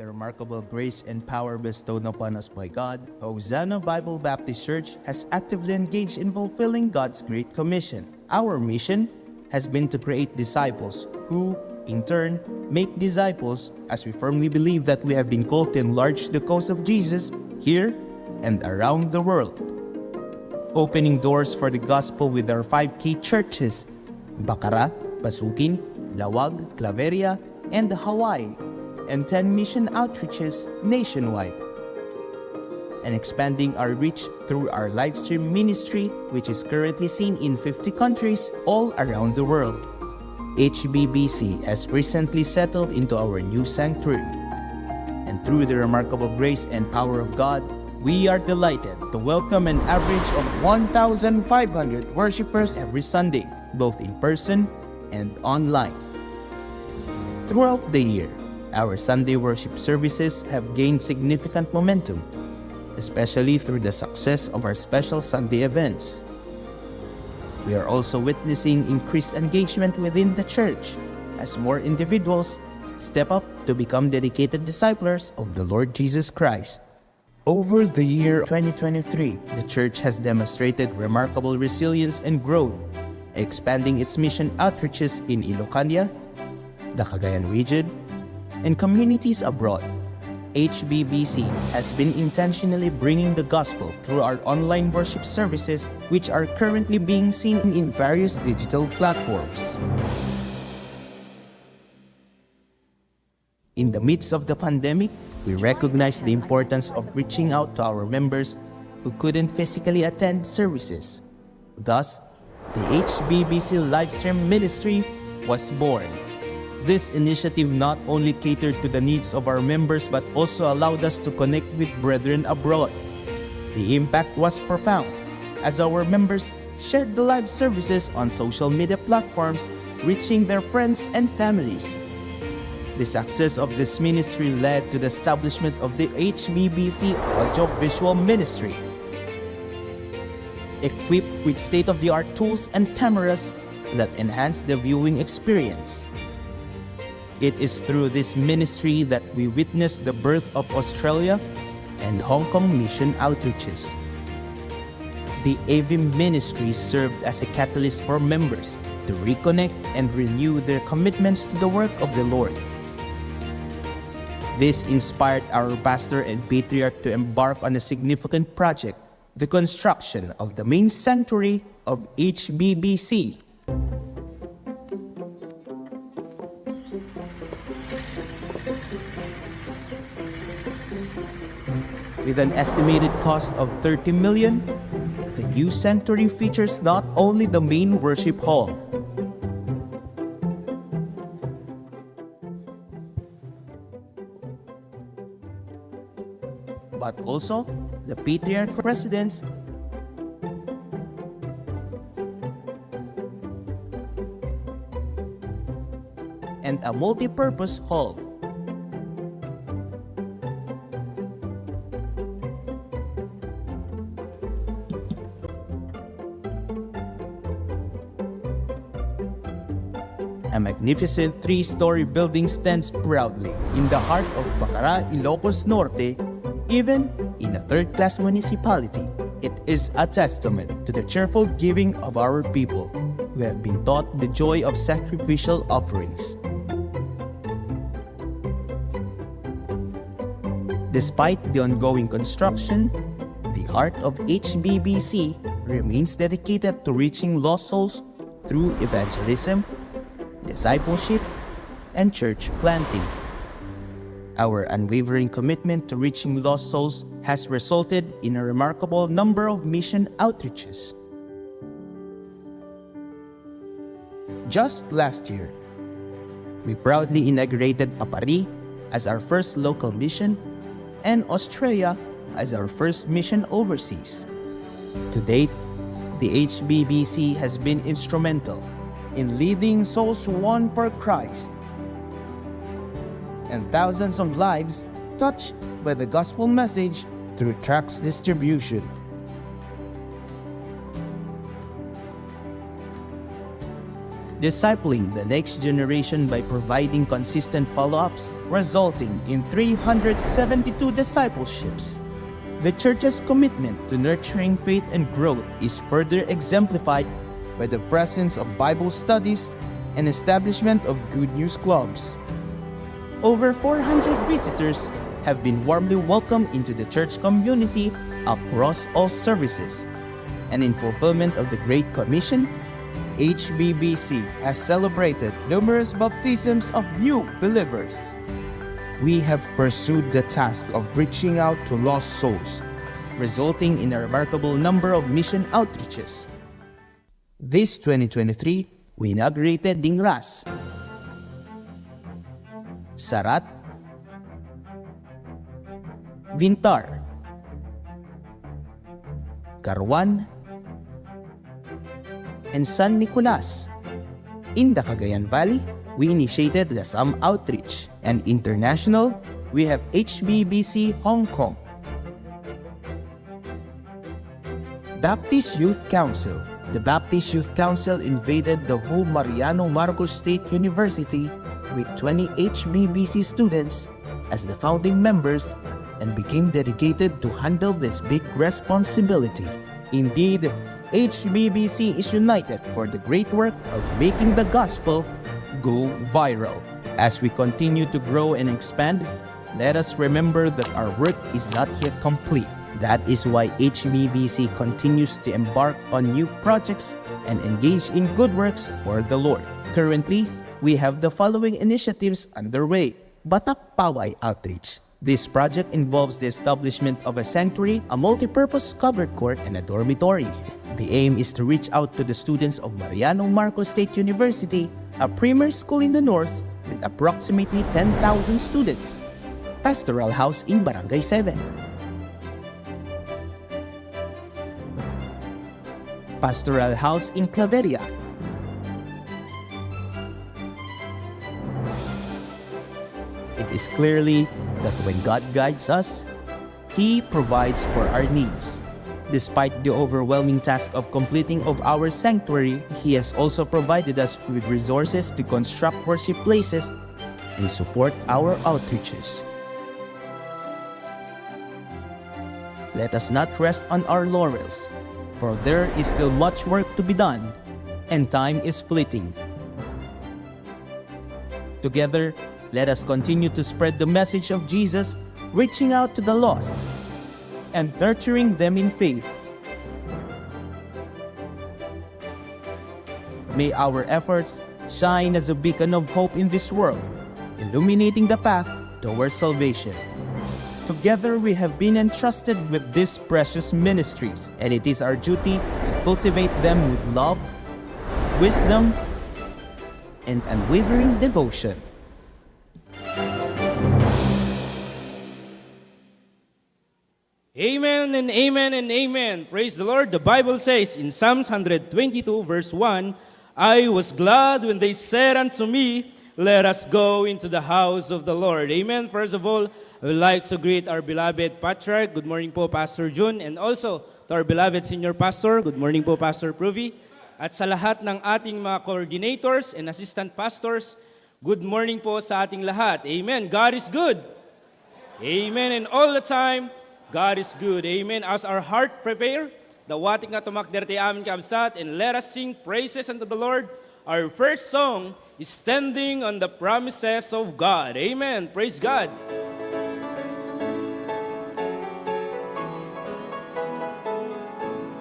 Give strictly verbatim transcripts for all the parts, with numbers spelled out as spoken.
The remarkable grace and power bestowed upon us by God, Hosanna Bible Baptist Church has actively engaged in fulfilling God's Great Commission. Our mission has been to create disciples who, in turn, make disciples, as we firmly believe that we have been called to enlarge the cause of Jesus here and around the world. Opening doors for the gospel with our five key churches: Bacara, Basukin, Laoag, Claveria, and Hawaii, and ten mission outreaches nationwide, and expanding our reach through our live stream ministry, which is currently seen in fifty countries all around the world. H B B C has recently settled into our new sanctuary, and through the remarkable grace and power of God, we are delighted to welcome an average of one thousand five hundred worshippers every Sunday, both in person and online. Throughout the year, our Sunday worship services have gained significant momentum, especially through the success of our special Sunday events. We are also witnessing increased engagement within the church as more individuals step up to become dedicated disciples of the Lord Jesus Christ. Over the year twenty twenty-three, the church has demonstrated remarkable resilience and growth, expanding its mission outreaches in Ilocania, the Cagayan region, and communities abroad. H B B C has been intentionally bringing the gospel through our online worship services, which are currently being seen in various digital platforms. In the midst of the pandemic, we recognize the importance of reaching out to our members who couldn't physically attend services. Thus, the H B B C Livestream Ministry was born. This initiative not only catered to the needs of our members but also allowed us to connect with brethren abroad. The impact was profound, as our members shared the live services on social media platforms, reaching their friends and families. The success of this ministry led to the establishment of the H B B C Audiovisual Ministry, equipped with state-of-the-art tools and cameras that enhance the viewing experience. It is through this ministry that we witness the birth of Australia and Hong Kong mission outreaches. The A V ministry served as a catalyst for members to reconnect and renew their commitments to the work of the Lord. This inspired our pastor and patriarch to embark on a significant project, the construction of the main sanctuary of H B B C. With an estimated cost of thirty million, the new sanctuary features not only the main worship hall, but also the patriarch's residence and a multi-purpose hall. A magnificent three-story building stands proudly in the heart of Bacara, Ilocos Norte, even in a third-class municipality. It is a testament to the cheerful giving of our people, who have been taught the joy of sacrificial offerings. Despite the ongoing construction, the heart of H B B C remains dedicated to reaching lost souls through evangelism, discipleship, and church planting. Our unwavering commitment to reaching lost souls has resulted in a remarkable number of mission outreaches. Just last year, we proudly inaugurated Aparri as our first local mission and Australia as our first mission overseas. To date, the H B B C has been instrumental in leading souls won for Christ and thousands of lives touched by the gospel message through tracts distribution. discipling the next generation by providing consistent follow-ups, resulting in three hundred seventy-two discipleships. The church's commitment to nurturing faith and growth is further exemplified by the presence of Bible studies and establishment of good news clubs. Over four hundred visitors have been warmly welcomed into the church community across all services. And in fulfillment of the Great Commission, H B B C has celebrated numerous baptisms of new believers. We have pursued the task of reaching out to lost souls, resulting in a remarkable number of mission outreaches. This twenty twenty-three, we inaugurated Dingras, Sarat, Vintar, Caruan, and San Nicolas. In the Cagayan Valley, we initiated the Sam Outreach, and international, we have H B B C Hong Kong. Baptist Youth Council. The Baptist Youth Council invaded the whole Mariano Marcos State University with twenty H B B C students as the founding members and became dedicated to handle this big responsibility. Indeed, H B B C is united for the great work of making the gospel go viral. As we continue to grow and expand, let us remember that our work is not yet complete. That is why H B B C continues to embark on new projects and engage in good works for the Lord. Currently, we have the following initiatives underway. Batak Paway Outreach. This project involves the establishment of a sanctuary, a multipurpose covered court, and a dormitory. The aim is to reach out to the students of Mariano Marcos State University, a premier school in the north with approximately ten thousand students. Pastoral House in Barangay seven. Pastoral House in Claveria. It is clearly that when God guides us, He provides for our needs. Despite the overwhelming task of completing of our sanctuary, He has also provided us with resources to construct worship places and support our outreaches. Let us not rest on our laurels, for there is still much work to be done, and time is fleeting. Together, let us continue to spread the message of Jesus, reaching out to the lost and nurturing them in faith. May our efforts shine as a beacon of hope in this world, illuminating the path towards salvation. Together, we have been entrusted with these precious ministries, and it is our duty to cultivate them with love, wisdom, and unwavering devotion. Amen and amen and amen. Praise the Lord. The Bible says in Psalms one hundred twenty-two, verse one, "I was glad when they said unto me, 'Let us go into the house of the Lord.'" Amen. First of all, I would like to greet our beloved Patriarch. Good morning po, Pastor Jun. And also to our beloved Senior Pastor. Good morning po, Pastor Pruvi. At sa lahat ng ating mga coordinators and assistant pastors, good morning po sa ating lahat. Amen. God is good. Amen. And all the time, God is good. Amen. As our heart prepare, dawatek nga tumakder ti amin kabsat, and let us sing praises unto the Lord. Our first song is Standing on the Promises of God. Amen. Praise God.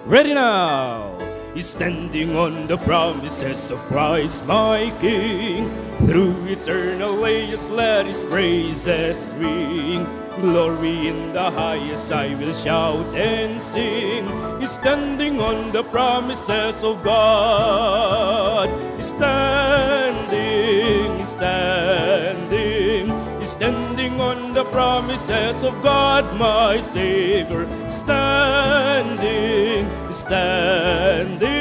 Ready now. Standing on the promises of Christ my King, through eternal ages let his praises ring. Glory in the highest I will shout and sing, standing on the promises of God. Standing, standing, standing on the promises of God, my Savior. Standing, standing,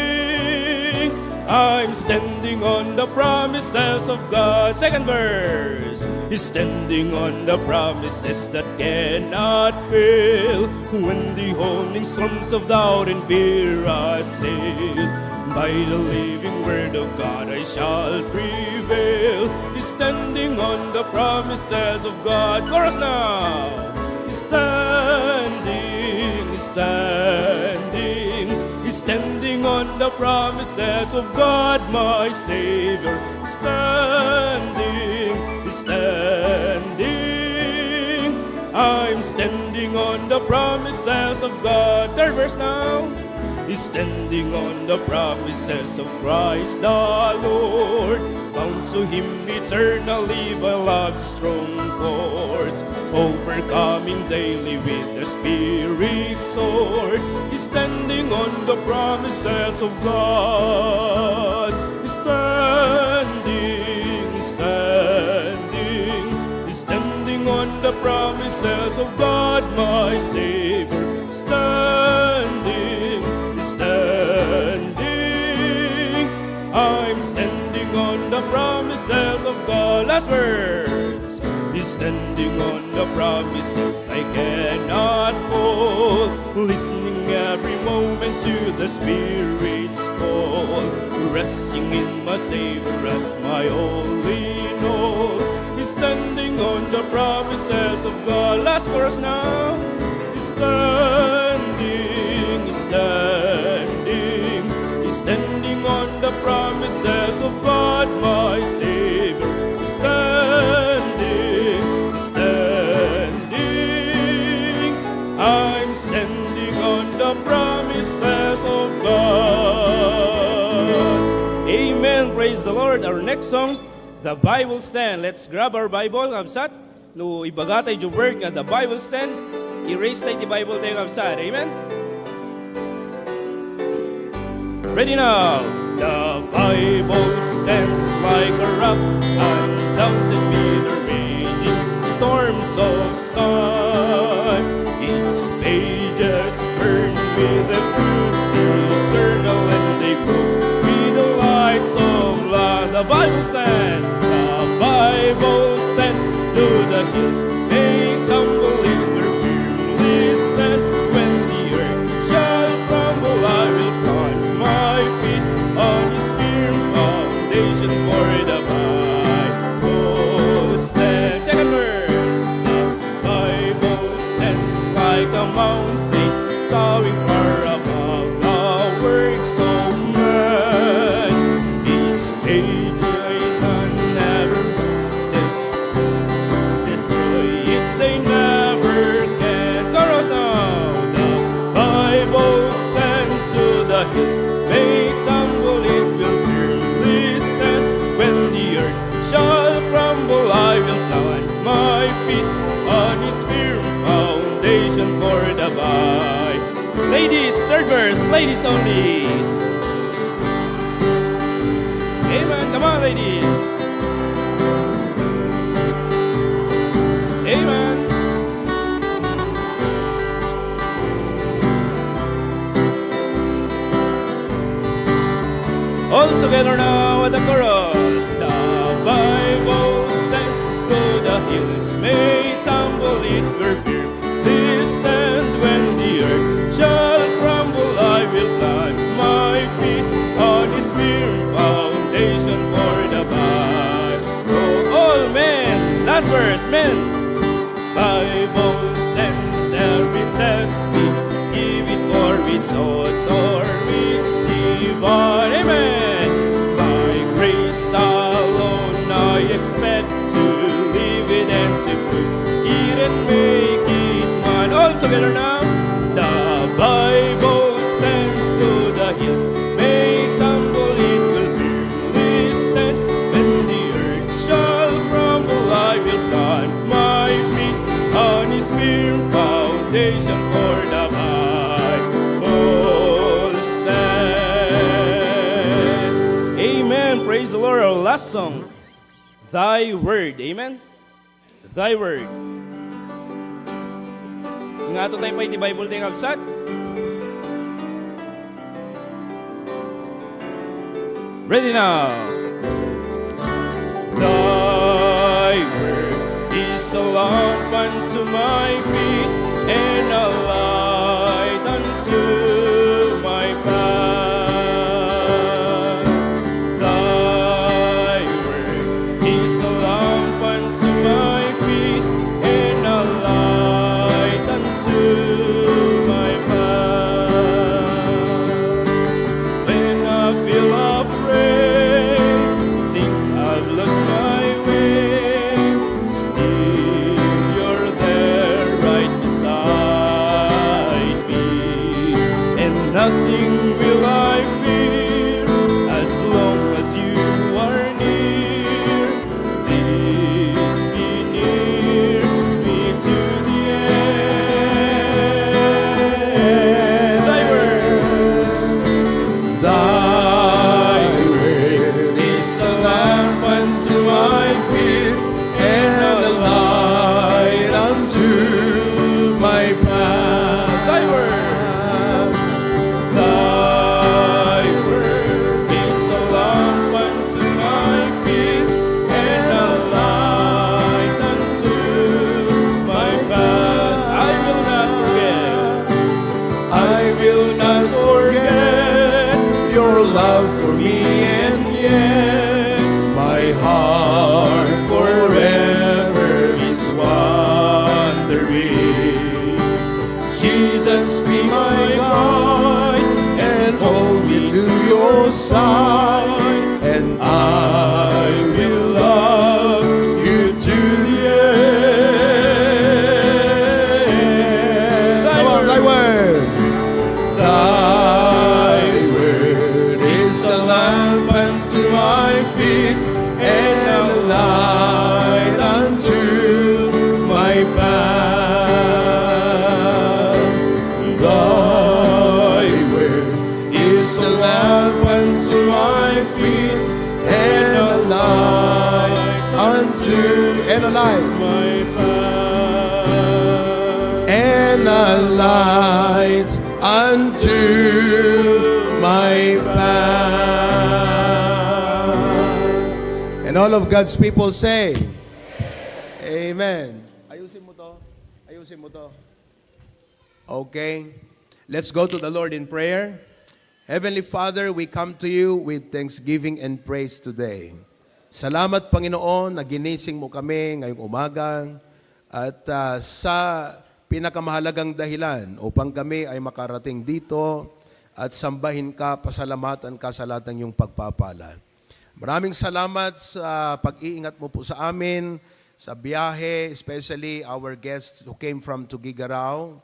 I'm standing on the promises of God. Second verse. Standing on the promises that cannot fail. When the honing storms of doubt and fear assail, By the living word of God I shall prevail, standing on the promises of God. Chorus now. Standing, standing, standing on the promises of God, my Savior. Standing, standing, I'm standing on the promises of God. Third verse now. Standing on the promises of Christ the Lord, bound to Him eternally by love's strong cords, overcoming daily with the Spirit's sword, standing on the promises of God. Standing, standing, standing on the promises of God, my Savior. Standing, standing, I'm standing on the promises of God. Last verse. Standing on the promises I cannot fall. Listening every moment to the Spirit's call. Resting in my Savior as my all in all. Standing on the promises of God. Last chorus now. Standing, standing, standing on the promises of God, my Savior. Standing, standing, I'm standing on the promises of God. Amen. Praise the Lord. Our next song, The Bible Stand. Let's grab our Bible, kabsat. No ibaga tayo yung word nga The Bible Stand, i-raise tayo ti Bible tayo, kabsat. Amen? Ready now. The Bible stands like a rock, undaunted with the raging storms of time. Its pages burn with the truth eternal, and they glow with the lights of love. The Bible stands. The Bible stands. Though the hills may tumble, it will firmly stand. When the earth shall crumble, I will plant my feet on its firm foundation, for the Bible stands. Second verse. The Bible stands like a mountain, towering far above the works of man. Its pages never destroy it, they never can. Chorus now. The Bible stands, though the hills may tumble, it will firmly stand. When the earth shall crumble, I will plant my feet on its firm foundation, for the Bible. Ladies, third verse, ladies only. Amen. Come on, ladies. Amen. All together now at the chorus. The Bible stands, though the hills may tumble, it will firmly stand. When the earth shall crumble, I will plant my feet on its firm foundation, for the Bible. All men. Last verse, men. Bible stands every test we give it for its author, its divine. Amen. By grace alone I expect to live it and to prove it and make it mine. All together now. The Bible stands, though the hills may tumble, it will firmly stand. When the earth shall crumble, I will plant my feet on its firm foundation, for the Bible stands. Amen. Praise the Lord. Our last song, Thy Word. Amen. Thy Word. Ingato tayo pa iti Bible tayo, kabsat. Ready now. Thy word is a lamp unto my feet and a light unto my path. to my path. Thy word, thy word is a lamp unto my feet and a light unto my path. I will not forget. I will not forget your love for me, and yet my heart forever is wandering. Jesus, be my guide and hold me to your side, and I will love you to the end. Thy word, thy word. Thy word is a lamp unto my feet and a light unto my path. Thy word is a lamp unto my feet and a light unto and a light my path. And a light unto my path. And all of God's people say, Amen. Ayusin mo to. Ayusin mo to. Okay. Let's go to the Lord in prayer. Heavenly Father, we come to you with thanksgiving and praise today. Salamat, Panginoon, na ginising mo kami ngayong umaga at, ah, sa pinakamahalagang dahilan upang kami ay makarating dito at sambahin ka, pasalamatan ka sa lahat ng iyong pagpapala. Maraming salamat sa pag-iingat mo po sa amin, sa biyahe, especially our guests who came from Tuguegarao,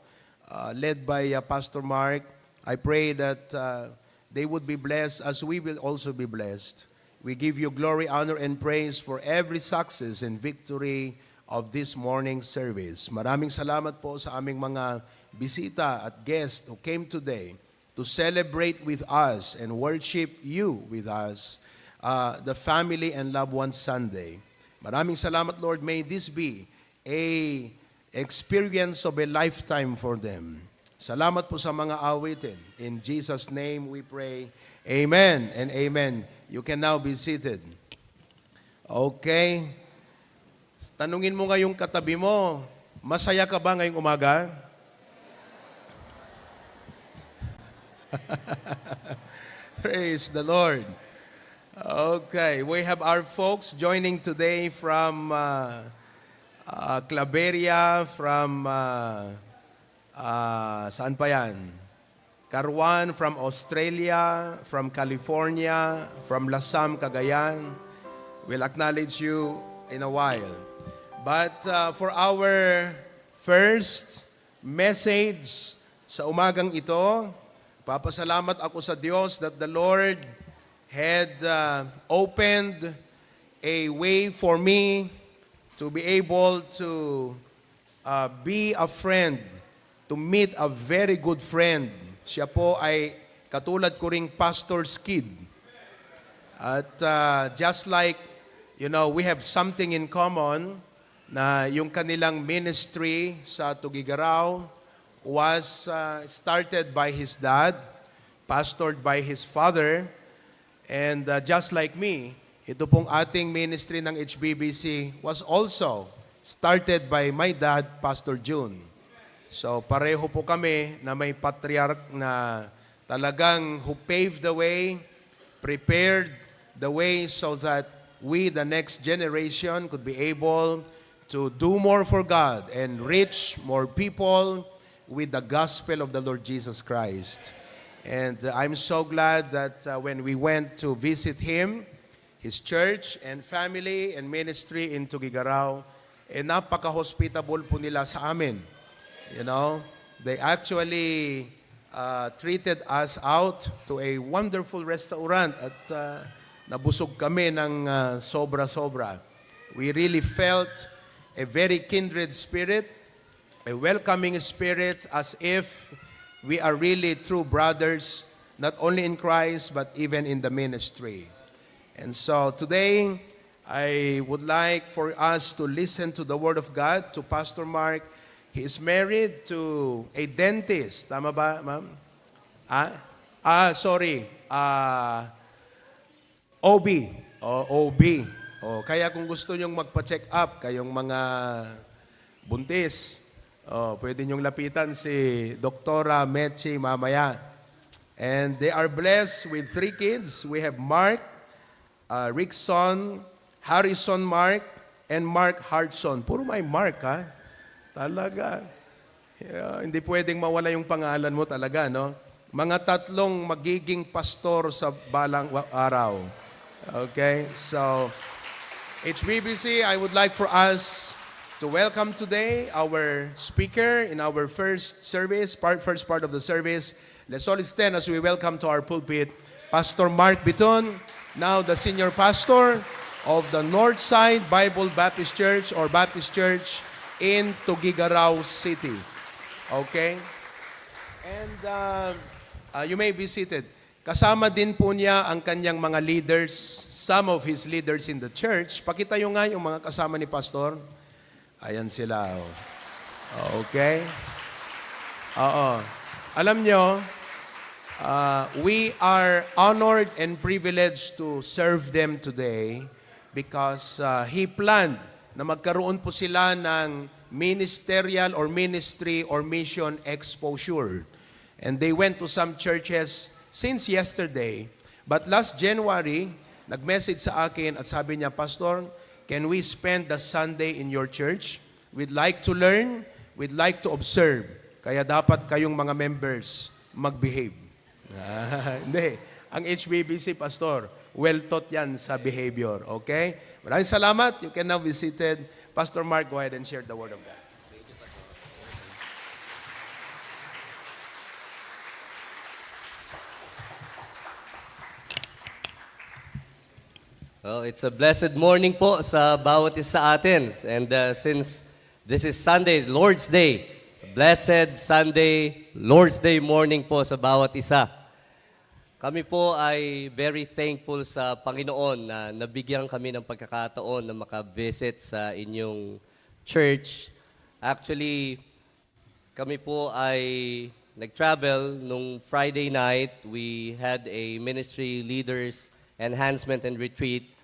uh, led by, uh, Pastor Mark. I pray that, uh, they would be blessed as we will also be blessed. We give you glory, honor, and praise for every success and victory of this morning service. Maraming salamat po sa aming mga bisita at guests who came today to celebrate with us and worship you with us, uh, the Family and Loved Ones Sunday. Maraming salamat, Lord. May this be a experience of a lifetime for them. Salamat po sa mga awitin. In Jesus' name we pray. Amen and amen. You can now be seated. Okay. Tanungin mo nga yung katabi mo, "Masaya ka ba ngayong umaga?" Praise the Lord. Okay, we have our folks joining today from, uh, uh, Claveria, from, uh, uh, saan pa yan? Carwan from Australia, from California, from Lasam, Cagayan. We'll acknowledge you in a while. But, uh, for our first message sa umagang ito, papasalamat ako sa Diyos that the Lord had, uh, opened a way for me to be able to, uh, be a friend, to meet a very good friend. Siya po ay katulad ko ring pastor's kid. At, uh, just like, you know, we have something in common na yung kanilang ministry sa Tuguegarao was, uh, started by his dad, pastored by his father, and, uh, just like me, ito pong ating ministry ng H B B C was also started by my dad, Pastor Jun. So, pareho po kami na may patriarch na talagang who paved the way, prepared the way so that we, the next generation, could be able to do more for God and reach more people with the gospel of the Lord Jesus Christ. And, uh, I'm so glad that, uh, when we went to visit him, his church and family and ministry in Tuguegarao, eh, napaka-hospitable po nila sa amin. You know, they actually, uh, treated us out to a wonderful restaurant at, uh, nabusog kami ng, uh, sobra-sobra. We really felt a very kindred spirit, a welcoming spirit, as if we are really true brothers, not only in Christ, but even in the ministry. And so today, I would like for us to listen to the Word of God to Pastor Mark. He is married to a dentist. Tama ba, ma'am? Ah? Ah, sorry. Ah, O B. O, O B. O, kaya kung gusto nyong magpa-check up, kayong mga buntis, o, pwede nyong lapitan si Doktora Mechi mamaya. And they are blessed with three kids. We have Mark, ah, Rickson, Harrison Mark, and Mark Hartson. Puro may Mark, ha? Talaga. Yeah, hindi pwedeng mawala yung pangalan mo talaga, no? Mga tatlong magiging pastor sa balang wa-, araw. Okay? So, H B B C, I would like for us to welcome today our speaker in our first service, part, first part of the service. Let's all stand as we welcome to our pulpit Pastor Mark Biton, now the senior pastor of the Northside Bible Baptist Church or Baptist Church in Tuguegarao City. Okay? And, uh, uh, you may be seated. Kasama din po niya ang kanyang mga leaders, some of his leaders in the church. Pakita nyo nga yung mga kasama ni Pastor. Ayan sila, oh. Okay? Oo. Alam nyo, ah, we are honored and privileged to serve them today because, ah, he planned na magkaroon po sila ng ministerial or ministry or mission exposure. And they went to some churches since yesterday. But last January, nag-message sa akin at sabi niya, "Pastor, can we spend the Sunday in your church? We'd like to learn, we'd like to observe. Kaya dapat kayong mga members mag-behave." Ah, hindi. Ang H B B C, Pastor, well taught yan sa behavior. Okay? Maraming salamat. You can now be seated. Pastor Mark, go ahead and share the word of God. Well, it's a blessed morning po sa bawat isa atin. And, uh, since this is Sunday, Lord's Day, blessed Sunday, Lord's Day morning po sa bawat isa. Kami po ay very thankful sa Panginoon na nabigyan kami ng pagkakataon na maka-visit sa inyong church. Actually, kami po ay nag-travel nung Friday night. We had a ministry leaders enhancement and retreat.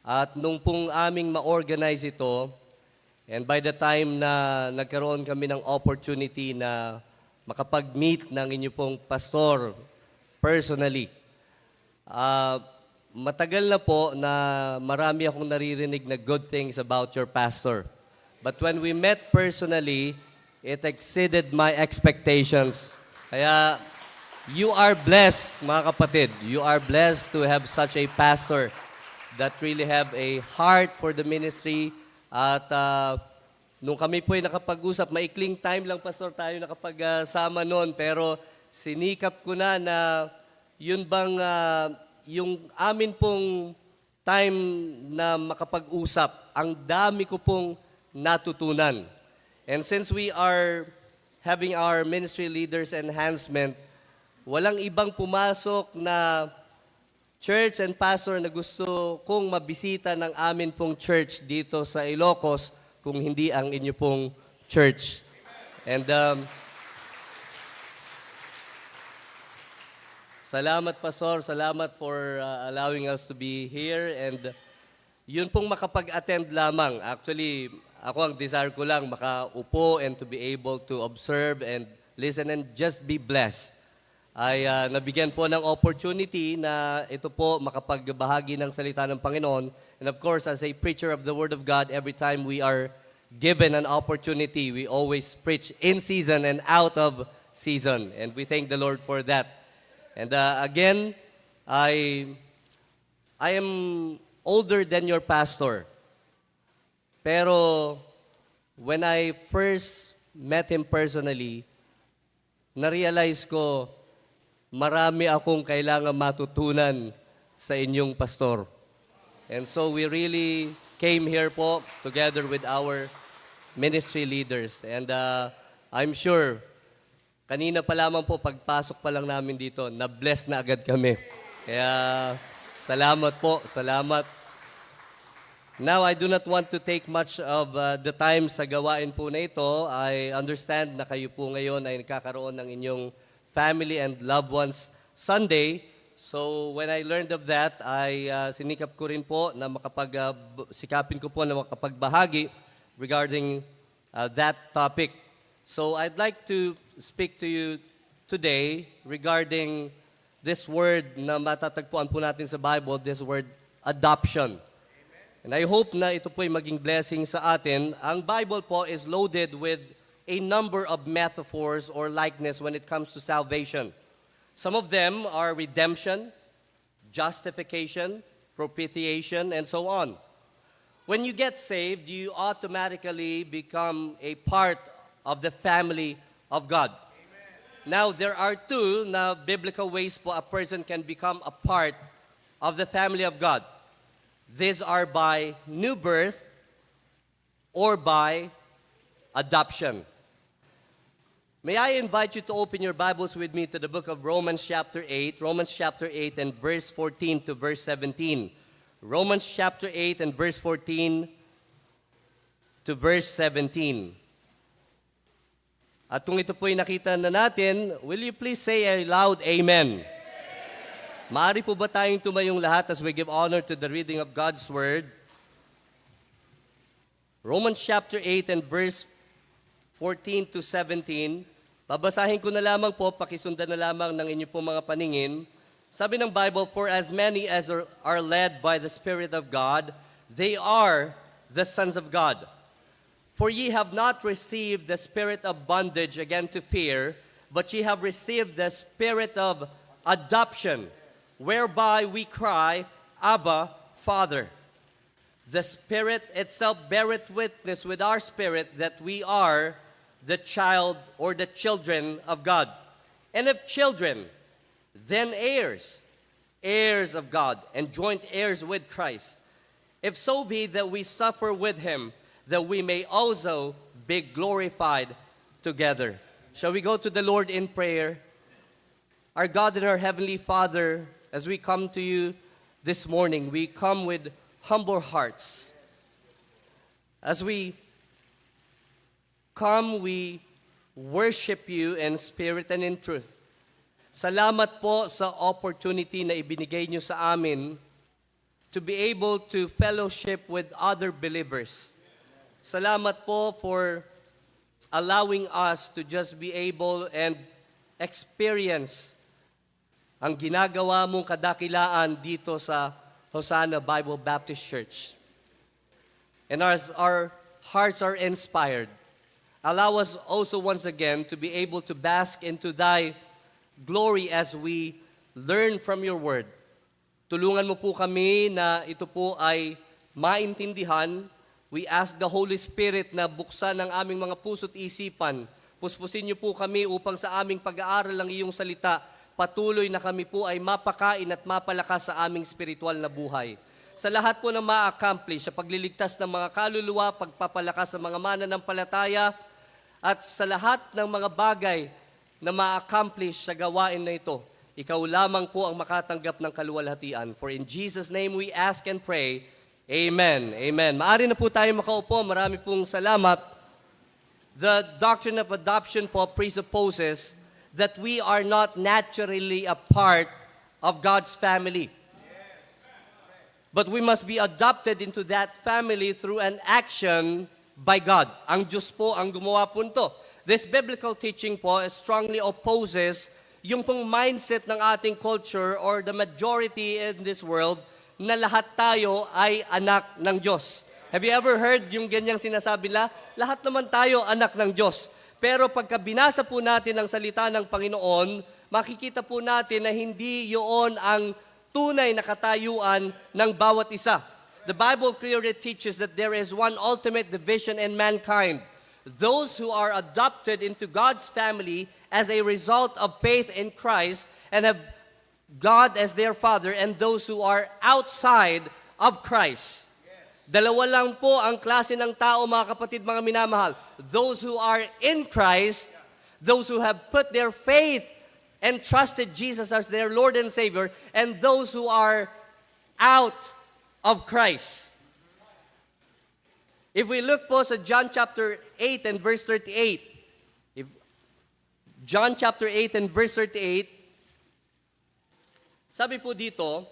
At nung pong aming ma-organize ito, and by the time na nagkaroon kami ng opportunity na makapag-meet ng inyo pong pastor personally, ah, matagal na po na marami akong naririnig na good things about your pastor. But when we met personally, it exceeded my expectations. Kaya, you are blessed, mga kapatid. You are blessed to have such a pastor that really have a heart for the ministry. At, ah, nung kami po ay nakapag-usap, maikling time lang, Pastor, tayo nakapagsama noon, pero sinikap ko na na yun bang, ah, yung amin pong time na makapag-usap, ang dami ko pong natutunan. And since we are having our ministry leaders enhancement, walang ibang pumasok na church and pastor na gusto kong mabisita ng amin pong church dito sa Ilocos kung hindi ang inyo pong church. And, um, salamat, Pastor. Salamat for, uh, allowing us to be here. And yun pong makapag-attend lamang. Actually, ako ang desire ko lang makaupo and to be able to observe and listen and just be blessed. Ay, ah, nabigyan po ng opportunity na ito po makapagbahagi ng salita ng Panginoon. And of course, as a preacher of the Word of God, every time we are given an opportunity, we always preach in season and out of season. And we thank the Lord for that. And, ah, again, I, I am older than your pastor. Pero when I first met him personally, na-realize ko, marami akong kailangan matutunan sa inyong pastor. And so we really came here po together with our ministry leaders. And, uh, I'm sure, kanina pa lamang po, pagpasok pa lang namin dito, na-bless na agad kami. Kaya, salamat po, salamat. Now, I do not want to take much of uh, the time sa gawain po na ito. I understand na kayo po ngayon ay nagkakaroon ng inyong Family and Loved Ones Sunday. So, when I learned of that, I uh, sinikap ko rin po na makapag, uh, b- sikapin ko po na makapagbahagi regarding uh, that topic. So, I'd like to speak to you today regarding this word na matatagpuan po natin sa Bible, this word adoption. And I hope na ito po'y maging blessing sa atin. Ang Bible po is loaded with a number of metaphors or likeness when it comes to salvation. Some of them are redemption, justification, propitiation, and so on. When you get saved, you automatically become a part of the family of God. Now, there are two na biblical ways po a person can become a part of the family of God. These are by new birth or by adoption. May I invite you to open your Bibles with me to the book of Romans chapter eight, Romans chapter eight and verse fourteen to verse seventeen. Romans chapter eight and verse fourteen to verse seventeen. At kung ito po'y nakita na natin, will you please say a loud amen? Maaari po ba tayong tumayong lahat as we give honor to the reading of God's Word? Romans chapter eight and verse fourteen to seventeen. Babasahin ko na lamang po, pakisundan na lamang ng inyo pong mga paningin. Sabi ng Bible, "For as many as are, are led by the Spirit of God, they are the sons of God. For ye have not received the spirit of bondage again to fear, but ye have received the spirit of adoption, whereby we cry, 'Abba, Father.'" The Spirit itself beareth witness with our spirit that we are the child or the children of God. And if children, then heirs, heirs of God, and joint heirs with Christ. If so be that we suffer with him, that we may also be glorified together. Shall we go to the Lord in prayer? Our God and our Heavenly Father, as we come to you this morning, we come with humble hearts. As we come, we worship you in spirit and in truth. Salamat po sa opportunity na ibinigay niyo sa amin to be able to fellowship with other believers. Salamat po for allowing us to just be able and experience ang ginagawa mong kadakilaan dito sa Hosanna Bible Baptist Church. And as our hearts are inspired, allow us also once again to be able to bask into thy glory as we learn from your word. Tulungan mo po kami na ito po ay maintindihan. We ask the Holy Spirit na buksan ang aming mga puso't isipan. Puspusin niyo po kami upang sa aming pag-aaral ng iyong salita, patuloy na kami po ay mapakain at mapalakas sa aming spiritual na buhay. Sa lahat po ng ma-accomplish sa pagliligtas ng mga kaluluwa, pagpapalakas ng mga mananampalataya, at sa lahat ng mga bagay na ma-accomplish sa gawain na ito, ikaw lamang po ang makatanggap ng kaluwalhatian. For in Jesus' name we ask and pray. Amen. Amen. Maari na po tayo makaupo. Marami pong salamat. The doctrine of adoption po presupposes that we are not naturally a part of God's family. But we must be adopted into that family through an action by God. Ang Diyos po ang gumawa po nito. This biblical teaching po strongly opposes yung pong mindset ng ating culture or the majority in this world na lahat tayo ay anak ng Diyos. Have you ever heard yung ganyang sinasabi na, "Lahat naman tayo anak ng Diyos"? Pero pagka binasa po natin ang salita ng Panginoon, makikita po natin na hindi yun ang tunay na katayuan ng bawat isa. The Bible clearly teaches that there is one ultimate division in mankind. Those who are adopted into God's family as a result of faith in Christ and have God as their Father, and those who are outside of Christ. Dalawa lang po ang klase ng tao, mga kapatid, mga minamahal. Those who are in Christ, those who have put their faith and trusted Jesus as their Lord and Savior, and those who are out of Christ. If we look po sa John chapter eight and verse thirty-eight, if John chapter eight and verse thirty-eight, sabi po dito,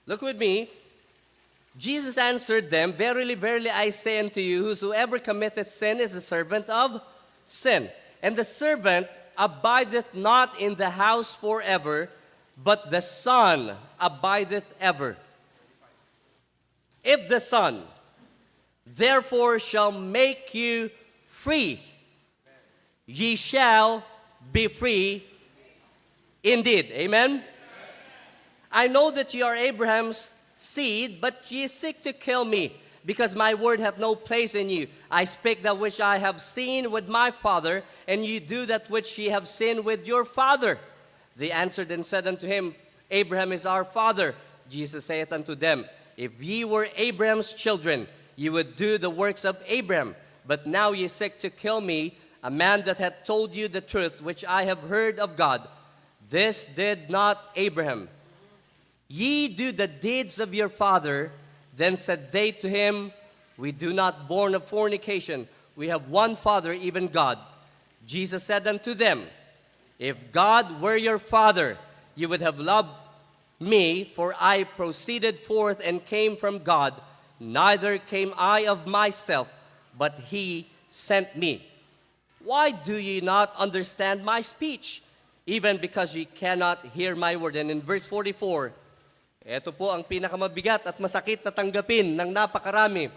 look with me. Jesus answered them, "Verily, verily, I say unto you, whosoever committeth sin is a servant of sin. And the servant abideth not in the house forever, but the Son abideth ever. If the Son therefore shall make you free, ye shall be free indeed." Amen? "I know that ye are Abraham's seed, but ye seek to kill me, because my word hath no place in you. I speak that which I have seen with my Father, and ye do that which ye have seen with your father." They answered and said unto him, "Abraham is our father." Jesus saith unto them, "If ye were Abraham's children, ye would do the works of Abraham. But now ye seek to kill me, a man that hath told you the truth which I have heard of God. This did not Abraham. Ye do the deeds of your father." Then said they to him, "We do not born of fornication. We have one Father, even God." Jesus said unto them, "If God were your Father, you would have loved me, for I proceeded forth and came from God. Neither came I of myself, but he sent me. Why do ye not understand my speech? Even because ye cannot hear my word." And in verse forty-four, eto po ang pinakamabigat at masakit na tanggapin ng napakarami.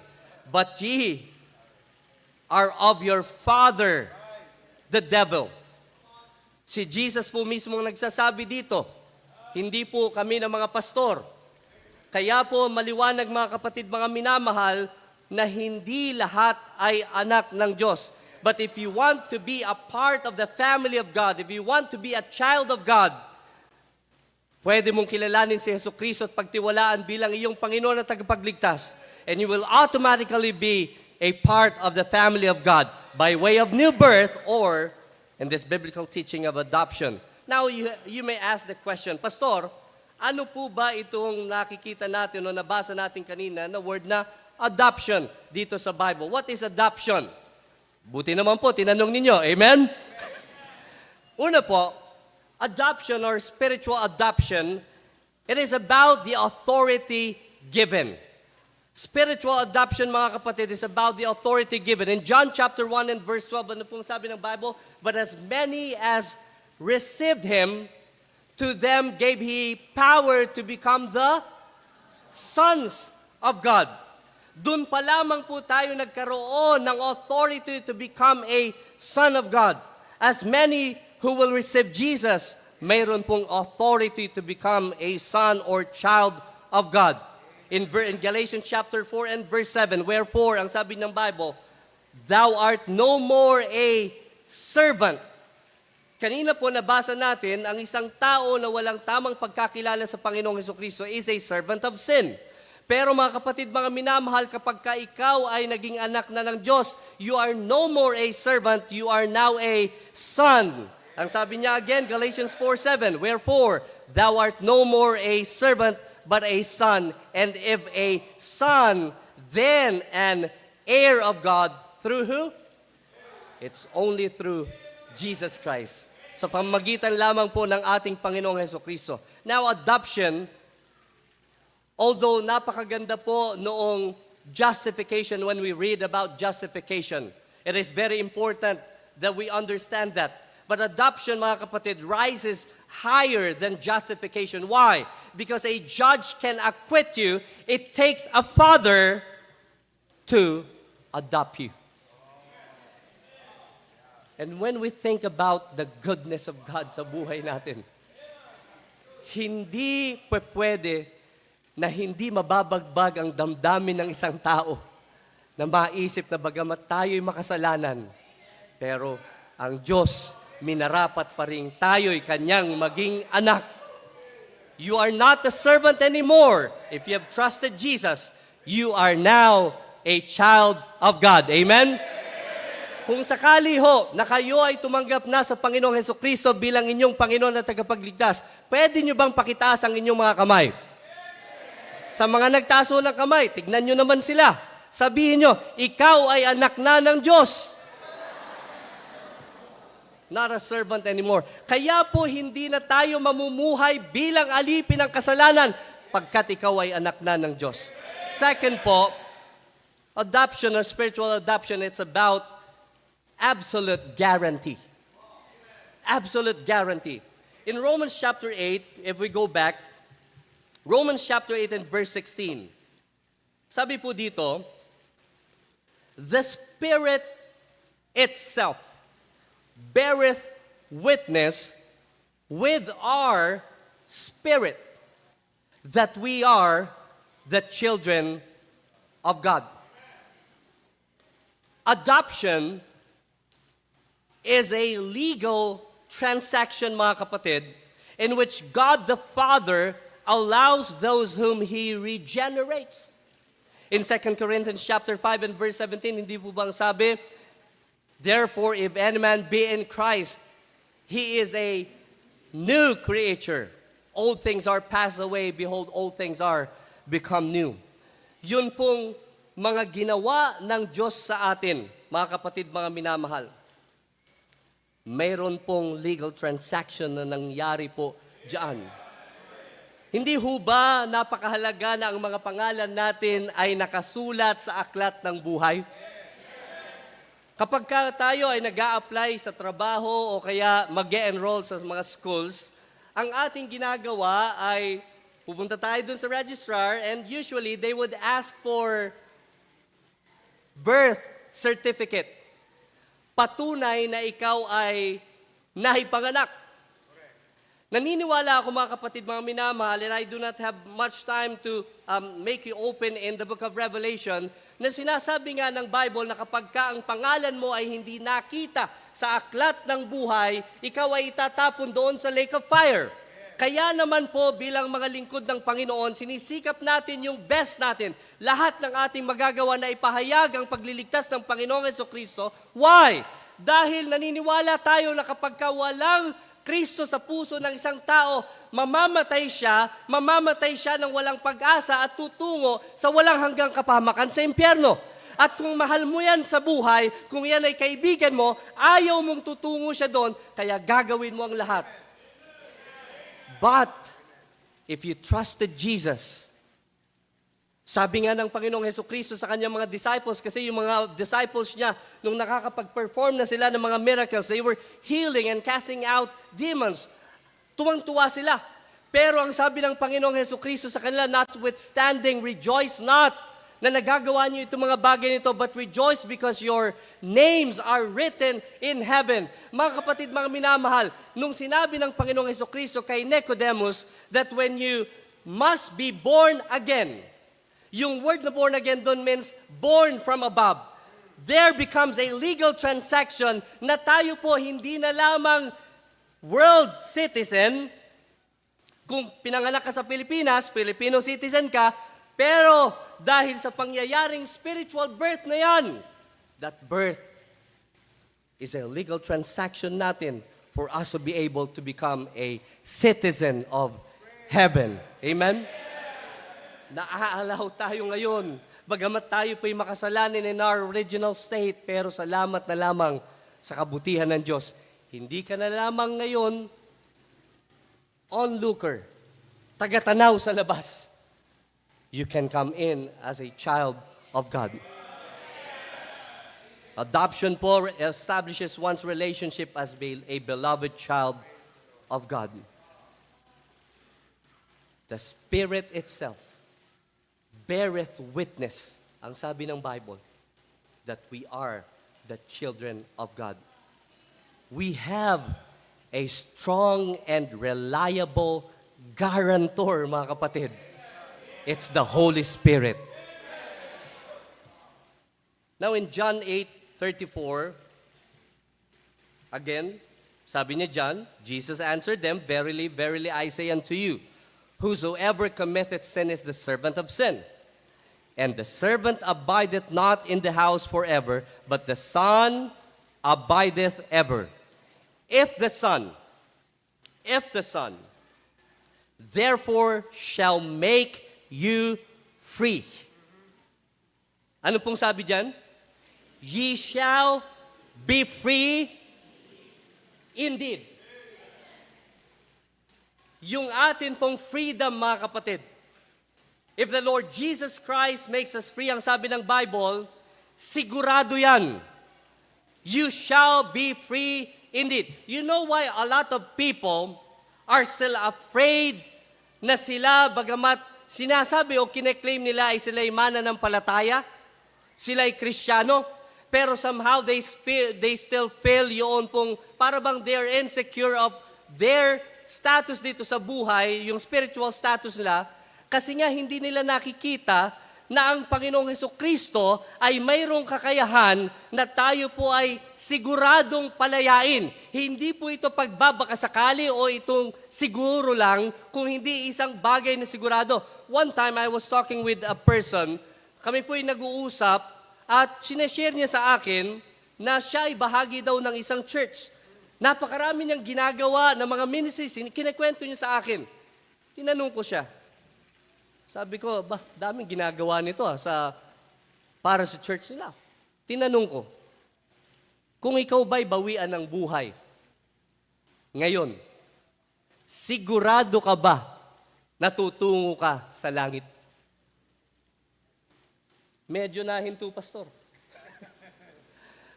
"But ye are of your father, the devil." Si Jesus po mismo ang nagsasabi dito. Hindi po kami ng mga pastor. Kaya po, maliwanag, mga kapatid, mga minamahal, na hindi lahat ay anak ng Diyos. But if you want to be a part of the family of God, if you want to be a child of God, pwede mong kilalanin si Jesucristo at pagtiwalaan bilang iyong Panginoon at Tagapagligtas. And you will automatically be a part of the family of God by way of new birth or in this biblical teaching of adoption. Now, you, you may ask the question, "Pastor, ano po ba itong nakikita natin o nabasa natin kanina na word na adoption dito sa Bible? What is adoption?" Buti naman po, tinanong ninyo. Amen? Una po, adoption or spiritual adoption, it is about the authority given. Spiritual adoption, mga kapatid, is about the authority given. In John chapter one and verse twelve, ano pong sabi ng Bible? "But as many as received him, to them gave he power to become the sons of God." Doon pa lamang po tayo nagkaroon ng authority to become a son of God. As many who will receive Jesus, mayroon pong authority to become a son or child of God. In, ver- in Galatians chapter four and verse seven, "Wherefore," ang sabi ng Bible, "thou art no more a servant." Kanina po nabasa natin ang isang tao na walang tamang pagkakilala sa Panginoong Hesukristo is a servant of sin. Pero, mga kapatid, mga minamahal, kapag ka ikaw ay naging anak na ng Diyos, you are no more a servant, you are now a son. Ang sabi niya again, Galatians four seven, "Wherefore, thou art no more a servant, but a son, and if a son, then an heir of God." Through who? It's only through Jesus Christ. Sa pamamagitan lamang po ng ating Panginoong Hesukristo. Now, adoption, although napakaganda po noong justification, when we read about justification, it is very important that we understand that. But adoption, mga kapatid, rises higher than justification. Why? Because a judge can acquit you. It takes a father to adopt you. And when we think about the goodness of God sa buhay natin, hindi pwede na hindi mababagbag ang damdamin ng isang tao na maisip na bagamat tayo'y makasalanan, pero ang Diyos minarapat pa rin tayo'y kanyang maging anak. You are not a servant anymore. If you have trusted Jesus, you are now A child of God. Amen? Kung sakali ho na kayo ay tumanggap na sa Panginoong Hesukristo bilang inyong Panginoon at Tagapagligtas, pwede nyo bang pakitaas ang inyong mga kamay? Sa mga nagtaas ho ng kamay, tignan nyo naman sila. Sabihin nyo, "Ikaw ay anak na ng Diyos." Not a servant anymore. Kaya po, hindi na tayo mamumuhay bilang alipin ng kasalanan pagkat ikaw ay anak na ng Diyos. Second po, adoption or spiritual adoption, it's about absolute guarantee. Absolute guarantee. In Romans chapter eight, if we go back, Romans chapter eight and verse sixteen. Sabi po dito, "The Spirit itself beareth witness with our spirit that we are the children of God." Adoption is a legal transaction, mga kapatid, in which God the Father allows those whom He regenerates. In Second Corinthians chapter five and verse seventeen, hindi po bang sabi, "Therefore, if any man be in Christ, he is a new creature. Old things are passed away. Behold, all things are become new." Yun pong mga ginawa ng Diyos sa atin, mga kapatid, mga minamahal. Mayroon pong legal transaction na nangyari po diyan. Hindi ho ba napakahalaga na ang mga pangalan natin ay nakasulat sa aklat ng buhay? Kapag ka tayo ay nag apply sa trabaho o kaya mag enroll sa mga schools, ang ating ginagawa ay pupunta tayo dun sa registrar, and usually they would ask for birth certificate. Patunay na ikaw ay naipanganak. Naniniwala ako, mga kapatid, mga minamahal, and I do not have much time to, um, make you open in the book of Revelation, na sinasabi nga ng Bible na kapag ka ang pangalan mo ay hindi nakita sa aklat ng buhay, ikaw ay itatapon doon sa lake of fire. Kaya naman po, bilang mga lingkod ng Panginoon, sinisikap natin yung best natin, lahat ng ating magagawa na ipahayag ang pagliligtas ng Panginoong Hesukristo. Why? Dahil naniniwala tayo na kapag ka walang Kristo sa puso ng isang tao, mamamatay siya, mamamatay siya ng walang pag-asa at tutungo sa walang hanggang kapahamakan sa impyerno. At kung mahal mo yan sa buhay, kung yan ay kaibigan mo, ayaw mong tutungo siya doon, kaya gagawin mo ang lahat. But, if you trusted Jesus, sabi nga ng Panginoong Hesukristo sa kanyang mga disciples, kasi yung mga disciples niya, nung nakakapag-perform na sila ng mga miracles, they were healing and casting out demons. Tuwang-tuwa sila. Pero ang sabi ng Panginoong Hesukristo sa kanila, "Notwithstanding, rejoice not na nagagawa niyo itong mga bagay nito, but rejoice because your names are written in heaven." Mga kapatid, mga minamahal, nung sinabi ng Panginoong Hesukristo kay Nicodemus that when you must be born again, yung word na born again doon means born from above. There becomes a legal transaction na tayo po hindi na lamang world citizen, kung pinanganak ka sa Pilipinas, Filipino citizen ka, pero dahil sa pangyayaring spiritual birth na yan, that birth is a legal transaction natin for us to be able to become a citizen of heaven. Amen? Naaalaw tayo ngayon. Bagamat tayo po'y makasalanan in our original state, pero salamat na lamang sa kabutihan ng Diyos. Hindi ka na lamang ngayon onlooker, tagatanaw sa labas. You can come in as a child of God. Adoption po establishes one's relationship as be-, a beloved child of God. The Spirit itself beareth witness, ang sabi ng Bible, that we are the children of God. We have a strong and reliable guarantor, mga kapatid. It's the Holy Spirit. Now in John eight thirty-four, again, sabi ni John, Jesus answered them, "Verily, verily, I say unto you, whosoever committeth sin is the servant of sin. And the servant abideth not in the house forever, but the Son abideth ever. If the Son, if the Son, therefore shall make you free. Ano pong sabi diyan? Ye shall be free indeed. Yung atin pong freedom, mga kapatid, if the Lord Jesus Christ makes us free, ang sabi ng Bible, sigurado yan. You shall be free indeed. You know why a lot of people are still afraid na sila, bagamat sinasabi o kine-claim nila ay sila'y mananampalataya, sila'y Kristiyano, pero somehow they, feel, they still feel yun pong para bang they're insecure of their status dito sa buhay, yung spiritual status nila, kasi nga hindi nila nakikita na ang Panginoong Hesukristo ay mayroong kakayahan na tayo po ay siguradong palayain. Hindi po ito pagbabakasakali o itong siguro lang, kung hindi isang bagay na sigurado. One time, I was talking with a person, kami po ay nag-uusap at sineshare niya sa akin na siya ay bahagi daw ng isang church. Napakarami niyang ginagawa ng mga ministries, kinikwento niya sa akin. Tinanong ko siya. Sabi ko, "Ba, daming ginagawa nito, ah, sa, para sa church nila." Tinanong ko, "Kung ikaw ba'y bawian ng buhay ngayon, sigurado ka ba na tutungo ka sa langit?" Medyo nahinto, Pastor.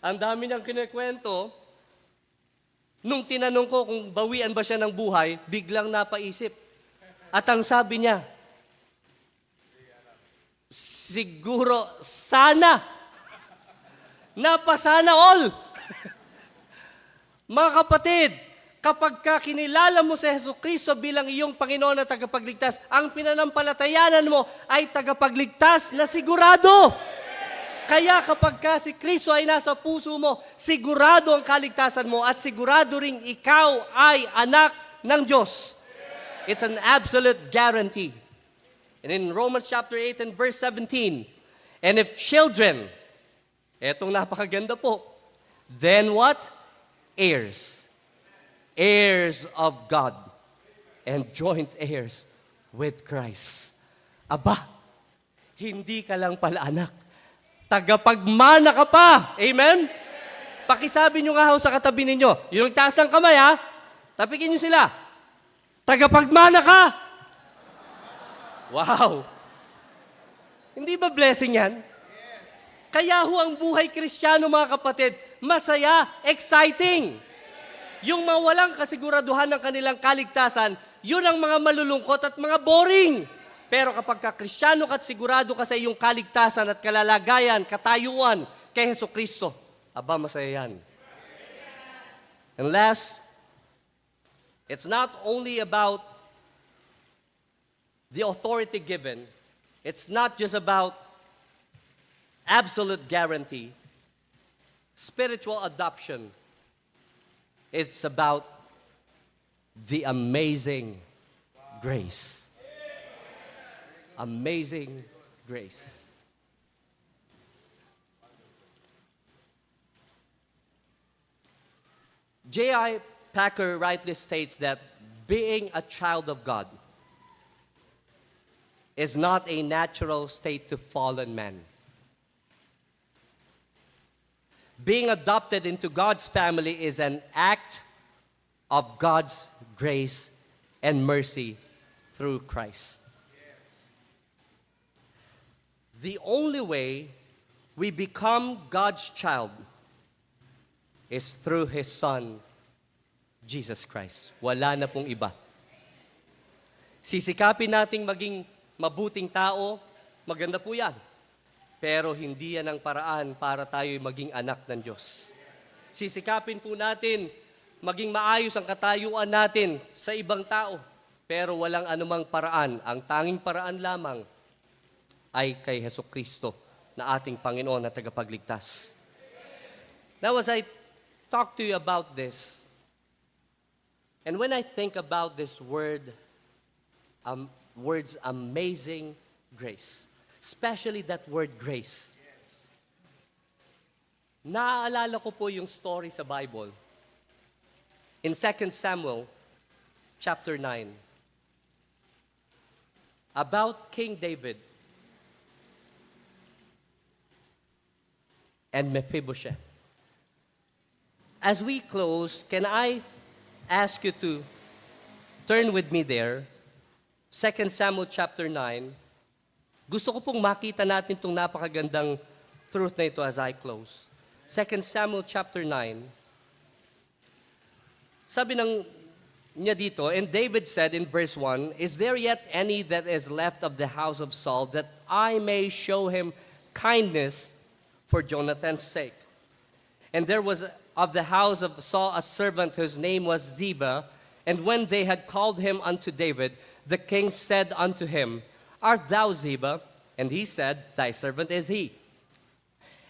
Ang dami niyang kinikwento. Nung tinanong ko kung bawian ba siya ng buhay, biglang napaisip. At ang sabi niya, "Siguro, sana." Napasana all. Mga kapatid, kapag ka kinilala mo si Jesucristo bilang iyong Panginoon at tagapagligtas, ang pinanampalatayanan mo ay tagapagligtas na sigurado. Kaya kapag ka si Kristo ay nasa puso mo, sigurado ang kaligtasan mo at sigurado ring ikaw ay anak ng Diyos. It's an absolute guarantee. And in Romans chapter eight and verse seventeen, "And if children," etong napakaganda po, "then what? Heirs. Heirs of God, and joint heirs with Christ." Aba, hindi ka lang pala anak. Tagapagmana ka pa. Amen? Pakisabi nyo nga ho sa katabi ninyo. Yung taas ng kamay, ha? Tapikin nyo sila. Tagapagmana ka. Wow. Hindi ba blessing yan? Kaya ho ang buhay Kristiyano, mga kapatid, masaya, exciting. Yung mawalang kasiguraduhan ng kanilang kaligtasan, yun ang mga malulungkot at mga boring. Pero kapag ka Kristiyano ka at sigurado ka sa iyong kaligtasan at kalalagayan, katayuan kay Jesucristo, aba, masaya yan. And last, it's not only about the authority given, it's not just about absolute guarantee. Spiritual adoption, it's about the amazing grace. Amazing grace. J I Packer rightly states that being a child of God is not a natural state to fallen man. Being adopted into God's family is an act of God's grace and mercy through Christ. The only way we become God's child is through His Son, Jesus Christ. Wala na pong iba. Sisikapin nating maging mabuting tao, maganda po yan. Pero hindi yan ang paraan para tayo'y maging anak ng Diyos. Sisikapin po natin maging maayos ang katayuan natin sa ibang tao. Pero walang anumang paraan. Ang tanging paraan lamang ay kay Jesucristo na ating Panginoon at Tagapagligtas. Now, as I talk to you about this, and when I think about this word, um, words amazing grace, Especially that word grace. Naaalala ko po yung story sa Bible. In Second Samuel chapter nine, about King David and Mephibosheth. As we close, can I ask you to turn with me there? Second Samuel chapter nine. Gusto ko pong makita natin itong napakagandang truth na ito as I close. Second Samuel chapter nine. Sabi ng niya dito, and David said in verse one, "Is there yet any that is left of the house of Saul, that I may show him kindness for Jonathan's sake?" And there was of the house of Saul a servant whose name was Ziba. And when they had called him unto David, the king said unto him, "Art thou Ziba?" And he said, "Thy servant is he."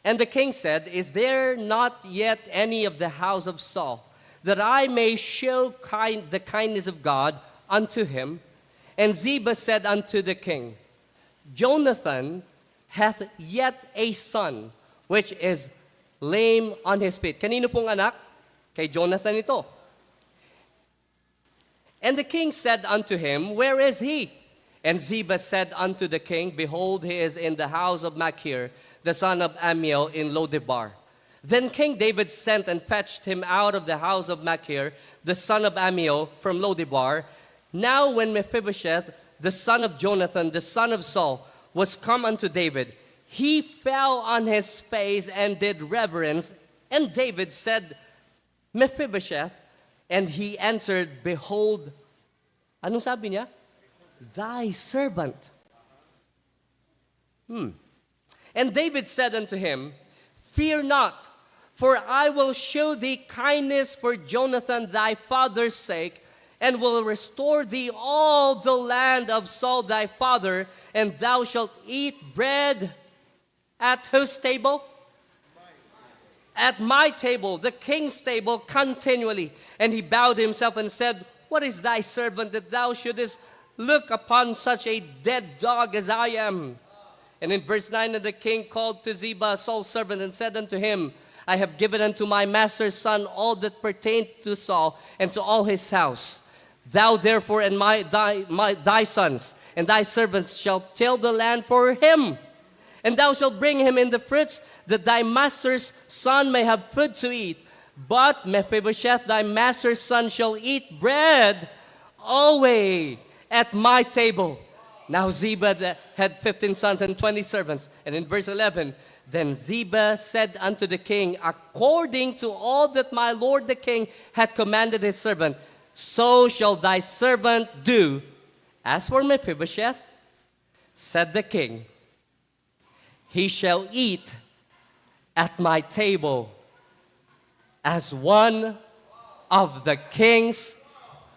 And the king said, "Is there not yet any of the house of Saul, that I may show kind, the kindness of God unto him?" And Ziba said unto the king, "Jonathan hath yet a son, which is lame on his feet." Kanino pong anak? Kay Jonathan ito. And the king said unto him, "Where is he?" And Ziba said unto the king, "Behold, he is in the house of Machir, the son of Ammiel, in Lodebar." Then King David sent and fetched him out of the house of Machir, the son of Ammiel, from Lodebar. Now when Mephibosheth, the son of Jonathan, the son of Saul, was come unto David, he fell on his face and did reverence. And David said, "Mephibosheth." And he answered, "Behold," anong sabi niya? "Thy servant." Hmm. And David said unto him, "Fear not, for I will show thee kindness for Jonathan thy father's sake, and will restore thee all the land of Saul thy father, and thou shalt eat bread" at whose table? "At my table, the king's table, continually." And he bowed himself and said, "What is thy servant that thou shouldest look upon such a dead dog as I am?" And in verse nine, and the king called to Ziba, Saul's servant, and said unto him, "I have given unto my master's son all that pertained to Saul and to all his house. Thou therefore and my, thy, my, thy sons and thy servants shall till the land for him. And thou shalt bring him in the fruits, that thy master's son may have food to eat. But Mephibosheth, thy master's son, shall eat bread always at my table." Now Ziba the, had fifteen sons and twenty servants. And in verse eleven, then Ziba said unto the king, "According to all that my lord the king hath commanded his servant, so shall thy servant do. As for Mephibosheth," said the king, "he shall eat at my table as one of the king's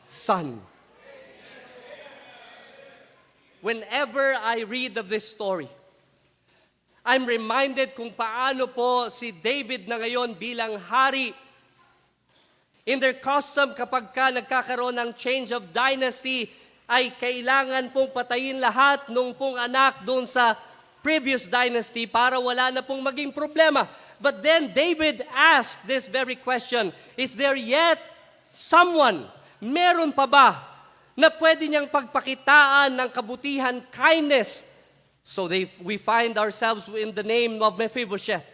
son." Whenever I read of this story, I'm reminded kung paano po si David na ngayon bilang hari. In their custom, kapag ka nagkakaroon ng change of dynasty, ay kailangan pong patayin lahat nung pong anak doon sa previous dynasty para wala na pong maging problema. But then David asked this very question, "Is there yet someone, meron pa ba, na pwede niyang pagpakitaan ng kabutihan, kindness?" So they, we find ourselves in the name of Mephibosheth.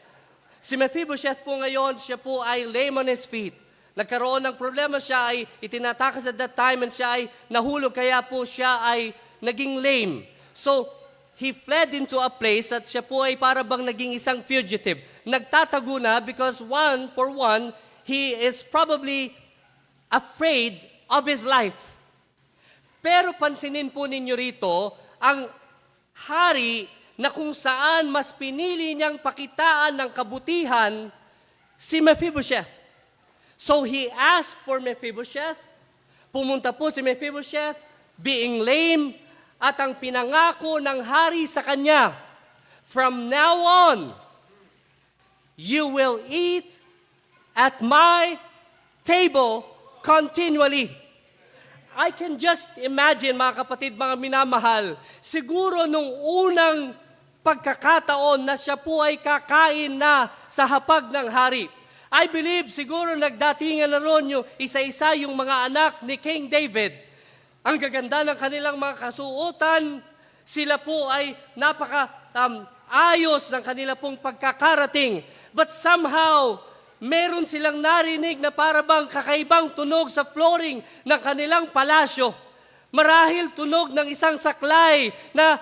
Si Mephibosheth po ngayon, siya po ay lame on his feet. Nagkaroon ng problema, siya ay itinatakas at that time, and siya ay nahulog, kaya po siya ay naging lame. So, he fled into a place at siya po ay para bang naging isang fugitive. Nagtatago na because one, for one, he is probably afraid of his life. Pero pansinin po ninyo rito, ang hari na kung saan mas pinili niyang pakitaan ng kabutihan si Mephibosheth. So he asked for Mephibosheth. Pumunta po si Mephibosheth, being lame, at ang pinangako ng hari sa kanya, "From now on, you will eat at my table continually." I can just imagine, mga kapatid, mga minamahal, siguro nung unang pagkakataon na siya po ay kakain na sa hapag ng hari. I believe siguro nagdatingan na ron yung isa-isa yung mga anak ni King David. Ang gaganda ng kanilang mga kasuotan, sila po ay napaka, um, ayos ng kanila pong pagkakarating. But somehow, meron silang narinig na para bang kakaibang tunog sa flooring ng kanilang palasyo. Marahil tunog ng isang saklay na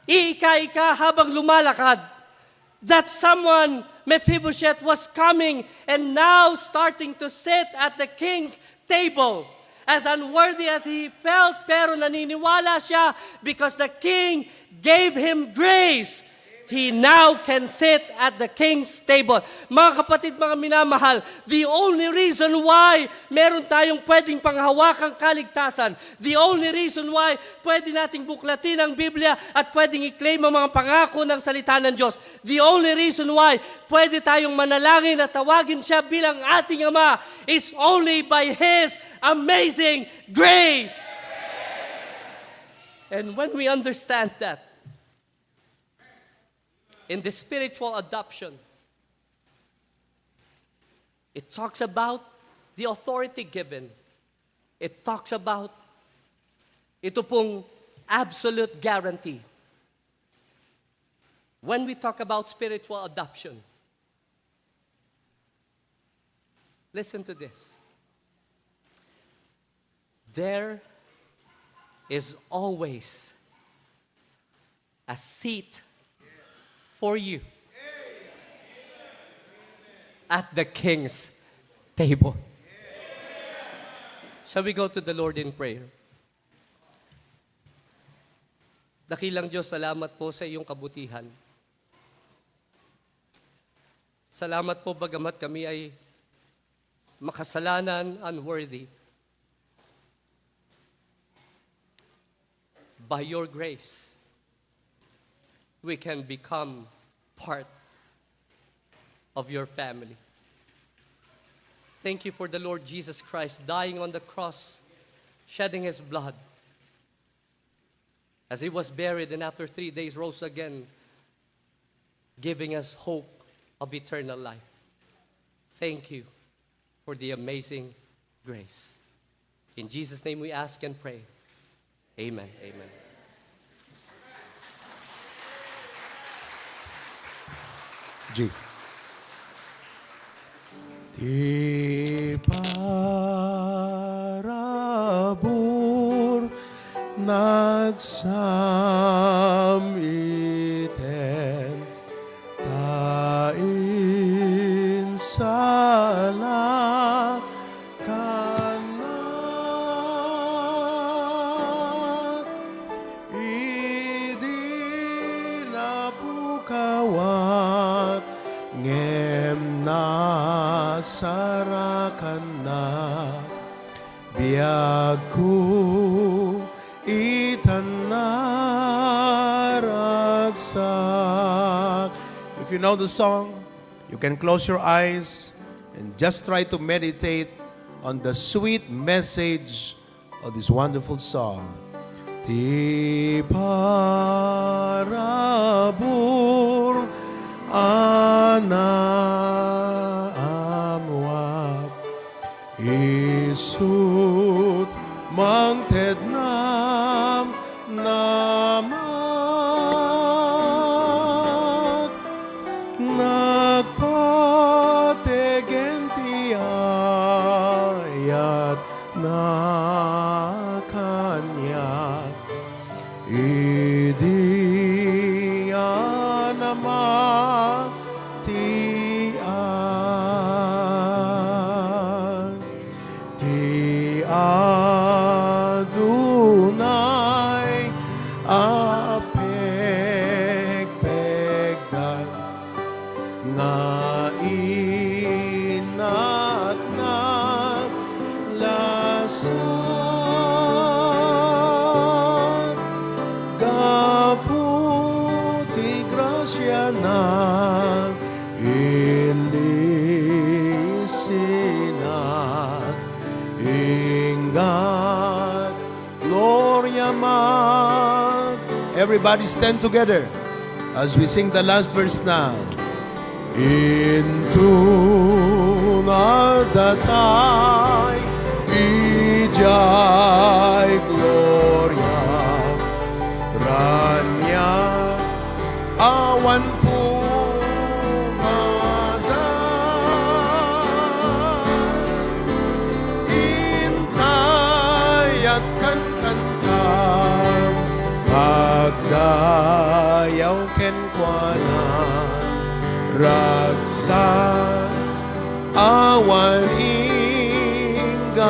iika-ika habang lumalakad. That someone, Mephibosheth, was coming and now starting to sit at the king's table. As unworthy as he felt, pero naniniwala siya because the king gave him grace. He now can sit at the king's table. Mga kapatid, mga minamahal, the only reason why meron tayong pwedeng panghawakang kaligtasan, the only reason why pwede nating buklatin ang Biblia at pwedeng i-claim ang mga pangako ng salita ng Diyos, the only reason why pwede tayong manalangin at tawagin siya bilang ating Ama is only by His amazing grace. And when we understand that, in the spiritual adoption, it talks about the authority given. It talks about ito pong absolute guarantee. When we talk about spiritual adoption, listen to this. There is always a seat for you at the king's table. Shall we go to the Lord in prayer? Dakilang Diyos, salamat po sa iyong kabutihan. Salamat po bagamat kami ay makasalanan, unworthy. By your grace, we can become part of your family. Thank you for the Lord Jesus Christ dying on the cross, shedding his blood. As he was buried and after three days rose again, giving us hope of eternal life. Thank you for the amazing grace. In Jesus' name we ask and pray. Amen. Amen. G. Ti parabur nagsamiten, ta insala kannak, idi napukawak, ngem nasarakannak. Biagko itan naragsak. If you know the song, you can close your eyes and just try to meditate on the sweet message of this wonderful song. Ti parabur a naammuak, isut' mangtednam namak, nagpategen ti ayat na kaniak. Idi a namatian ti adunay a pekpekdan, nga innak naglasak. Gapu ti grasiana, inlisinak, inggat Gloria mag. Everybody stand together. As we sing the last verse now. Inton adda tay idiay gloria, raniag awan pungada. Intay agkankanta, agdayaw kenkuana, ragsak awan inggana.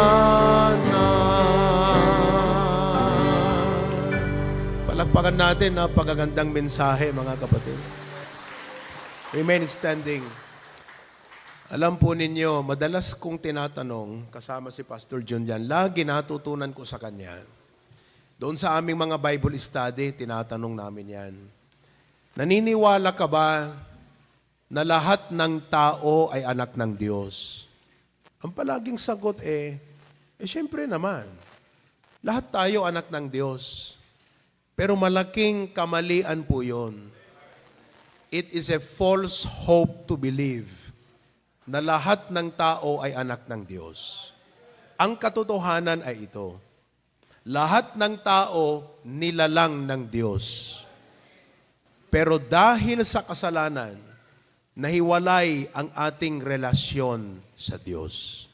Palakpakan natin ang pagagandang mensahe, mga kapatid. Remain standing. Alam po ninyo, madalas kong tinatanong kasama si Pastor Jun yan. Lagi natutunan ko sa kanya. Doon sa aming mga Bible study, tinatanong namin yan. Naniniwala ka ba na lahat ng tao ay anak ng Diyos? Ang palaging sagot eh, eh siyempre naman, lahat tayo anak ng Diyos. Pero malaking kamalian po yun. It is a false hope to believe na lahat ng tao ay anak ng Diyos. Ang katotohanan ay ito, lahat ng tao nilalang ng Diyos. Pero dahil sa kasalanan, nahiwalay ang ating relasyon sa Diyos.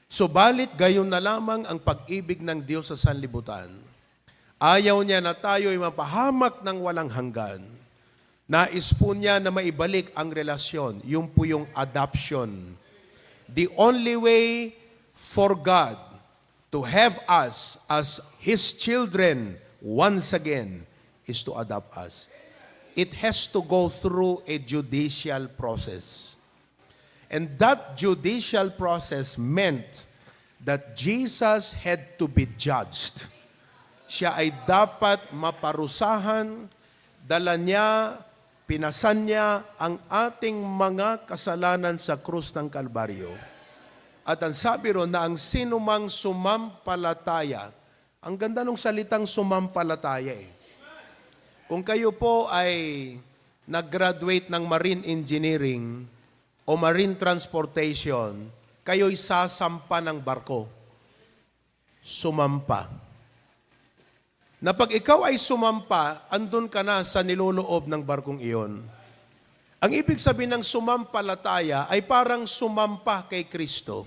Subalit gayon na lamang ang pag-ibig ng Diyos sa sanlibutan. Ayaw niya na tayo'y mapahamak ng walang hanggan. Nais po niya na maibalik ang relasyon, yung po yung adoption. The only way for God to have us as His children once again is to adopt us. It has to go through a judicial process. And that judicial process meant that Jesus had to be judged. Siya ay dapat maparusahan, dala niya, pinasan niya ang ating mga kasalanan sa krus ng Kalbaryo. At ang sabi ron na ang sinumang sumampalataya, ang ganda ng salitang sumampalataya eh. Kung kayo po ay nag-graduate ng marine engineering o marine transportation, kayo'y sasampa ng barko. Sumampa. Na pag ikaw ay sumampa, andun ka na sa niloloob ng barkong iyon. Ang ibig sabihin ng sumampalataya ay parang sumampa kay Kristo.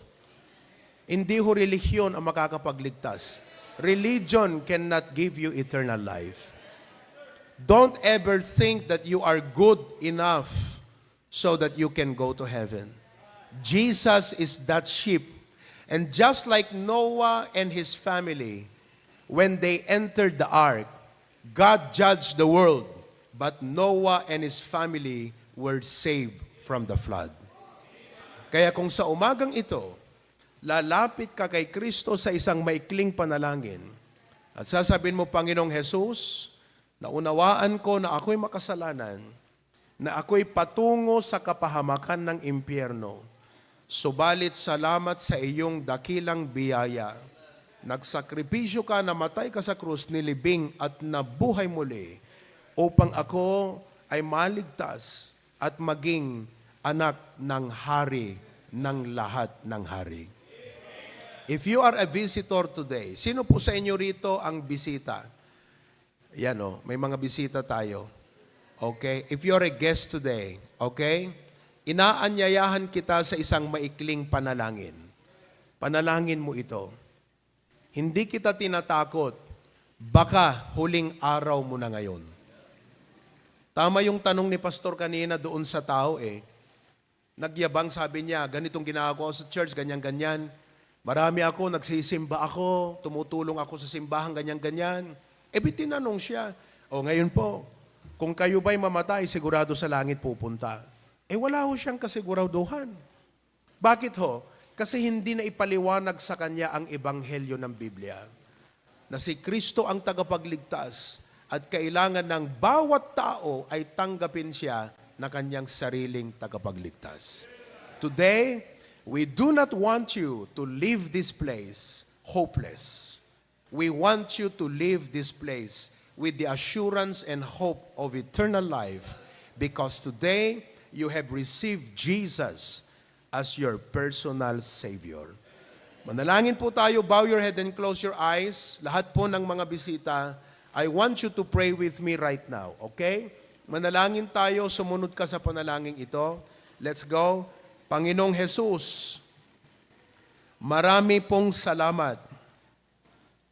Hindi ho relihiyon ang makakapagligtas. Religion cannot give you eternal life. Don't ever think that you are good enough so that you can go to heaven. Jesus is that ship. And just like Noah and his family, when they entered the ark, God judged the world, but Noah and his family were saved from the flood. Kaya kung sa umagang ito, lalapit ka kay Kristo sa isang maikling panalangin at sasabihin mo, "Panginoong Jesus, naunawaan ko na ako'y makasalanan, na ako'y patungo sa kapahamakan ng impyerno. Subalit salamat sa iyong dakilang biyaya. Nagsakripisyo ka, namatay ka sa krus, nilibing at nabuhay muli upang ako ay maligtas at maging anak ng Hari ng lahat ng hari." If you are a visitor today, sino po sa inyo rito ang bisita? Yan o, may mga bisita tayo. Okay? If you're a guest today, okay? Inaanyayahan kita sa isang maikling panalangin. Panalangin mo ito. Hindi kita tinatakot. Baka huling araw mo na ngayon. Tama yung tanong ni Pastor kanina doon sa tao eh. Nagyabang, sabi niya, "Ganitong ginagawa ko sa church, ganyan-ganyan. Marami ako, nagsisimba ako, tumutulong ako sa simbahan, ganyan-ganyan." E, di tinanong siya, "O, ngayon po, kung kayo ba'y mamatay, sigurado sa langit pupunta?" E, wala ho siyang kasiguraduhan. Bakit ho? Kasi hindi na ipaliwanag sa kanya ang ebanghelyo ng Biblia, na si Kristo ang tagapagligtas at kailangan ng bawat tao ay tanggapin siya na kanyang sariling tagapagligtas. Today, we do not want you to leave this place hopeless. We want you to leave this place with the assurance and hope of eternal life, because today you have received Jesus as your personal Savior. Manalangin po tayo, bow your head and close your eyes. Lahat po ng mga bisita, I want you to pray with me right now, okay? Manalangin tayo, sumunod ka sa panalangin ito. Let's go. Panginoong Jesus, marami pong salamat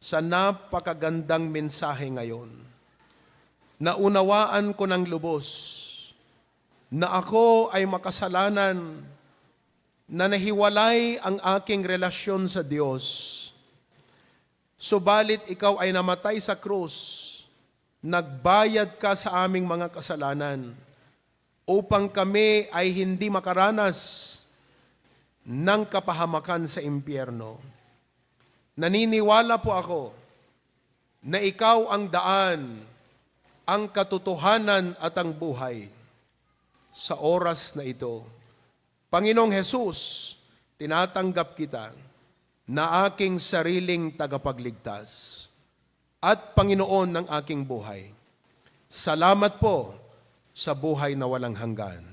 sa napakagandang mensahe ngayon. Naunawaan ko ng lubos na ako ay makasalanan, na nahiwalay ang aking relasyon sa Diyos. Subalit ikaw ay namatay sa krus, nagbayad ka sa aming mga kasalanan, upang kami ay hindi makaranas ng kapahamakan sa impyerno. Naniniwala po ako na ikaw ang daan, ang katotohanan at ang buhay. Sa oras na ito, Panginoong Jesus, tinatanggap kita na aking sariling tagapagligtas at Panginoon ng aking buhay. Salamat po sa buhay na walang hanggan.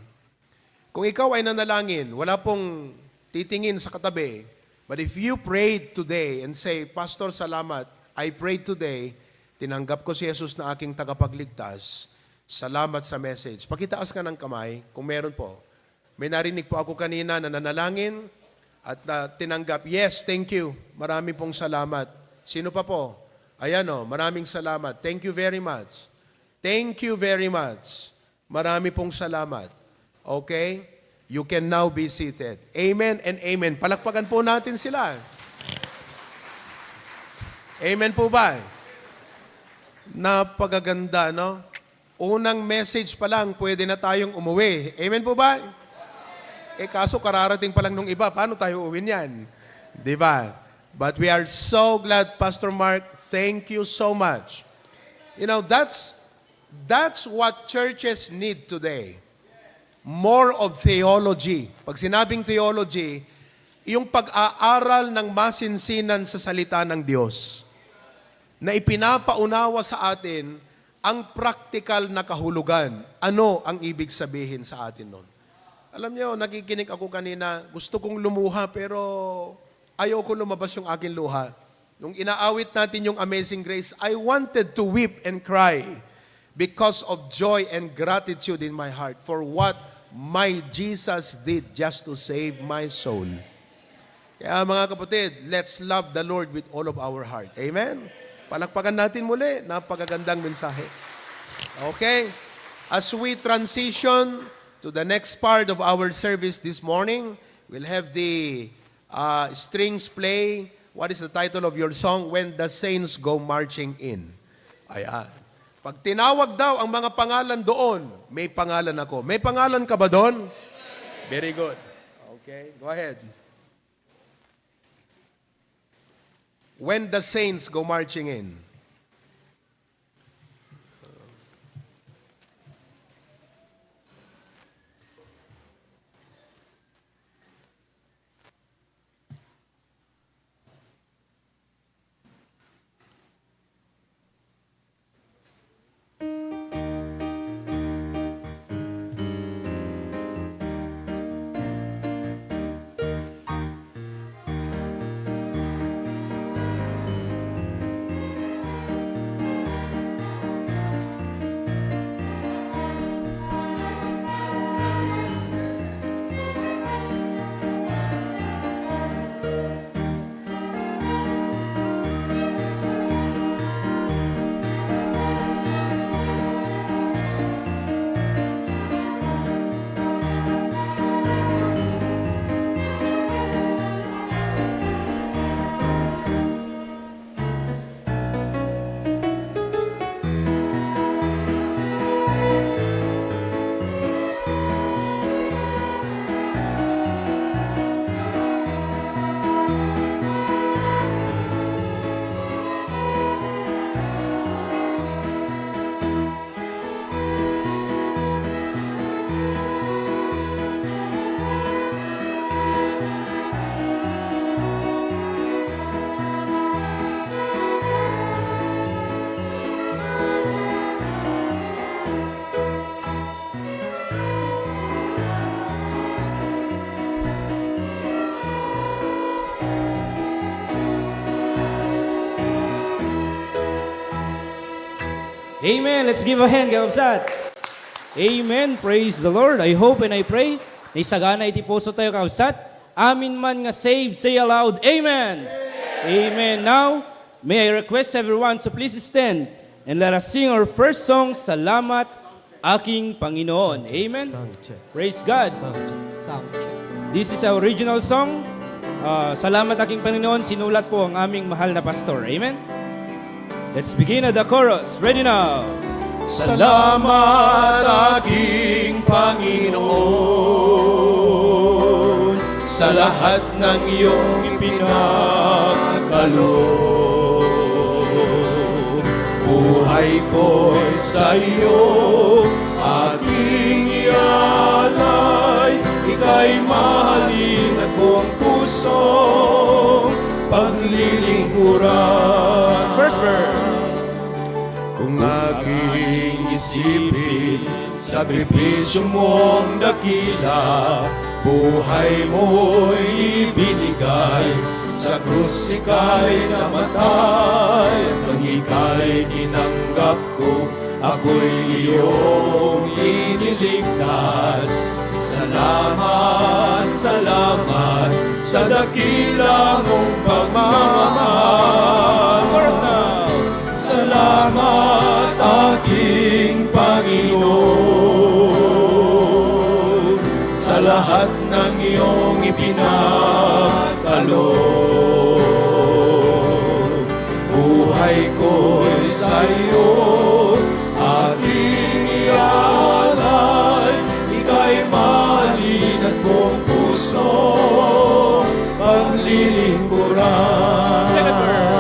Kung ikaw ay nanalangin, wala pong titingin sa katabi, but if you prayed today and say, "Pastor, salamat, I prayed today, tinanggap ko si Jesus na aking tagapagligtas, salamat sa message." Pakitaas ka ng kamay kung meron po. May narinig po ako kanina na nanalangin at, ah, tinanggap. Yes, thank you. Marami pong salamat. Sino pa po? Ayan o, maraming salamat. Thank you very much. Thank you very much. Marami pong salamat. Okay? You can now be seated. Amen and amen. Palakpakan po natin sila. Amen po ba? Napakaganda, no? Unang message pa lang, pwede na tayong umuwi. Amen po ba? Eh, kaso kararating pa lang nung iba, paano tayo uuwi niyan? Di ba? But we are so glad, Pastor Mark. Thank you so much. You know, that's, that's what churches need today. More of theology. Pag sinabing theology, yung pag-aaral ng masinsinan sa salita ng Diyos na ipinapaunawa sa atin ang praktikal na kahulugan. Ano ang ibig sabihin sa atin nun? Alam niyo, nakikinig ako kanina, gusto kong lumuha pero ayoko lumabas yung aking luha. Nung inaawit natin yung Amazing Grace, I wanted to weep and cry because of joy and gratitude in my heart for what my Jesus did just to save my soul. Kaya mga kapatid, let's love the Lord with all of our heart. Amen? Palakpakan natin muli. Napakagandang mensahe. Okay? As we transition to the next part of our service this morning, we'll have the, uh, strings play. What is the title of your song? When the Saints Go Marching In. Ayan. Pag tinawag daw ang mga pangalan doon, may pangalan ako. May pangalan ka ba doon? Very good. Okay, go ahead. When the Saints Go Marching In. Amen. Let's give a hand, kakabsat. Amen. Praise the Lord. I hope and I pray naisagana iti puso tayo, kakabsat. Amin man nga saved, say aloud, "Amen." Amen. Now, may I request everyone to please stand and let us sing our first song, Salamat Aking Panginoon. Amen. Sound check. Praise God. Sound check. Sound check. This is our original song. Ah, Salamat Aking Panginoon, sinulat po ang aming mahal na pastor. Amen. Let's begin at the chorus. Ready now. Salamat, aking Panginoon, sa lahat ng iyong ipinagkaloob. Buhay ko'y sa iyo aking ialay, ika'y mahalin at buong pusong paglilingkuran. First verse. Kung aking isipin, sakripisyo mong dakila, buhay mo'y ibinigay sa krus, ika'y namatay. Nang ika'y tinanggap ko, ako'y iyong iniligtas. Salamat, salamat sa dakila mong pagmamahal. Chorus now. Salamat, aking Panginoon, sa lahat ng iyong ipinagkaloob. Buhay ko'y sa iyo aking ialay, ika'y mahalin at buong puso paglilingkuran. Second verse.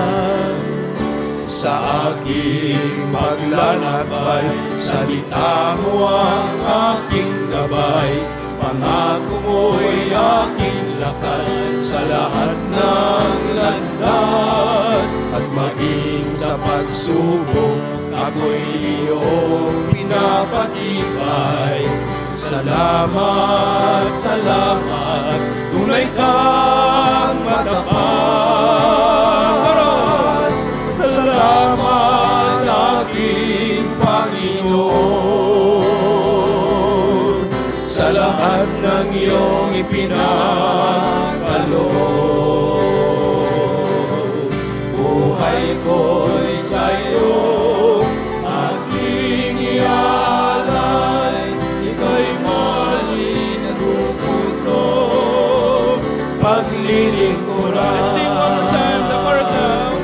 Sa aking paglalakbay, salita mo ang aking gabay. Pangako mo'y aking lakas sa lahat ng landas. At maging sa pagsubok, ako'y iyong pinapatibay. Salamat, salamat, tunay kang matapat. Salamat, aking Panginoon, sa lahat ng iyong ipinagkaloob. Buhay ko'y sa iyo aking ialay, ika'y mahalin at buong puso paglilingkuran. Let's sing one more time the chorus now.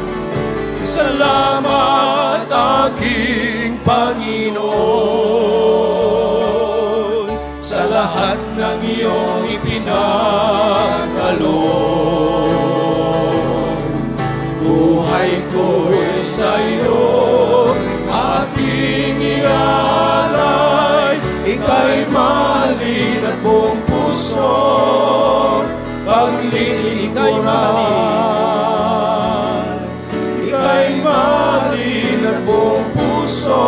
Salamat, aking Panginoon, sa lahat ng iyong ipinagkaloob. Buhay ko'y sa iyo aking ialay, ika'y mahalin at buong puso paglilingkuran. Ika'y mahalin at buong puso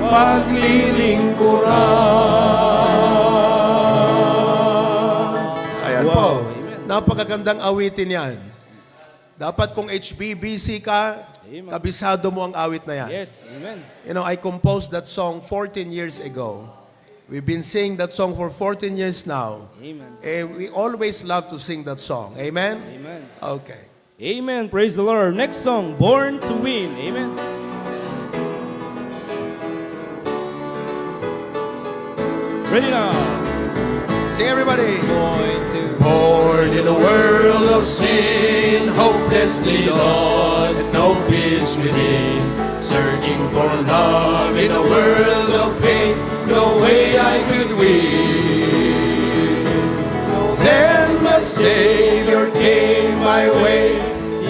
paglilingkuran. Ayan po. Wow. Amen. Napakagandang awitin yan. Dapat kung H B B C ka, Amen. Kabisado mo ang awit na yan. Yes, amen. You know, I composed that song fourteen years ago. We've been singing that song for fourteen years now. Amen. And we always love to sing that song. Amen? Amen. Okay. Amen. Praise the Lord. Next song, Born to Win. Amen. Ready now. Sing, everybody. Born in a world of sin, hopelessly lost, no peace within. Searching for love in a world of hate, no way I could win. Then my Savior came my way.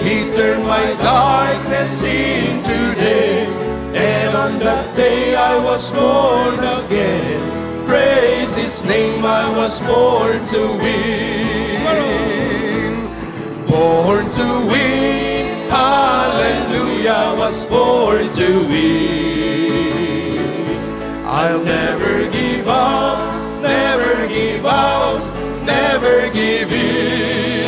He turned my darkness into day. And on that day I was born again. Praise his name, I was born to win. Born to win, hallelujah, was born to win. I'll never give up, never give out, never give in.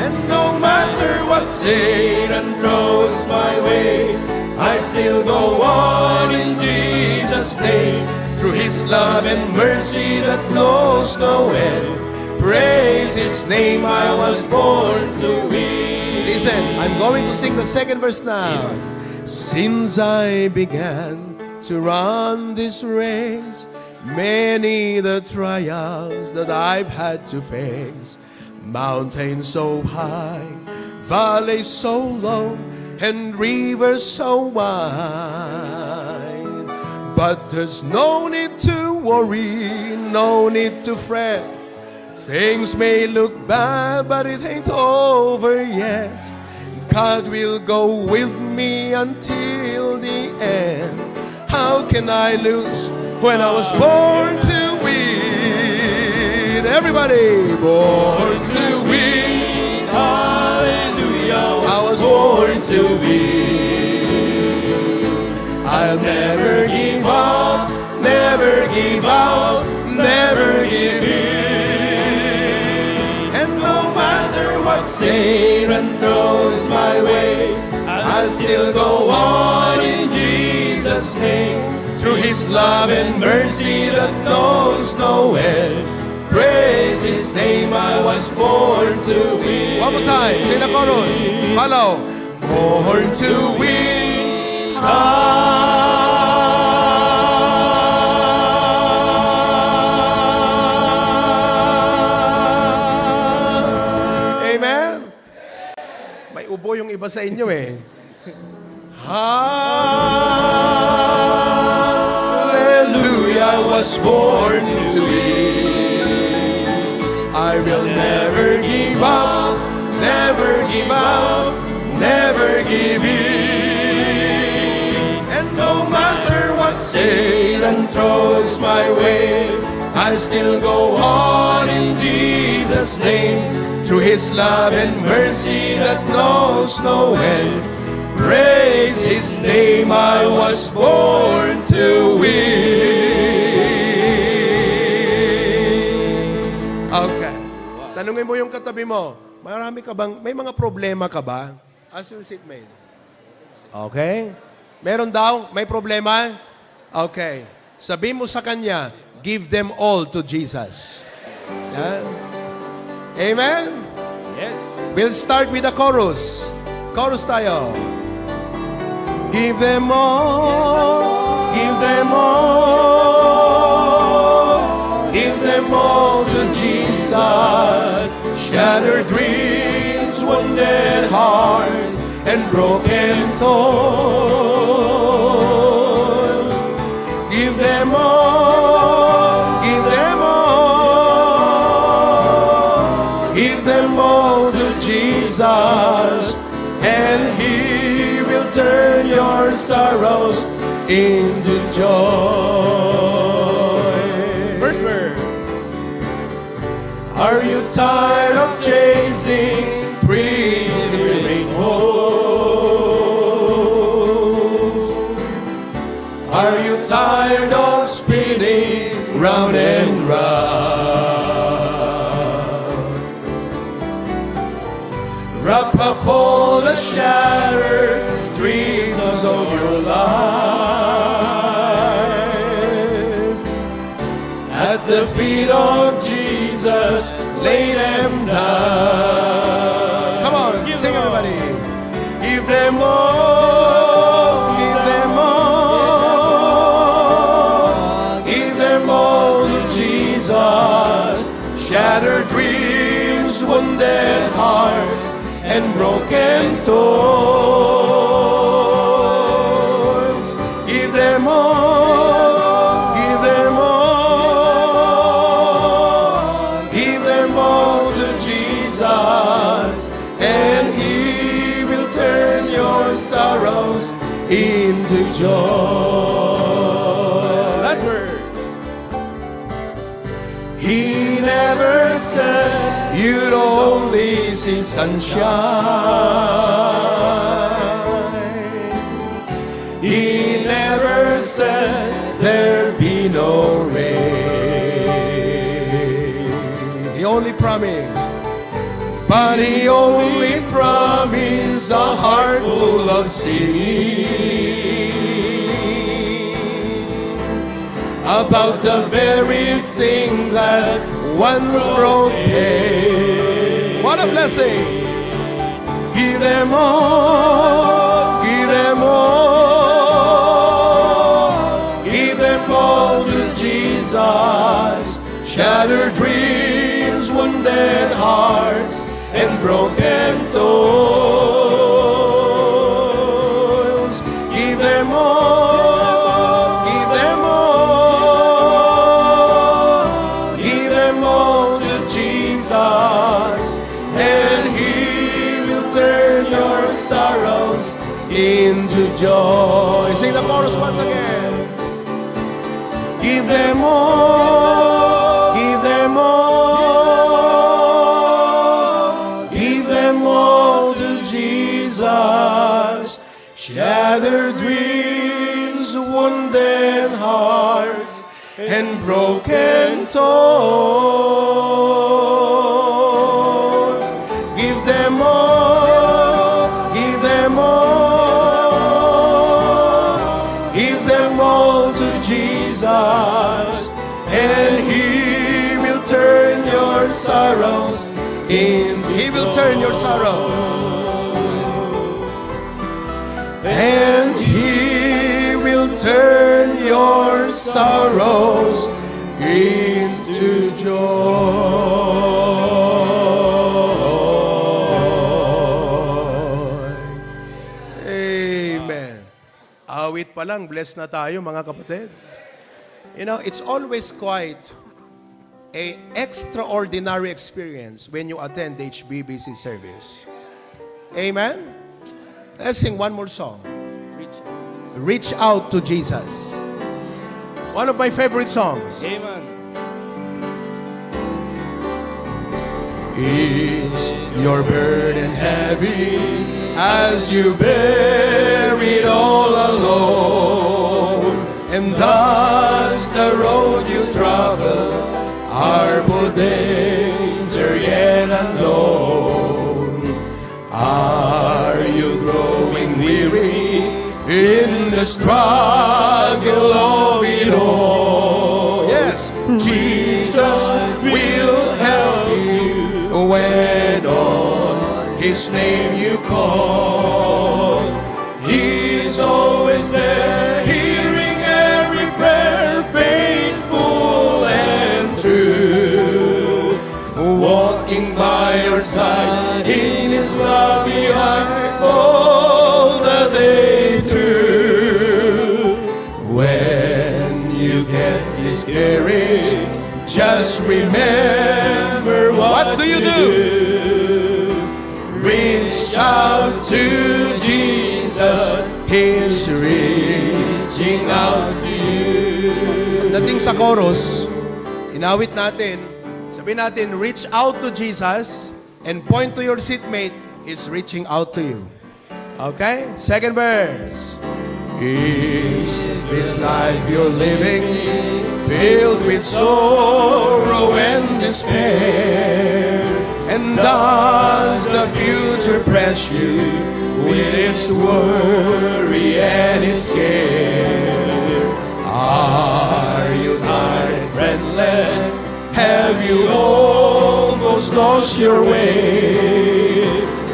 And no matter what Satan throws my way, I still go on in Jesus' name, through His love and mercy that knows no end. Praise His name, I was born to win. Listen, I'm going to sing the second verse now. Since I began to run this race, many the trials that I've had to face. Mountains so high, valleys so low, and rivers so wide. But there's no need to worry, no need to fret. Things may look bad, but it ain't over yet. God will go with me until the end. How can I lose when I was born to win? Everybody, born to win. Hallelujah. I was born to win. I'll never give up, never give out, never give in. And no matter what Satan throws my way, I'll still go on in Jesus' name. Through His love and mercy that knows no end, praise His name, I was born to win. One more time, sing the chorus. Hello. Born to win. Amen? May ubo yung iba sa inyo eh. Hallelujah, I was born to win. I will never give up, never give out, never give in. And no matter what Satan throws my way, I still go on in Jesus' name. Through His love and mercy that knows no end, praise His name, I was born to win. Okay. Tanungin mo yung katabi mo, marami ka bang, may mga problema ka ba? Ask your seatmate. Okay? Meron daw? May problema? Okay. Sabi mo sa kanya, "Give them all to Jesus." Yan. Amen? Yes. We'll start with the chorus. Chorus tayo. Give them all, give them all, give them all to Jesus. Shattered dreams, wounded hearts, and broken toys. Give them all, give them all, give them all to Jesus, and He will turn your sorrows into joy. First verse. Are you tired of chasing pretty rainbows? Are you tired of spinning round and round? Wrap up all the shattered dreams of your life. At the feet of Jesus, lay them down. Come on, sing, everybody. Give them all, give them all, give them all to Jesus. Shattered dreams, wounded hearts, and broken toys. Give them all, give them all, give them all to Jesus, and He will turn your sorrows into joy. Last verse. He never said you'd only see sunshine. He never said there'd be no rain. He only promised. But he only promised a heart full of singing about the very thing that once brought pain. What a blessing! Give them all, give them all, give them all to Jesus. Shattered dreams, wounded hearts, and broken tones. Give them all, give them all, give them all to Jesus, and He will turn your sorrows into joy. Sing the chorus once again. Give them all, give them all, give them all to Jesus. Shattered dreams, wounded hearts, and broken tones. Give them all, give them all, give them all to Jesus, and He will turn your sorrows in. He will turn your sorrows. And He will turn your sorrows into joy. Amen. Awit pa lang, bless na tayo, mga kapatid. You know, it's always quite a extraordinary experience when you attend the H B B C service. Amen? Let's sing one more song. Reach out to Jesus. One of my favorite songs. Amen. Is your burden heavy as you bear it all alone? And does the road you travel harbor danger yet unknown? Are you growing weary in the struggle of it all? Yes, Jesus will help you when on His name you call. He's always there, hearing every prayer, faithful and true. Walking by your side in His love behind all the day through. When you get discouraged, just remember what, what do you do? Reach out to Jesus, He's reaching out to you. Dating sa chorus, inawit natin, sabihin natin, "Reach out to Jesus and point to your seatmate, He's reaching out to you." Okay? Second verse. Is this life you're living filled with sorrow and despair? And does the future press you with its worry and its care? Are you tired and friendless? Have you almost lost your way?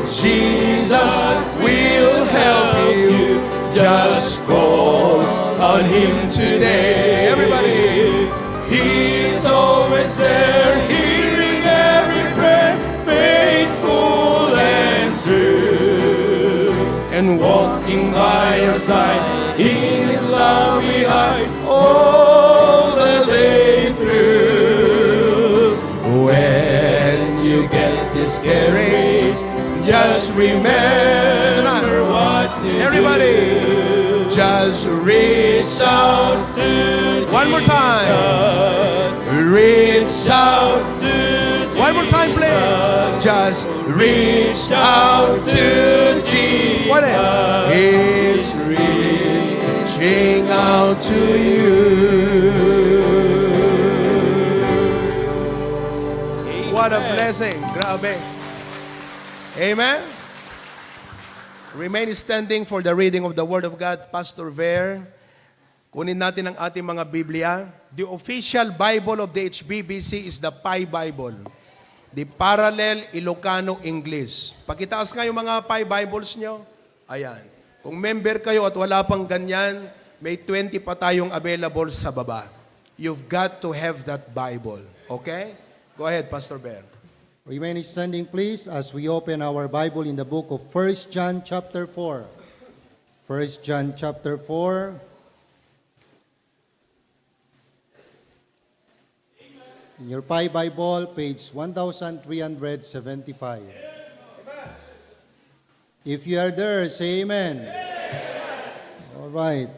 Jesus will help you. Just call on Him today. Everybody. He's always there, hearing every prayer, faithful and true, and walking by your side in His love behind all the day through. When you get discouraged, just remember what to do. Everybody, just reach out to, one more time. Reach out to, one more time, please. Just reach out to Jesus. What else? He's reaching out to you. What a blessing. Grabe. Amen? Remain standing for the reading of the Word of God. Pastor Ver, kunin natin ang ating mga Biblia. The official Bible of the H B B C is the Pi Bible, the Parallel Ilocano English. Pakitaas nga yung mga Pi Bibles nyo. Ayan. Kung member kayo at wala pang ganyan, may twenty pa tayong available sa baba. You've got to have that Bible. Okay? Go ahead, Pastor Ver. Remain standing, please, as we open our Bible in the book of First John chapter four. First John chapter four. In your Pi Bible, page one thousand three hundred seventy-five. If you are there, say amen. All right.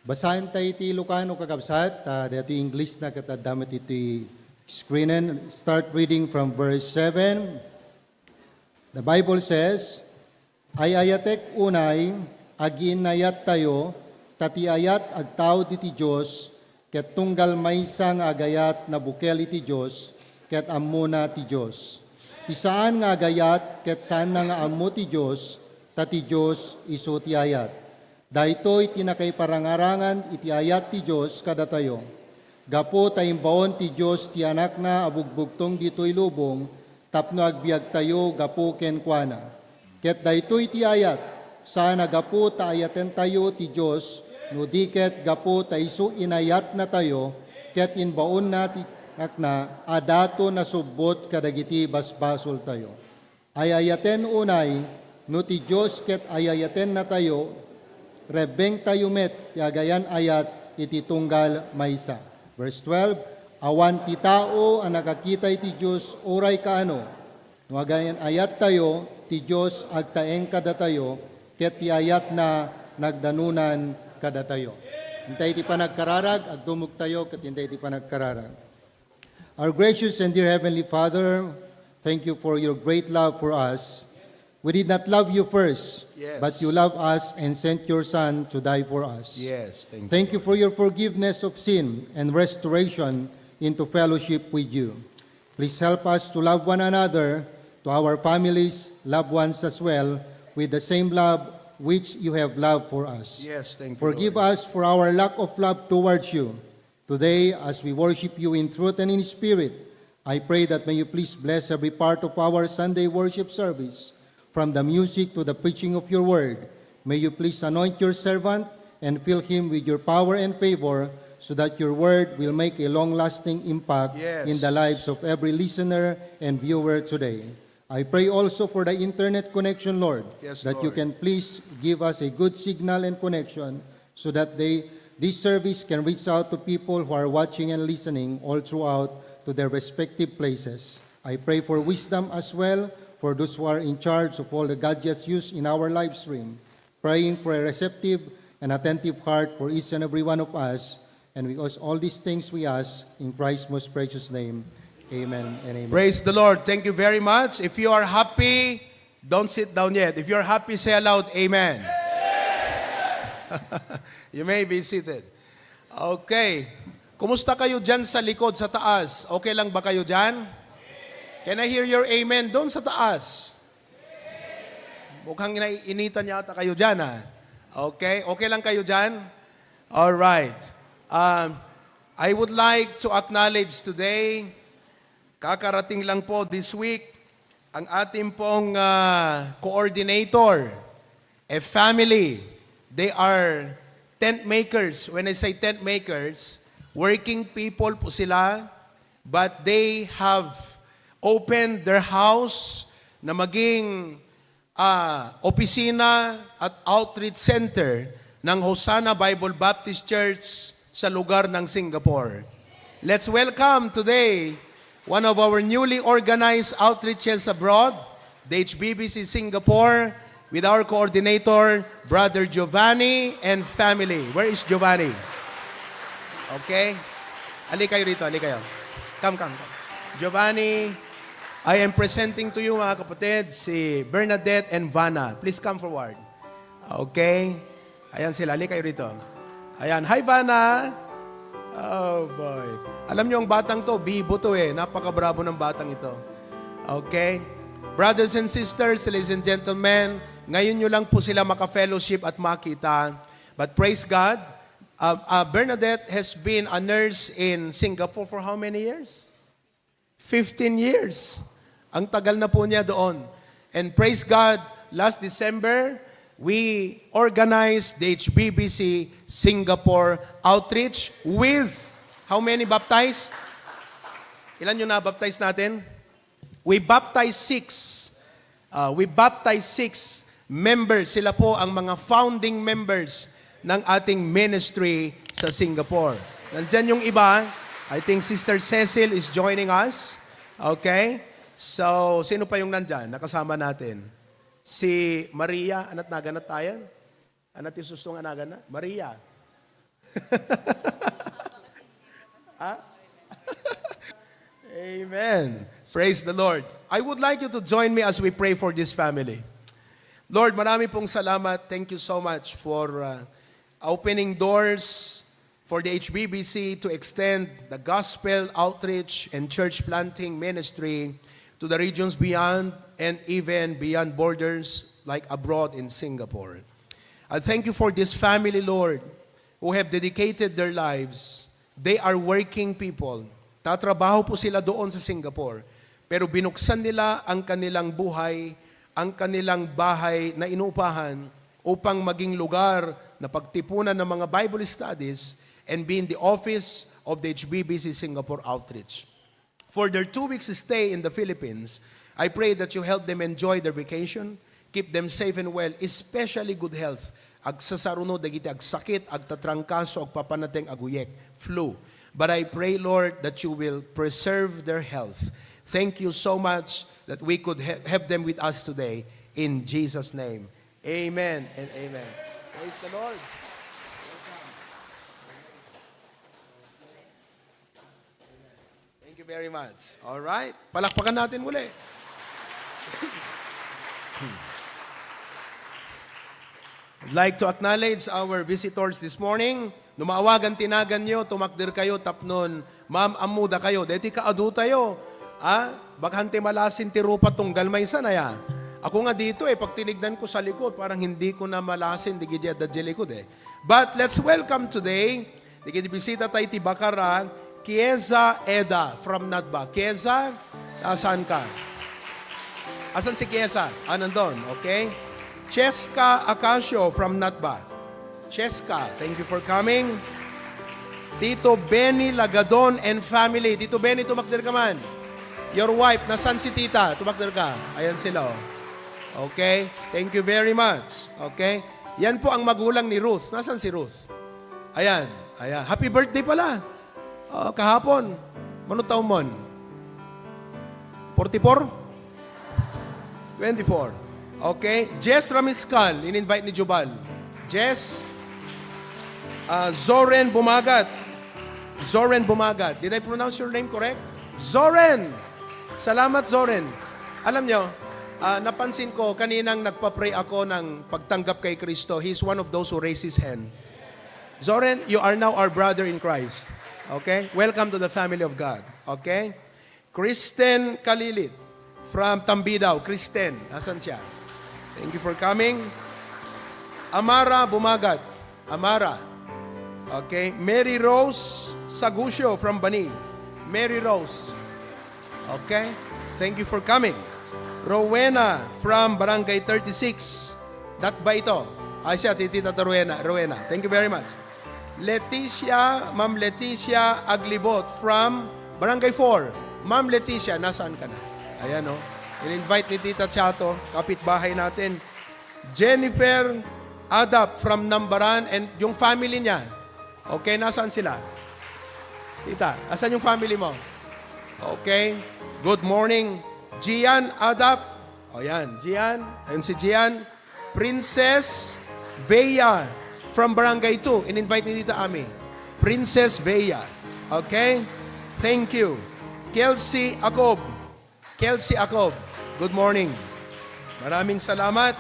Basaen tayo iti Ilocano, kakabsat. Ah, daytoy English na, ket adda met iti screenen. Start reading from verse seven. The Bible says, "Ay-ayatek unay, agiinnayattayo, ta ti ayat agtaud iti Dios, ket tunggal maysa nga agayat nabukel iti Dios, ket ammona ti Dios. Ti saan nga agayat, ket saanna nga ammo ti Dios, ta ti Dios isu ti ayat." Daytoy ti nakaiparangarangan iti ayat ti Dios kadatayo, gapu ta imbaon ti Dios ti Anakna a bugbugtong ditoy lubong tapno agbiagtayo gapu kenkuana. Ket daytoy ti ayat, saan a gapu ta ayatentayo ti Dios, no di ket gapu ta isu inayatnatayo ket imbaonna ti Anakna a daton a subbot kadagiti basbasoltayo. Ay-ayaten unay, no ti Dios ket ay-ayatennatayo, rebbengtayo met ti agayan-ayat iti tunggal maysa. Verse twelve, "Awan ti tao a nakakita iti Dios uray kaano. No agayan-ayattayo, ti Dios agtaeng kadatayo, ket ti ayatna nagdanunan kadatayo." Intay ti panagkararag, agdumogtayo ket intay ti panagkararag. Our gracious and dear Heavenly Father, thank you for your great love for us. We did not love you first, Yes. but you love us and sent your Son to die for us. Yes, thank you. Thank you for your forgiveness of sin and restoration into fellowship with you. Please help us to love one another, to our families, loved ones as well, with the same love which you have loved for us. Yes, thank you, Forgive Lord. us for our lack of love towards you. Today, as we worship you in truth and in spirit, I pray that may you please bless every part of our Sunday worship service, from the music to the preaching of your word. May you please anoint your servant and fill him with your power and favor, so that your word will make a long-lasting impact Yes. in the lives of every listener and viewer today. I pray also for the internet connection, Lord, Yes, that you Lord. can please give us a good signal and connection so that they, this service can reach out to people who are watching and listening all throughout to their respective places. I pray for wisdom as well for those who are in charge of all the gadgets used in our live stream. Praying for a receptive and attentive heart for each and every one of us. And we ask all these things, we ask in Christ's most precious name. Amen and amen. Praise the Lord. Thank you very much. If you are happy, don't sit down yet. If you're happy, say aloud, "Amen." You may be seated. Okay. Kumusta kayo dyan sa likod, sa taas? Okay lang ba kayo dyan? Can I hear your amen doon sa taas? Mukhang naiinitan yata kayo dyan, ah. Okay? Okay lang kayo dyan? All right. Um, I would like to acknowledge today, kakarating lang po this week, ang ating pong, ah, coordinator, a family. They are tent makers. When I say tent makers, working people po sila, but they have opened their house na maging, ah, opisina at outreach center ng Hosanna Bible Baptist Church sa lugar ng Singapore. Let's welcome today one of our newly organized outreaches abroad, the H B B C Singapore, with our coordinator, Brother Giovanni and family. Where is Giovanni? Okay. Ali kayo rito, ali kayo. Come, come, come. Giovanni, I am presenting to you, mga kapatid, si Bernadette and Vana. Please come forward. Okay. Ayan sila, ali kayo rito. Ayan. Hi, Vana. Oh, boy. Alam niyo, ang batang to, bibo to eh. Napakabravo ng batang ito. Okay? Brothers and sisters, ladies and gentlemen, ngayon nyo lang po sila maka-fellowship at makita. But praise God, uh, uh, Bernadette has been a nurse in Singapore for how many years? Fifteen years. Ang tagal na po niya doon. And praise God, last December, we organized the H B B C Singapore outreach with how many baptized? Ilan yung na-baptize natin? We baptized six. Uh, we baptized six members. Sila po ang mga founding members ng ating ministry sa Singapore. Nandyan yung iba. I think Sister Cecil is joining us. Okay? So, sino pa yung nandyan? Nakasama natin. Si Maria, anat naganat tayan? Anat yung susto nga naganat? Maria. Ha? Amen. Praise the Lord. I would like you to join me as we pray for this family. Lord, marami pong salamat. Thank you so much for uh, opening doors for the H B B C to extend the gospel outreach and church planting ministry to the regions beyond and even beyond borders like abroad in Singapore. I thank you for this family, Lord, who have dedicated their lives. They are working people. Tatrabaho po sila doon sa Singapore. Pero binuksan nila ang kanilang buhay, ang kanilang bahay na inuupahan upang maging lugar na pagtipunan ng mga Bible studies and be in the office of the H B B C Singapore Outreach. For their two weeks stay in the Philippines, I pray that you help them enjoy their vacation, keep them safe and well, especially good health. Agsasaruno dagiti agsakit, agtatrangkaso, agpapanateng, aguyek, flu. But I pray, Lord, that you will preserve their health. Thank you so much that we could ha- have them with us today. In Jesus' name, amen and amen. Praise the Lord. Thank you very much. All right. Palakpakan natin muli. I'd like to acknowledge our visitors this morning. No maawagan ti naganyo, tumakder kayo tapnon, ma'am, ammoda kayo. Deti kaadu tayo. Ah, baka ti malasin ti rupa tunggal maysa na ya. Ako nga dito eh, pag tinignan ko sa likod, parang hindi ko na malasin di gidi adda di likod eh. But let's welcome today, di gidi bisita tayo ti Bacara, Kieza Eda from Natba. Kieza, nasaan ka? Asan si Kieza? Ah, nandun. Okay. Cheska Acacio from Natba. Cheska, thank you for coming. Tito Benny Lagadon and family. Tito Benny, tumakder ka man. Your wife, nasan si tita? Tumakder ka. Ayan sila, oh. Okay? Thank you very much. Okay? Yan po ang magulang ni Ruth. Nasan si Ruth? Ayan. Ayan. Happy birthday pala. Ah, kahapon. Mano taon mon? Forty-four? Twenty-four. Okay. Jess Ramiscal, in-invite ni Jubal. Jess, ah, Zoren Bumagat. Zoren Bumagat. Did I pronounce your name correct? Zoren! Salamat, Zoren. Alam nyo, ah, napansin ko, kaninang nagpa-pray ako ng pagtanggap kay Kristo, he's one of those who raised his hand. Zoren, you are now our brother in Christ. Okay? Welcome to the family of God. Okay? Kristen Kalilit from Tambidao. Kristen, nasan siya? Thank you for coming. Amara Bumagat. Amara. Okay. Mary Rose Sagusio from Bani. Mary Rose. Okay. Thank you for coming. Rowena from Barangay thirty-six. Natba ito. Ay siya, si Tita Rowena. Rowena. Thank you very much. Leticia, Ma'am Leticia Aglibot from Barangay four. Ma'am Leticia, nasaan ka na? Ayan, oh. In-invite ni Tita Chato, kapitbahay natin. Jennifer Adap from Nambaran and yung family niya. Okay, nasaan sila? Tita, asan yung family mo? Okay. Good morning. Gian Adap. O yan, Gian. Ayun si Gian. Princess Vea from Barangay two. In-invite ni Tita Ami. Princess Vea. Okay? Thank you. Kelsey Acob. Kelsey Acob. Good morning. Maraming salamat.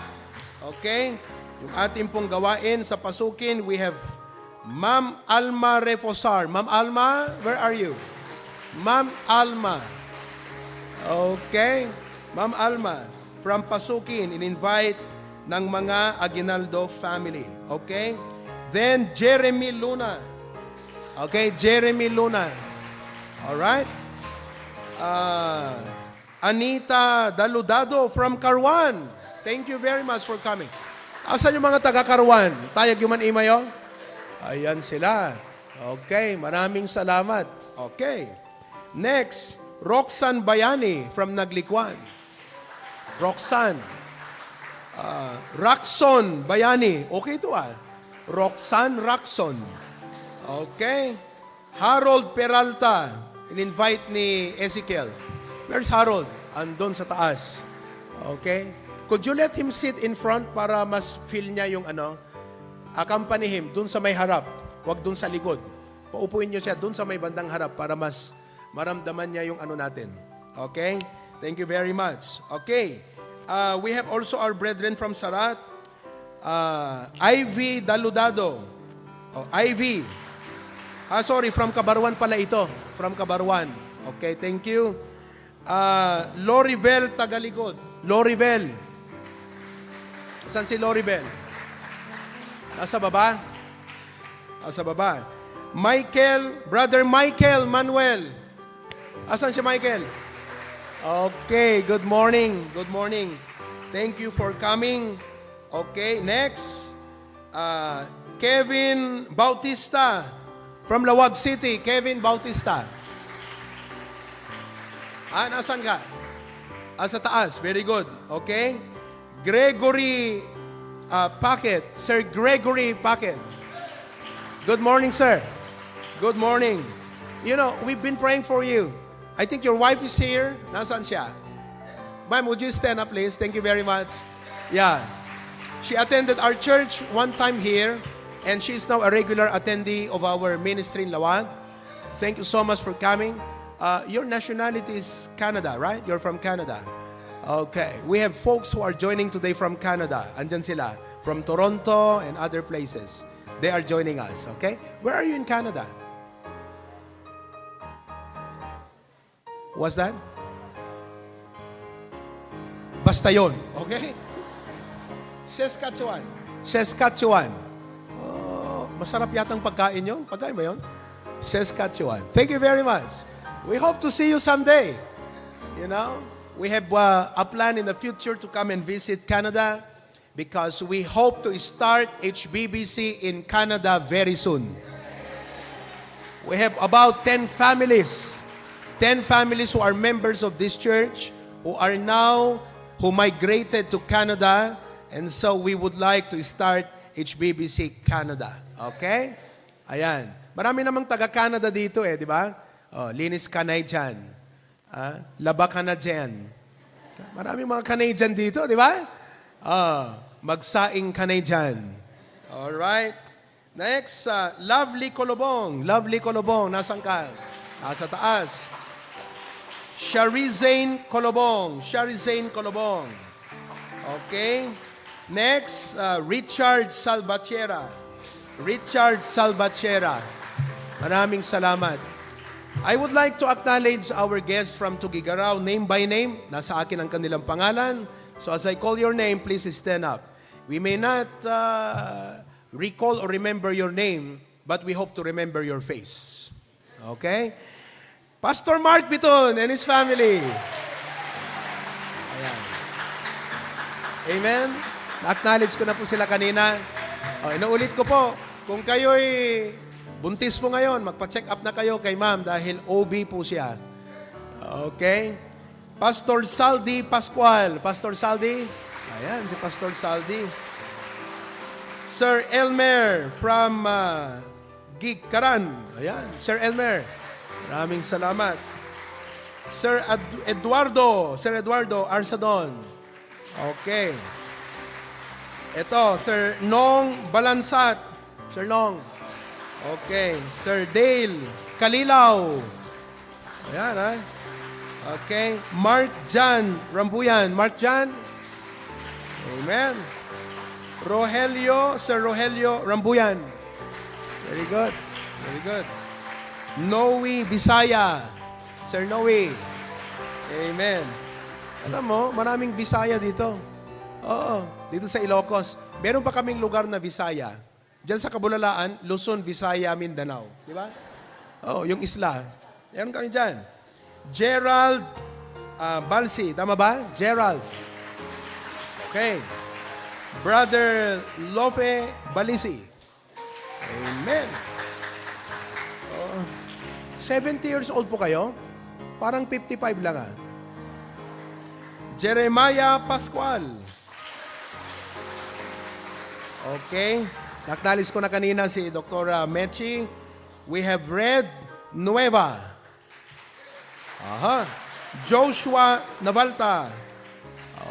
Okay? Yung ating pong gawain sa pasukin, we have Ma'am Alma Refosar. Ma'am Alma, where are you? Ma'am Alma. Okay. Ma'am Alma, from Pasukin, in-invite ng mga Aguinaldo family. Okay? Then, Jeremy Luna. Okay, Jeremy Luna. Alright? Ah, Anita Daludado from Caruan. Thank you very much for coming. Asan yung mga taga Caruan? Tayag yung man imayo? Ayan sila. Okay, maraming salamat. Okay. Next, Roxanne Bayani from Naglikuan. Roxanne. Ah, Roxon Bayani. Okay ito, ah. Roxanne, Roxon. Okay. Harold Peralta, in-invite ni Ezekiel. Where's Harold? Andun sa taas. Okay. Could you let him sit in front para mas feel niya yung ano? Accompany him dun sa may harap, wag dun sa likod. Paupuin niyo siya dun sa may bandang harap para mas maramdaman niya yung ano natin. Okay? Thank you very much. Okay. Uh, we have also our brethren from Sarat. Uh, Ivy Daludado. Oh, Ivy. Ah, sorry, from Cabaruan pala ito. From Cabaruan. Okay, thank you. Uh, Lorivel Tagalikod. Lorivel. Saan si Lorivel? Nasa baba? Ah, sa baba. Michael, Brother Michael Manuel. Asan si Michael? Okay, good morning. Good morning. Thank you for coming. Okay, next. Ah, Kevin Bautista from Laoag City. Kevin Bautista. Ah, nasan ka? Ah, sa taas. Very good. Okay. Gregory, uh, Packet. Sir Gregory Packet. Good morning, sir. Good morning. You know, we've been praying for you. I think your wife is here. Nasaan siya? Ma'am, would you stand up, please? Thank you very much. Yeah. She attended our church one time here, and she is now a regular attendee of our ministry in Laoag. Thank you so much for coming. Uh, your nationality is Canada, right? You're from Canada. Okay. We have folks who are joining today from Canada. Andyan sila. From Toronto and other places. They are joining us, okay? Where are you in Canada? What's that? Basta yon, okay? Saskatchewan. Saskatchewan. Oh, masarap yatang pagkain yon. Pagkain ba yon? Saskatchewan. Thank you very much. We hope to see you someday. You know, we have, uh, a plan in the future to come and visit Canada because we hope to start H B B C in Canada very soon. We have about ten families, ten families who are members of this church who are now, who migrated to Canada, and so we would like to start H B B C Canada. Okay? Ayan. Marami namang taga Canada dito eh, di ba? Oh, linis Canadian. Ah, laba Canadian. Maraming mga Canadian dito, di ba? Ah, magsaing Canadian. All right. Next, ah, Lovely Colobong. Lovely Colobong, nasan ka? Ah, sa taas. Shari Zane Colobong. Shari Zane Colobong. Okay. Next, uh, Richard Salvatierra. Richard Salvatierra. Maraming salamat. I would like to acknowledge our guests from Tuguegarao name by name. Nasa akin ang kanilang pangalan. So as I call your name, please stand up. We may not, uh, recall or remember your name, but we hope to remember your face. Okay? Pastor Mark Biton and his family. Ayan. Amen. Na-acknowledge ko na po sila kanina. O, inuulit ko po, kung kayo'y buntis po ngayon, magpa-check up na kayo kay ma'am dahil O B po siya. Okay? Pastor Saldi Pascual. Pastor Saldi. Ayan, si Pastor Saldi. Sir Elmer from, ah, Gigkaran. Ayan, Sir Elmer. Maraming salamat. Sir Ad-, Eduardo, Sir Eduardo Arsadon. Okay. Ito, Sir Nong Balansat. Sir Nong. Okay. Sir Dale Kalilaw. Ayan, ha? Okay. Mark John Rambuyan. Mark John. Amen. Rogelio, Sir Rogelio Rambuyan. Very good. Very good. Noe Bisaya. Sir Noe. Amen. Alam mo, maraming Bisaya dito. Oo, dito sa Ilocos. Meron pa kaming lugar na Bisaya. Diyan sa Kabulalaan, Luzon, Visaya, Mindanao. Di ba? Oh, yung isla. Meron kami dyan. Gerald ah, Balsi. Tama ba? Gerald. Okay. Brother Lofe Balisi. Amen. Oh, seventy years old po kayo? Parang fifty-five lang, ah. Jeremiah Pascual. Okay. Naknalis ko na kanina si Doktora Mechi. We have Red Nueva. Aha. Joshua Navalta.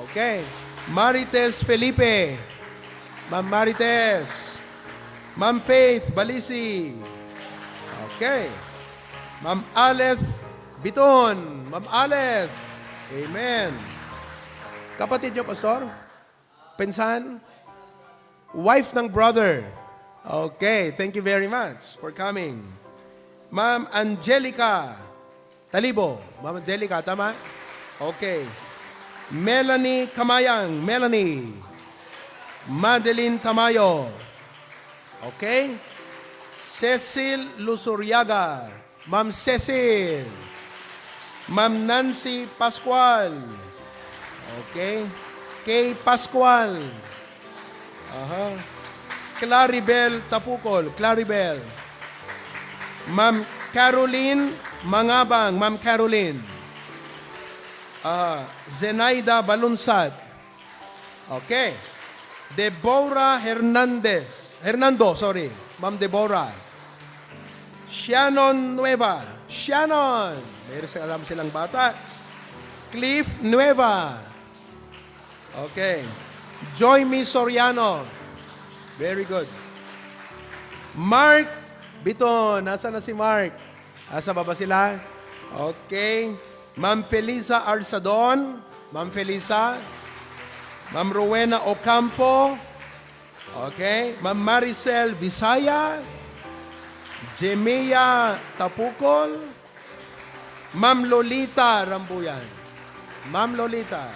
Okay. Marites Felipe. Ma'am Marites. Ma'am Faith Balisi. Okay. Ma'am Aleth Biton. Ma'am Aleth. Amen. Kapatid niyo, Pastor? Pinsan? Wife ng brother. Okay, thank you very much for coming. Ma'am Angelica Talibo. Ma'am Angelica, tama? Okay. Melanie Kamayang. Melanie. Madeline Tamayo. Okay. Cecil Lusuriaga. Ma'am Cecil. Ma'am Nancy Pascual. Okay. Kay Pascual. Aha. Claribel Tapukol. Claribel. Ma'am Caroline Mangabang. Ma'am Caroline. Ah, Zenaida Balunsat. Okay. Deborah Hernandez. Hernando, sorry. Ma'am Deborah. Shannon Nueva. Shannon! Meron sila, alam silang bata. Cliff Nueva. Okay. Joymi Soriano. Very good. Mark Biton. Nasaan na si Mark? Asa baba sila? Okay. Ma'am Felisa Arsadon. Ma'am Felisa. Ma'am Rowena Ocampo. Okay. Ma'am Maricel Visaya. Jemia Tapukol. Ma'am Lolita Rambuyan. Ma'am Lolita.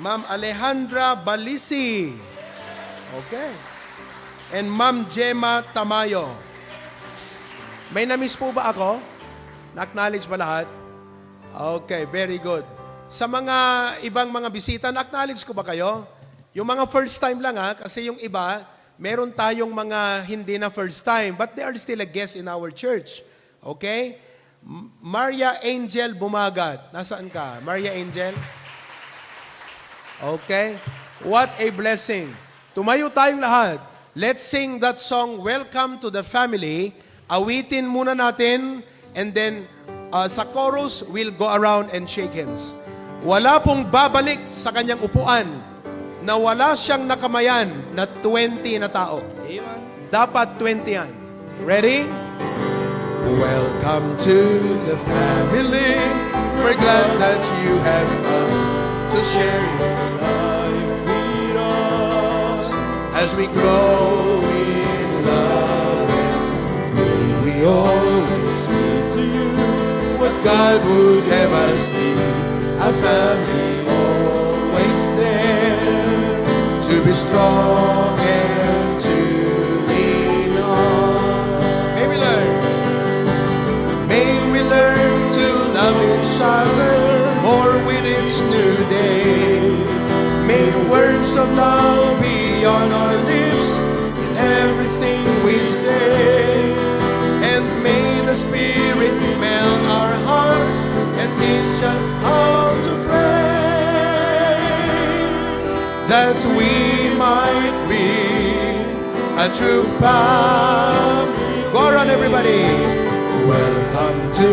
Ma'am Alejandra Balisi. Okay. And Ma'am Gemma Tamayo. May na-miss po ba ako? Na-acknowledge ba lahat? Okay, very good. Sa mga ibang mga bisita, na-acknowledge ko ba kayo? Yung mga first time lang, ha, kasi yung iba, meron tayong mga hindi na first time, but they are still a guest in our church. Okay? M-, Maria Angel Bumagat. Nasaan ka? Maria Angel? Okay. What a blessing. Tumayo tayong lahat. Let's sing that song, Welcome to the Family. Awitin muna natin, and then, uh, sa chorus, we'll go around and shake hands. Wala pong babalik sa kanyang upuan na wala siyang nakamayan na twenty na tao. Amen. Dapat twenty yan. Ready? Welcome to the family. We're glad that you have come to share your life with us as we grow in love. And may we always be to you what God would have us be, a family always there to be strong and to lean on. May we learn. May we learn to love each other more with each new day. May words of love be on our lips in everything we say. And may the Spirit melt our hearts and teach us how to pray, that we might be a true family. Go around, everybody. Welcome to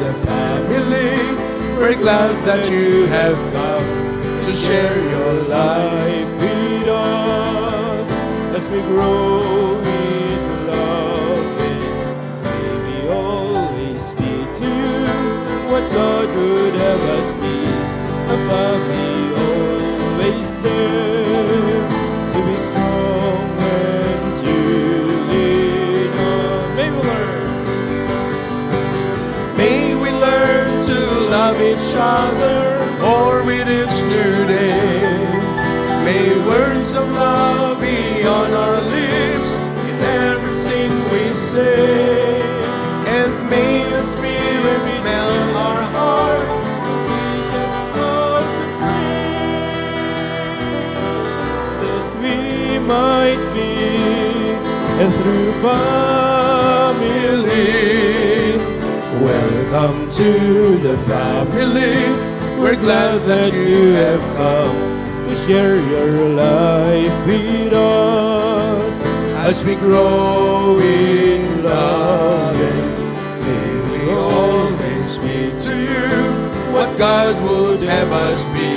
the family. We're glad that you have come to share your life with us as we grow in love. May we always be to you what God would have us be, a family always there to be strong and to lean on. May we learn. May we learn to love each other, or with each new day. May words of love be on our lips in everything we say. And may the Spirit melt our hearts and teach us how to pray, that we might be a true family. Welcome to the family. We're glad that you have come to share your life with us. As we grow in love, and may we always be to you what God would have us be.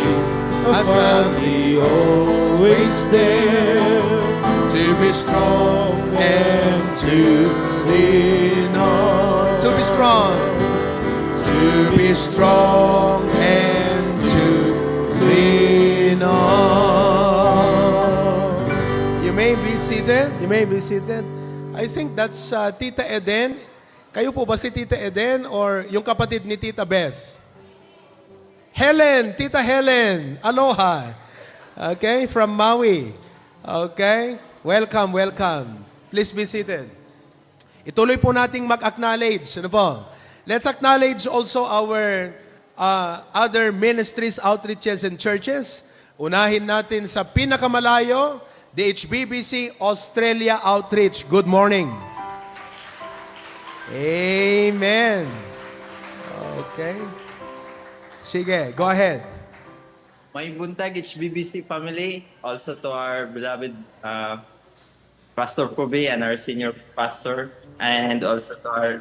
A family always there to be strong and to lean on. To be strong. To be strong and to lean on. You may be seated. You may be seated. I think that's uh, Tita Eden. Kayo po ba si Tita Eden or yung kapatid ni Tita Beth? Helen, Tita Helen, aloha. Okay, from Maui. Okay, welcome, welcome. Please be seated. Ituloy po nating mag-acknowledge. Ano po? Let's acknowledge also our uh, other ministries, outreaches, and churches. Unahin natin sa pinakamalayo, the H B B C Australia Outreach. Good morning. Amen. Okay. Sige, go ahead. Maayong buntag, H B B C family. Also to our beloved uh, Pastor Pubi and our senior pastor, and also to our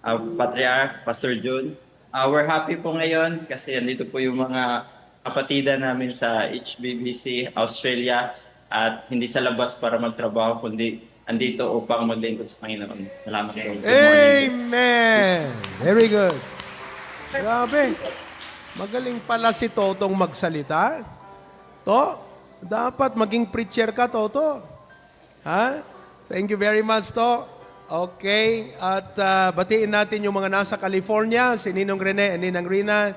uh, Patriarch, Pastor Jun. Uh, we're happy po ngayon kasi andito po yung mga kapatidan namin sa H B B C Australia at hindi sa labas para magtrabaho kundi andito upang maglingkod sa Panginoon. Salamat po. Good morning. Amen. Very good. Grabe. Magaling pala si Totong magsalita. To, dapat maging preacher ka, Toto. Ha? Thank you very much, To. Okay, at uh, batiin natin yung mga nasa California, si Ninong Rene and Ninang Rina.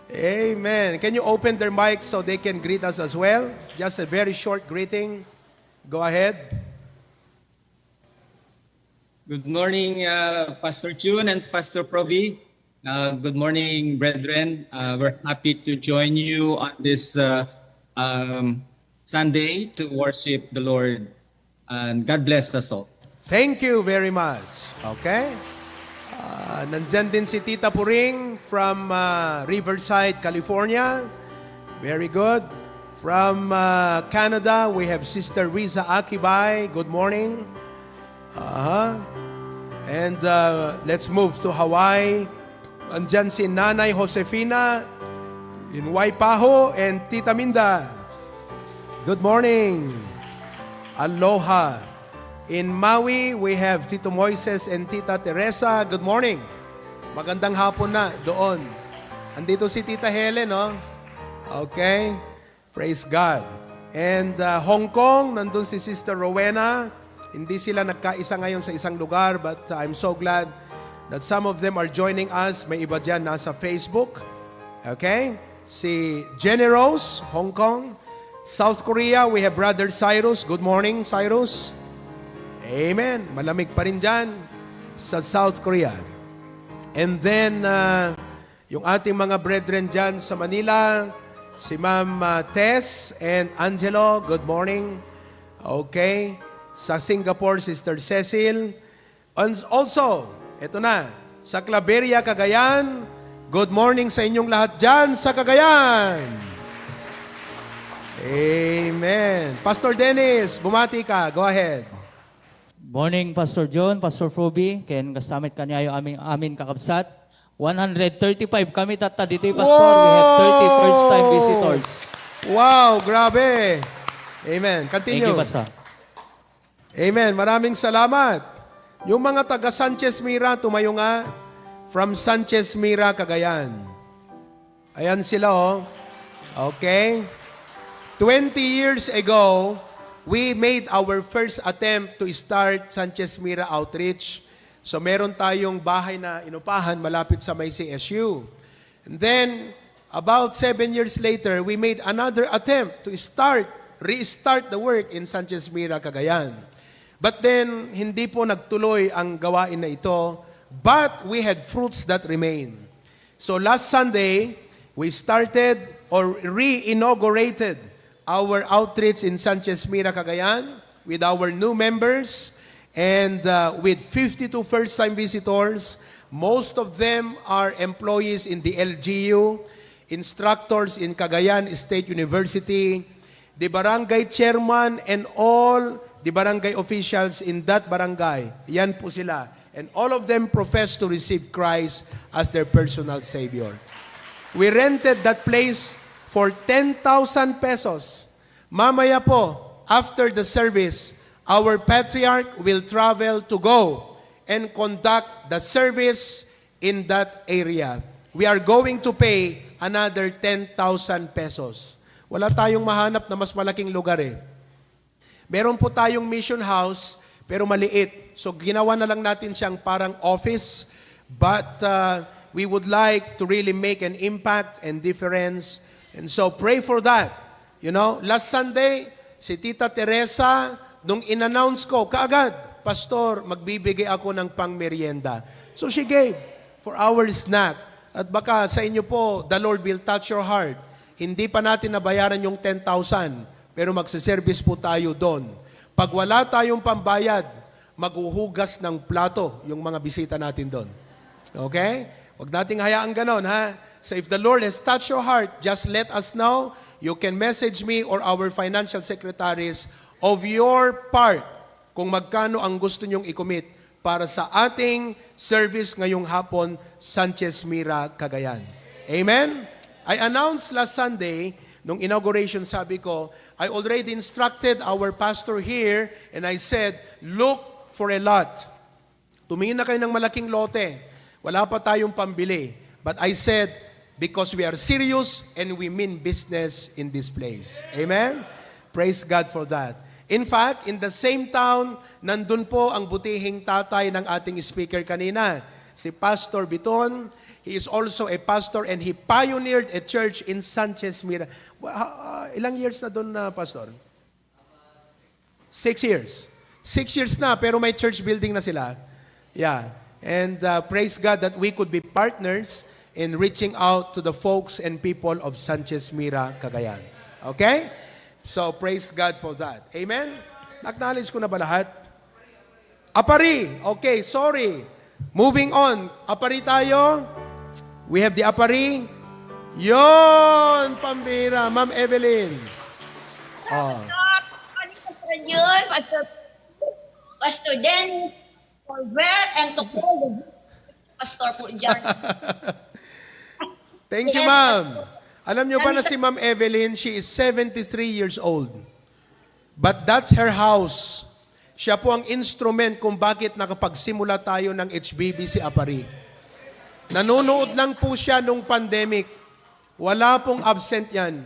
Amen. Can you open their mics so they can greet us as well? Just a very short greeting. Go ahead. Good morning, uh, Pastor Jun and Pastor Provi. Uh, good morning, brethren. Uh, we're happy to join you on this uh, um, Sunday to worship the Lord. And God bless us all. Thank you very much. Okay? Uh, nandyan din si Tita Puring from uh, Riverside, California. Very good. From uh, Canada, we have Sister Riza Akibay. Good morning. Uh-huh. And uh, let's move to Hawaii. Andyan si Nanay Josefina in Waipahu and Tita Minda. Good morning. Aloha. In Maui, we have Tito Moises and Tita Teresa. Good morning. Magandang hapon na doon. Andito si Tita Helen, no? Okay. Praise God. And uh, Hong Kong, nandun si Sister Rowena. Hindi sila nagkaisa ngayon sa isang lugar, but uh, I'm so glad that some of them are joining us. May iba dyan nasa Facebook. Okay? Si Jenny Rose, Hong Kong. South Korea, we have Brother Cyrus. Good morning, Cyrus. Amen. Malamig pa rin dyan sa South Korea. And then, uh, yung ating mga brethren dyan sa Manila, si Ma'am uh, Tess and Angelo, good morning. Okay. Sa Singapore, Sister Cecil. And also, eto na, sa Claveria, Cagayan, good morning sa inyong lahat dyan sa Cagayan. Amen. Pastor Dennis, bumati ka. Go ahead. Morning, Pastor John, Pastor Proby, ken kasta met kaniayo amin, amin kakabsat. One hundred thirty-five kami tatta ditoy, Pastor. We have thirty first time visitors. Wow, grabe. Amen. Continue. Thank you, Pastor. Amen. Maraming salamat. Yung mga taga Sanchez Mira, tumayo nga. From Sanchez Mira, Cagayan. Ayan sila, oh. Okay. Twenty years ago, we made our first attempt to start Sanchez Mira Outreach. So, meron tayong bahay na inupahan malapit sa may C S U. And then, about seven years later, we made another attempt to start, restart the work in Sanchez Mira, Cagayan. But then, hindi po nagtuloy ang gawain na ito, but we had fruits that remain. So last Sunday, we started or re-inaugurated our outreach in Sanchez Mira, Cagayan, with our new members and, uh, with fifty-two first-time visitors. Most of them are employees in the L G U, instructors in Cagayan State University, the barangay chairman and all the barangay officials in that barangay. Yan po sila. And all of them profess to receive Christ as their personal Savior. We rented that place for ten thousand pesos. Mamaya po, after the service, our patriarch will travel to go and conduct the service in that area. We are going to pay another ten thousand pesos. Wala tayong mahanap na mas malaking lugar eh. Meron po tayong mission house, pero maliit. So, ginawa na lang natin siyang parang office. But, uh, we would like to really make an impact and difference. And so, pray for that. You know, last Sunday, si Tita Teresa, nung in-announce ko, kaagad, "Pastor, magbibigay ako ng pangmeryenda." So, she gave for our snack. At baka sa inyo po, the Lord will touch your heart. Hindi pa natin nabayaran yung ten thousand, pero magse-service po tayo doon. Pag wala tayong pambayad, maghuhugas ng plato yung mga bisita natin doon. Okay? Huwag nating hayaang ganon, ha? So if the Lord has touched your heart, just let us know. You can message me or our financial secretaries of your part kung magkano ang gusto nyong i-commit para sa ating service ngayong hapon, Sanchez Mira, Cagayan. Amen? I announced last Sunday, nung inauguration, sabi ko, I already instructed our pastor here and I said, "Look for a lot." Tumingin na kayo ng malaking lote. Wala pa tayong pambili. But I said, "Because we are serious and we mean business in this place." Amen? Praise God for that. In fact, in the same town, nandun po ang butihing tatay ng ating speaker kanina, si Pastor Biton. He is also a pastor and he pioneered a church in Sanchez Mira. Wa-, ha-, ah, ilang years na doon na, Pastor? Six years. Six years na, pero may church building na sila. Yeah. And, uh, praise God that we could be partners in reaching out to the folks and people of Sanchez Mira, Cagayan. Okay? So, praise God for that. Amen? Acknowledge ko na ba lahat? Apari. Okay, sorry. Moving on. Apari tayo. We have the Apari. Yon, pambira. Ma'am Evelyn. Oh. Pastor, Pastor Jun, Pastor, Pastor Dennis, Pastor Ver, and to all the Pastor po dyan. Thank you, Yes, ma'am. Pastor. Alam nyo ba na Kami si Ma'am Evelyn, she is seventy-three years old. But that's her house. Siya po ang instrument kung bakit nakapagsimula tayo ng H B B C Apari. Nanonood lang po siya nung pandemic. Wala pong absent yan.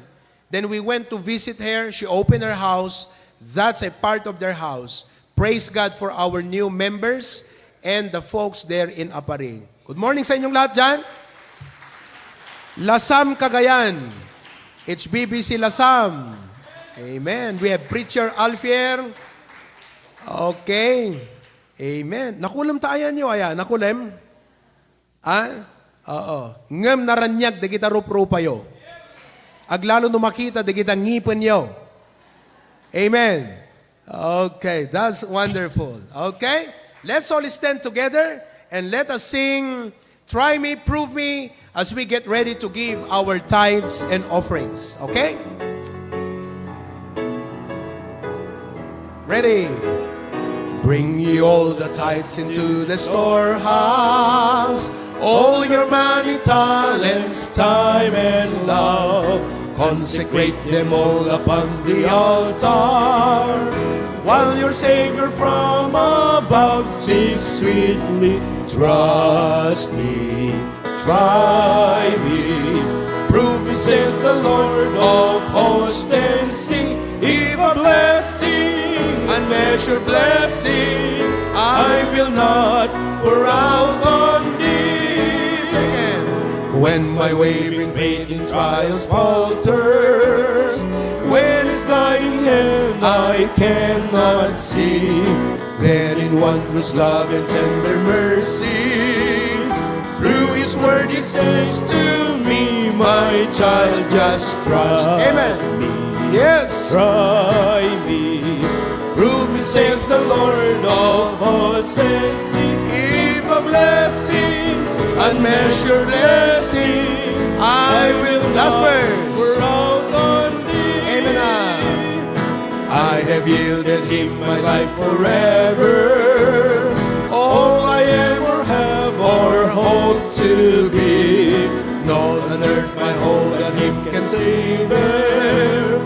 Then we went to visit her. She opened her house. That's a part of their house. Praise God for our new members and the folks there in Apari. Good morning sa inyong lahat dyan. Lasam, Cagayan. H B B C Lasam. Amen. We have Preacher Alfier. Okay. Amen. Nakulem ta ayan yo, aya. Nakulem? Ha? Oo. Ngem naraniag dagita ruprupayo. Aglalo no makita dagita ngipenyo. Amen. Okay, that's wonderful. Okay? Let's all stand together and let us sing "Try Me, Prove Me" as we get ready to give our tithes and offerings. Okay? Ready? Bring ye all the tithes into the storehouse, all your money, talents, time, and love. Consecrate them all upon the altar, while your Savior from above speaks sweetly. "Trust me, try me, prove me," says the Lord of hosts, "and see if a blessing, unmeasured blessing, I will not pour out on thee." Say again. "Who When my wavering faith in trials falters, when the sky in hand I cannot see, then in wondrous love and tender mercy, through His word He says to me, "My child, just trust." Amen. Yes. Try me. Prove me, saith the Lord of hosts, and see if a blessing, unmeasured blessing, I will Last not verse. Pour out on thee. Amen na. I have yielded Him my life forever. All I ever have or hope to be. Not on earth my hold on Him can sever.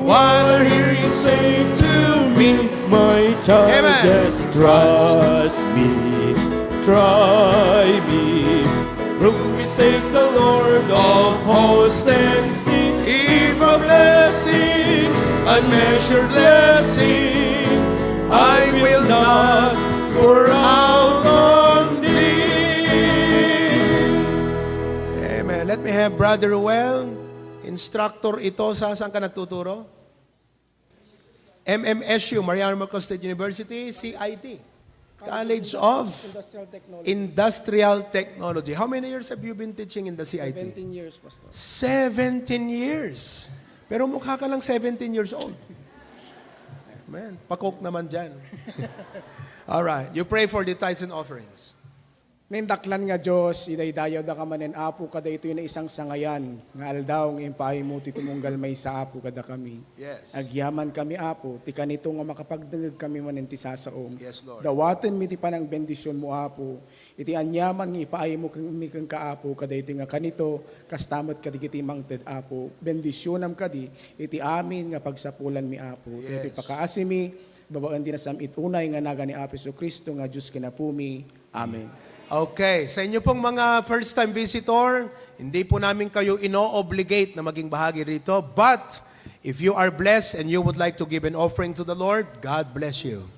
While I hear Him say to me, "My child, Amen. Just trust me, try me." Prove me, saith the Lord of hosts, and see if a blessing, unmeasured blessing, I will not pour out on thee. Amen. Let me have Brother Ruel, instructor ito sa, saan ka nagtuturo? M M S U, Mariano Marcos State University, C I T, College of Industrial Technology. Industrial Technology. How many years have you been teaching in the C I T? Seventeen years, Pastor. Seventeen years. Pero mukha ka lang seventeen years old. Man, pakok naman dyan. All right, you pray for the tithes and offerings. Nindaklan nga Dios, idaydayawda ka manen, Apo, kadaytoy naisangsangayan nga aldaw nga impaaymo ti tumunggal maysa, Apo, kadakami. Yes. Agyamankami, Apo, ti kanito nga makapagdengngeg kami manen ti sasaom. Yes, Lord. Dawatenmi ti panangbendisionmo, Apo, iti aniaman nga ipaaymo ken-, mi kenka, Apo, kadaytoy nga kanito, kasta met kadagiti mangted, Apo. Bendisionam kadi iti amin nga pagsapulanmi, Apo. Yes. Daytoy pakaasimi, babaen ti nasam-it unay nga nagan ni Apo Jesu-Cristo nga Dios ken Apomi. Amen. Okay, sa inyo pong mga first-time visitor, hindi po namin kayo ino-obligate na maging bahagi rito. But if you are blessed and you would like to give an offering to the Lord, God bless you.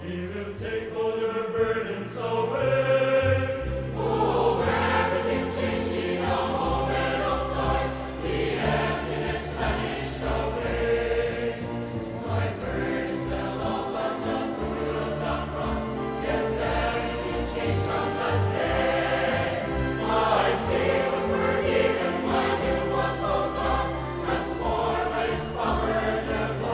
He will take all your burdens away. Oh, everything changed in a moment of time. The emptiness vanished away. My burdens fell off at the foot of the cross. Yes, everything changed on that day. My sin was forgiven, my guilt was all gone, transformed by His power divine.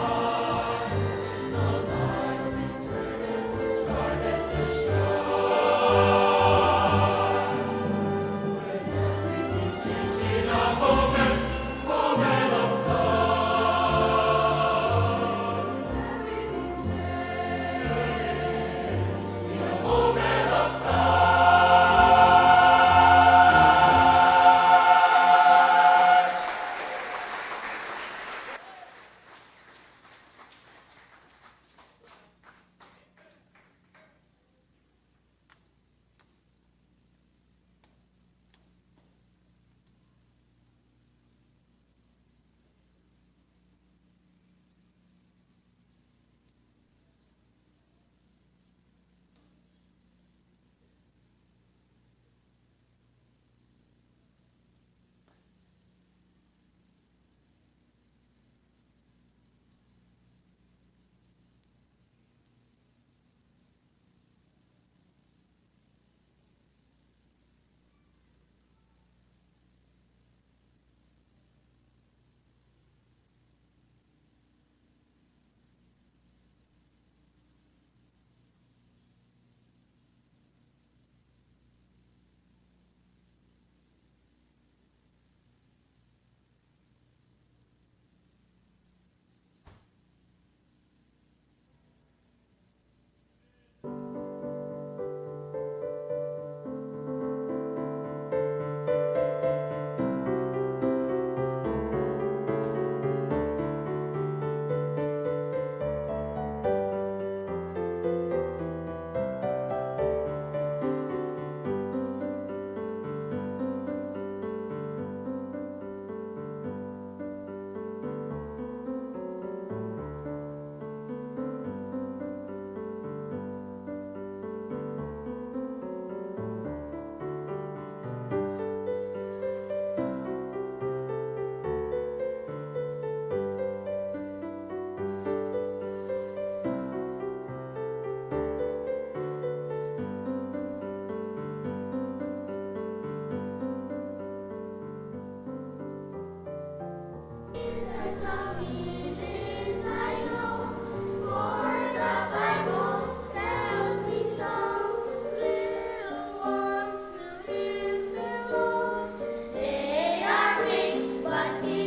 They are weak, but He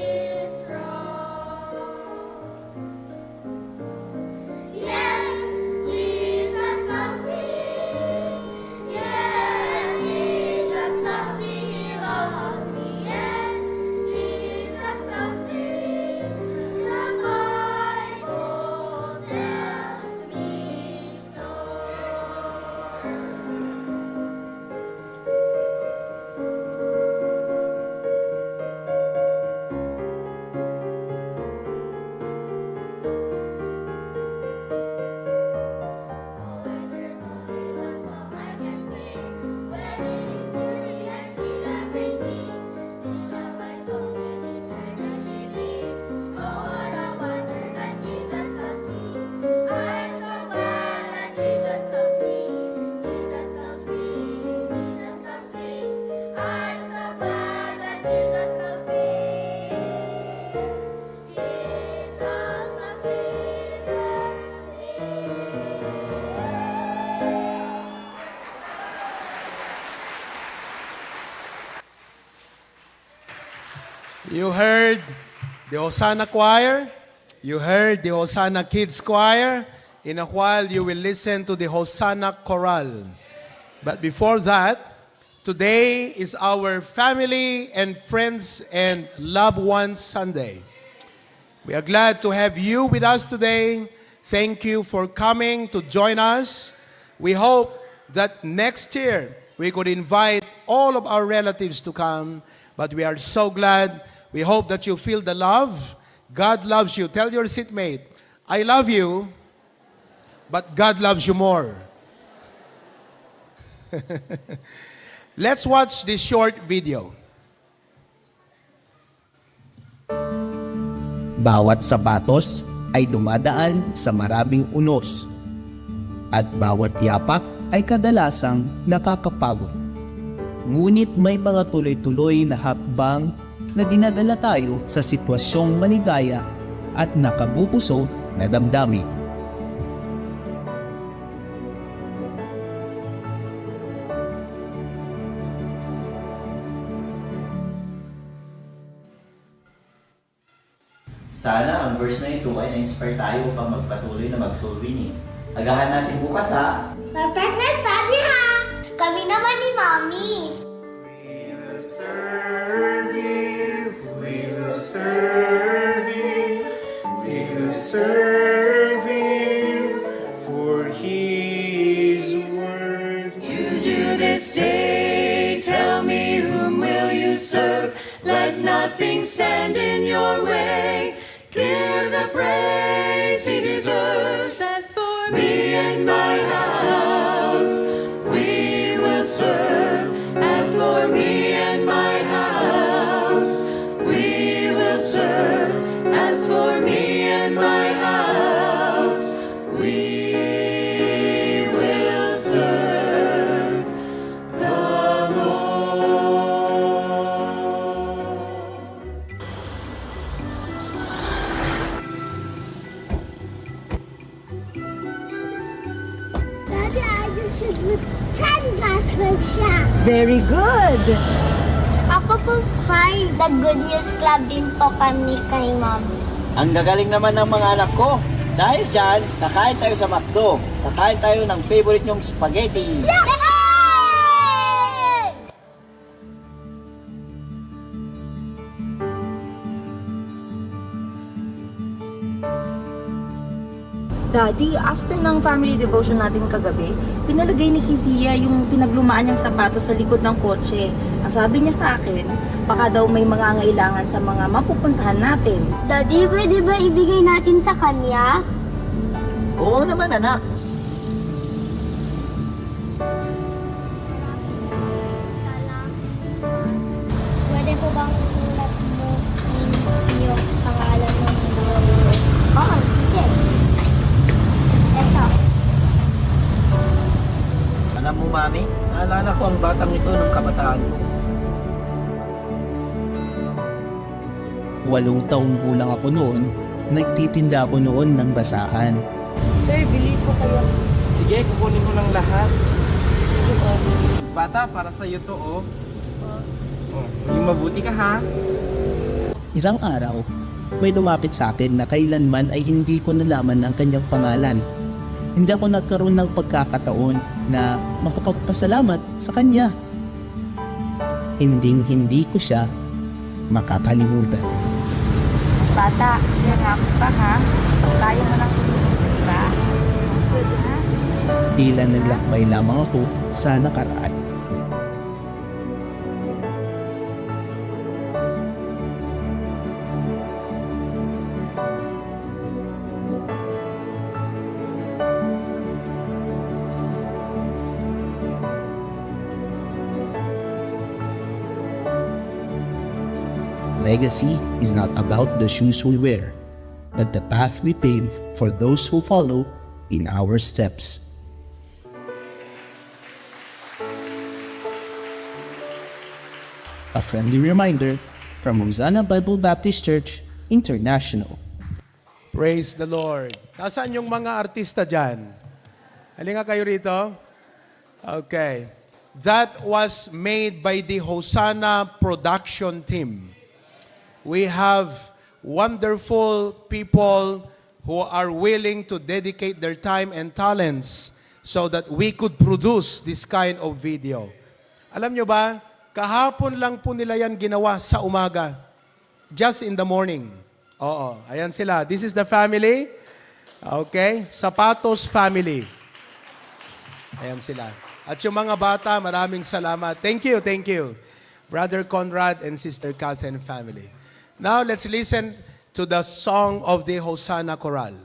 is strong. Yes, Jesus loves me. Yes, Jesus loves me. He loves me. Yes, Jesus loves me. The Bible tells me so. I'm so glad that Jesus loves me. Jesus loves me. You heard the Hosanna Choir. You heard the Hosanna Kids Choir. In a while, you will listen to the Hosanna Chorale. But before that, today is our Family and Friends and Loved Ones Sunday. We are glad to have you with us today. Thank you for coming to join us. We hope that next year we could invite all of our relatives to come, but we are so glad. We hope that you feel the love. God loves you. Tell your seatmate, I love you, but God loves you more. Let's watch this short video. Bawat sapatos ay dumadaan sa maraming unos, at bawat yapak ay kadalasang nakakapagod. Ngunit may mga tuloy-tuloy na hakbang na dinadala tayo sa sitwasyong maligaya at nakabubusog na damdamin. Sana ang verse na ito ay na-inspire tayo upang magpatuloy na mag-soul winning. Agahan natin bukas, ha? Perfect na study, ha? Kami naman ni Mami. We will serve you, we will serve you, we will serve you, for he is worthy. Choose you this day, tell me whom will you serve. Let nothing stand in your way. Give the praise he deserves. As for me and my house, we will serve. As for me and my house, we will serve. As for me and my house, we will serve the Lord. Daddy, I just shoot with ten glass red shot. Very good! Ako po, five. The Good News Club din po kami kay Mommy. Ang gagaling naman ng mga anak ko. Dahil dyan, kakain tayo sa McDo. Kakain tayo ng favorite niyong spaghetti. Yay! Daddy, after ng family devotion natin kagabi, pinalagay ni Kizia yung pinaglumaan niyang sapatos sa likod ng kotse. Ang sabi niya sa akin, baka daw may mga angailangan sa mga mapupuntahan natin. Daddy, pwede ba ibigay natin sa kanya? Oo naman, anak. Pwede po bang isulat mo yung pangalan ng mga Oo, sige. Eto. Alam mo, Mami, naalala ko ang batang ito nung kabataan ko. Walong taong gulang ako noon, nagtitinda ako noon ng basahan. Sir, bili po kayo. Sige, kukunin ko lang lahat. Bata, para sa'yo to, oh. Oh, maging mabuti ka, ha? Isang araw, may lumapit sa akin na kailanman ay hindi ko nalaman ang kanyang pangalan. Hindi ako nagkaroon ng pagkakataon na makapagpasalamat sa kanya. Hinding-hindi ko siya makakalimutan. Bata, nangako ka, ha? Huwag tayo munang tumingin sa iba. Ha? Tila naglakbay lamang ako sa nakaraan. Legacy is not about the shoes we wear, but the path we pave for those who follow in our steps. A friendly reminder from Hosanna Bible Baptist Church International. Praise the Lord. Nasaan yung mga artista dyan? Halika kayo rito. Okay. That was made by the Hosanna production team. We have wonderful people who are willing to dedicate their time and talents so that we could produce this kind of video. Alam nyo ba, kahapon lang po nila yan ginawa sa umaga. Just in the morning. Oo, ayan sila. This is the family. Okay, Sapatos family. Ayan sila. At yung mga bata, maraming salamat. Thank you, thank you. Brother Conrad and Sister Catherine family. Now, let's listen to the song of the Hosanna Chorale.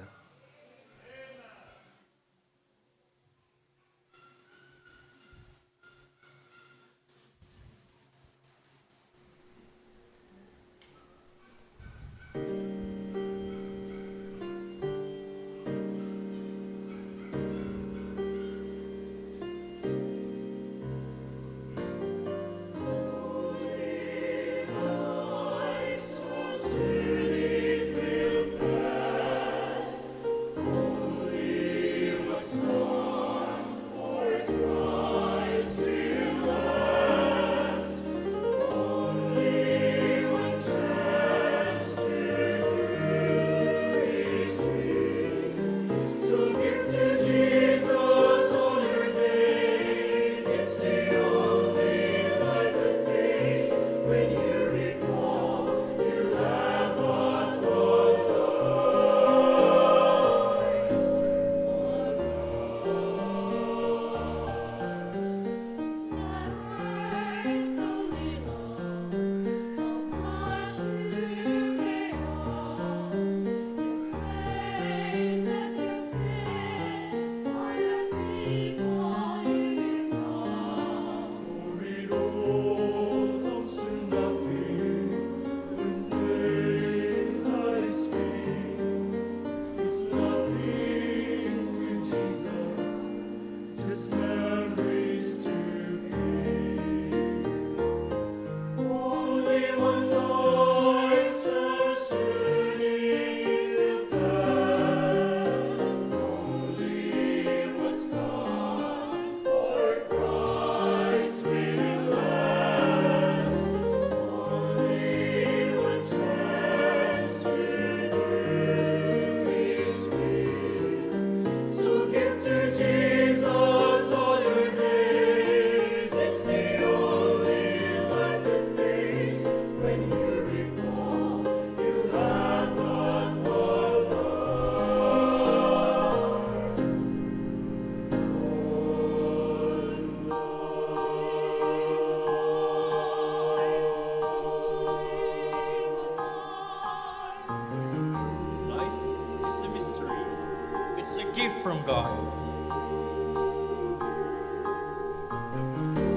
Gift from God.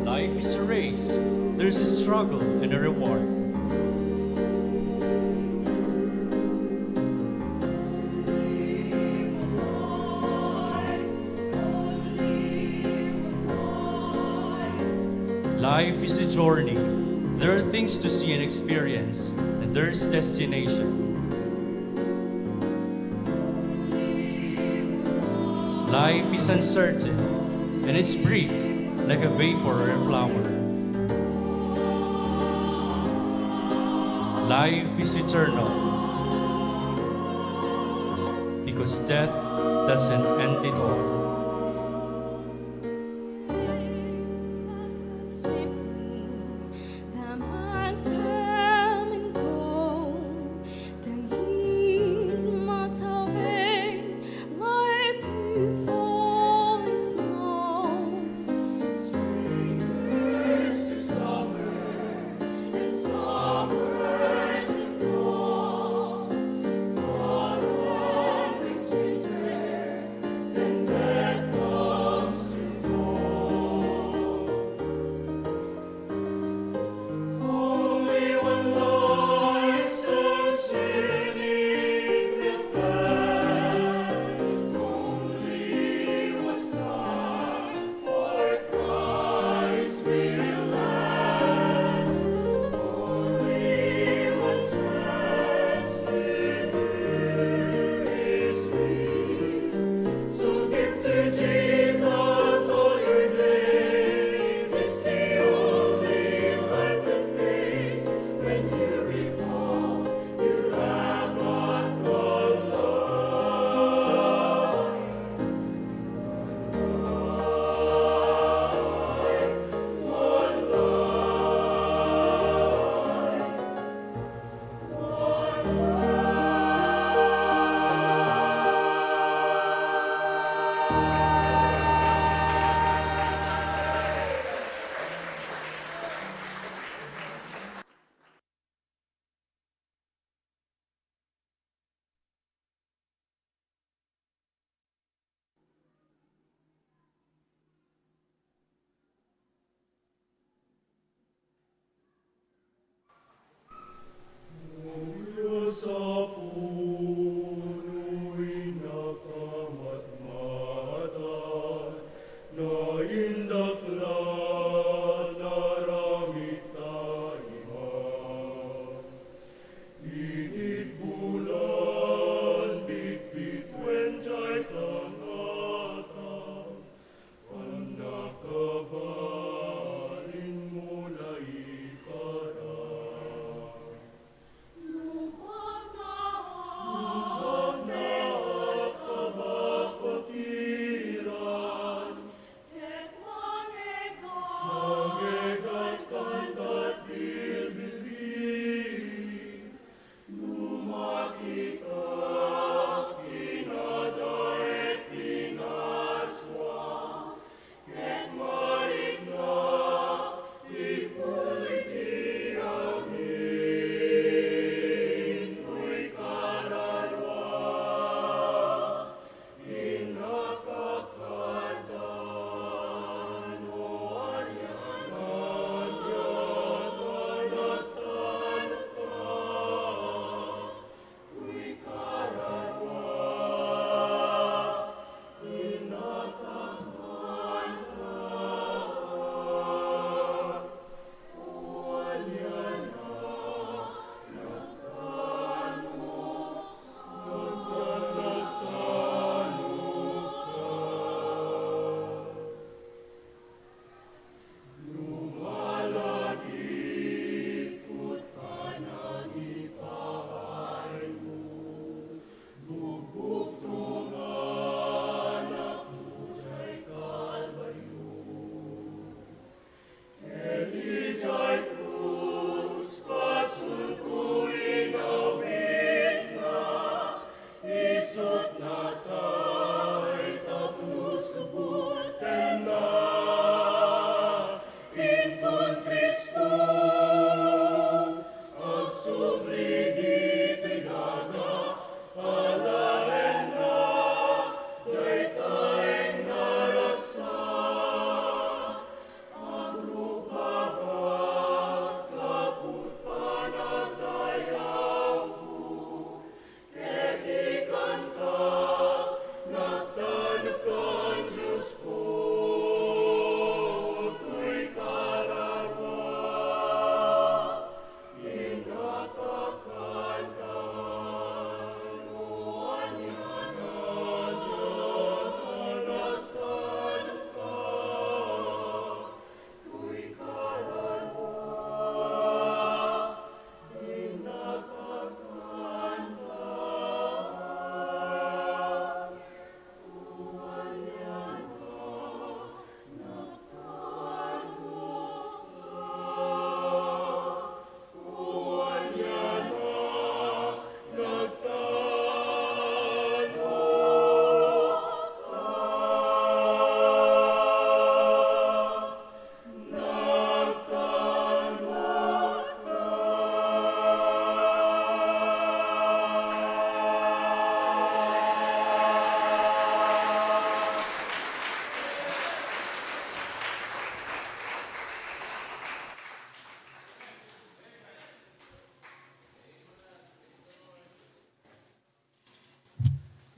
Life is a race. There's a struggle and a reward. Life is a journey. There are things to see and experience, and there's destination. Life is uncertain, and it's brief, like a vapor or a flower. Life is eternal, because death doesn't end it all. Swiftly, the months come and go. The years melt away like new fallen snow. Spring turns to summer, and summer to fall. Autumn brings winter, then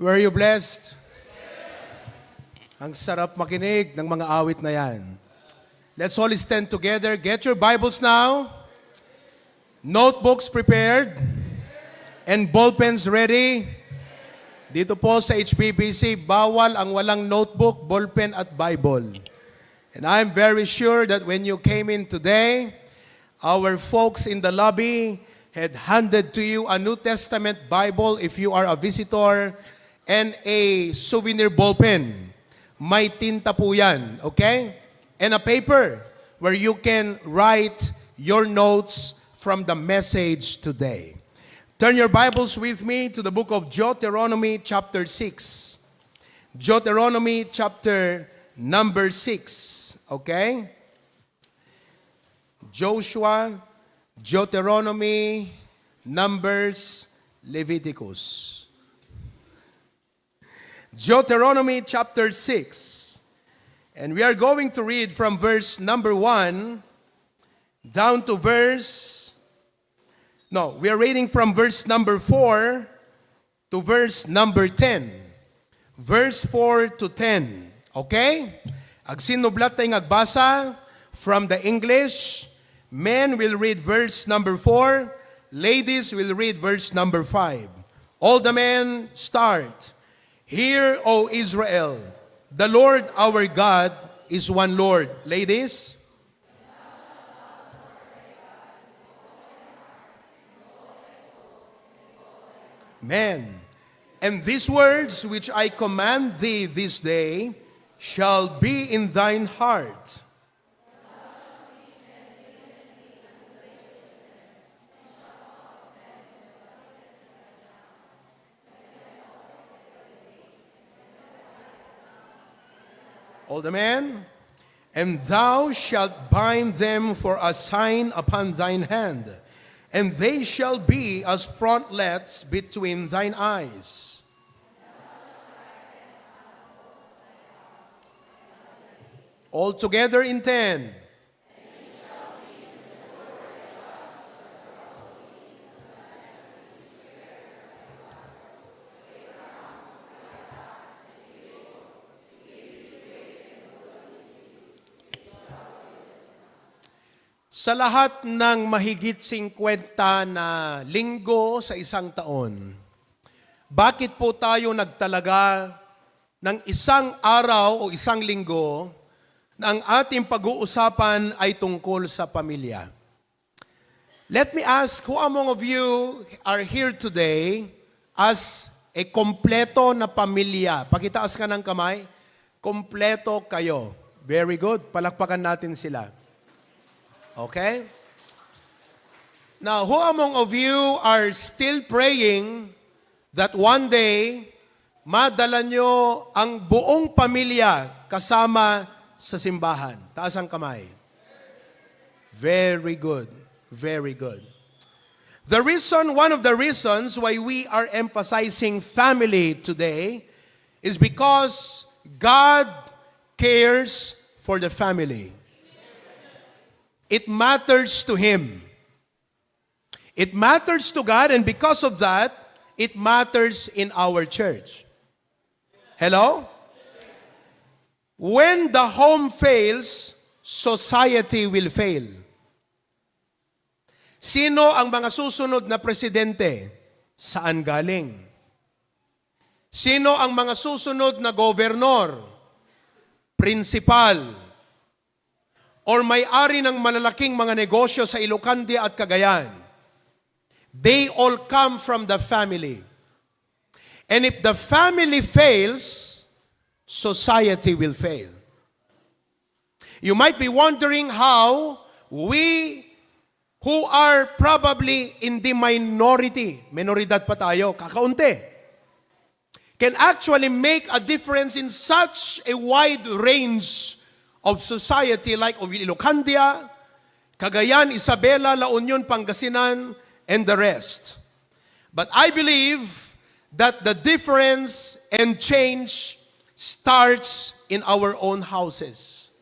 Were you blessed? Ang sarap makinig ng mga awit na yan. Let's all stand together. Get your Bibles now. Notebooks prepared. And ballpens ready. Dito po sa H B B C, bawal ang walang notebook, ballpen at Bible. And I'm very sure that when you came in today, our folks in the lobby had handed to you a New Testament Bible if you are a visitor, and a souvenir ballpen. May tinta po yan, okay? And a paper where you can write your notes from the message today. Turn your Bibles with me to the book of Deuteronomy chapter six. Deuteronomy chapter number six, okay? Joshua, Deuteronomy, Numbers, Leviticus. Deuteronomy chapter six. And we are going to read from verse number one down to verse, no, we are reading from verse number four to verse number ten. Verse four to ten. Okay? Agsinnublat tayo nga agbasa from the English. Men will read verse number four. Ladies will read verse number five. All the men start. Hear, O Israel, the Lord our God is one Lord. Ladies? Amen. And these words which I command thee this day shall be in thine heart. All the men? And thou shalt bind them for a sign upon thine hand, and they shall be as frontlets between thine eyes. All together in ten. Sa lahat ng mahigit singkwenta na linggo sa isang taon, bakit po tayo nagtalaga ng isang araw o isang linggo na ang ating pag-uusapan ay tungkol sa pamilya? Let me ask, who among of you are here today as a kompleto na pamilya? Pakitaas ka ng kamay. Kompleto kayo. Very good. Palakpakan natin sila. Okay? Now, who among of you are still praying that one day, madala nyo ang buong pamilya kasama sa simbahan? Taas ang kamay. Very good. Very good. The reason, one of the reasons why we are emphasizing family today is because God cares for the family. It matters to Him. It matters to God, and because of that, it matters in our church. Hello? When the home fails, society will fail. Sino ang mga susunod na presidente? Saan galing? Sino ang mga susunod na gobernador, prinsipal, or may-ari ng malalaking mga negosyo sa Ilocandia at Cagayan? They all come from the family. And if the family fails, society will fail. You might be wondering how we who are probably in the minority, minoridad pa tayo, kakaunti, can actually make a difference in such a wide range of society like of Ilocandia, Cagayan, Isabela, La Union, Pangasinan, and the rest. But I believe that the difference and change starts in our own houses.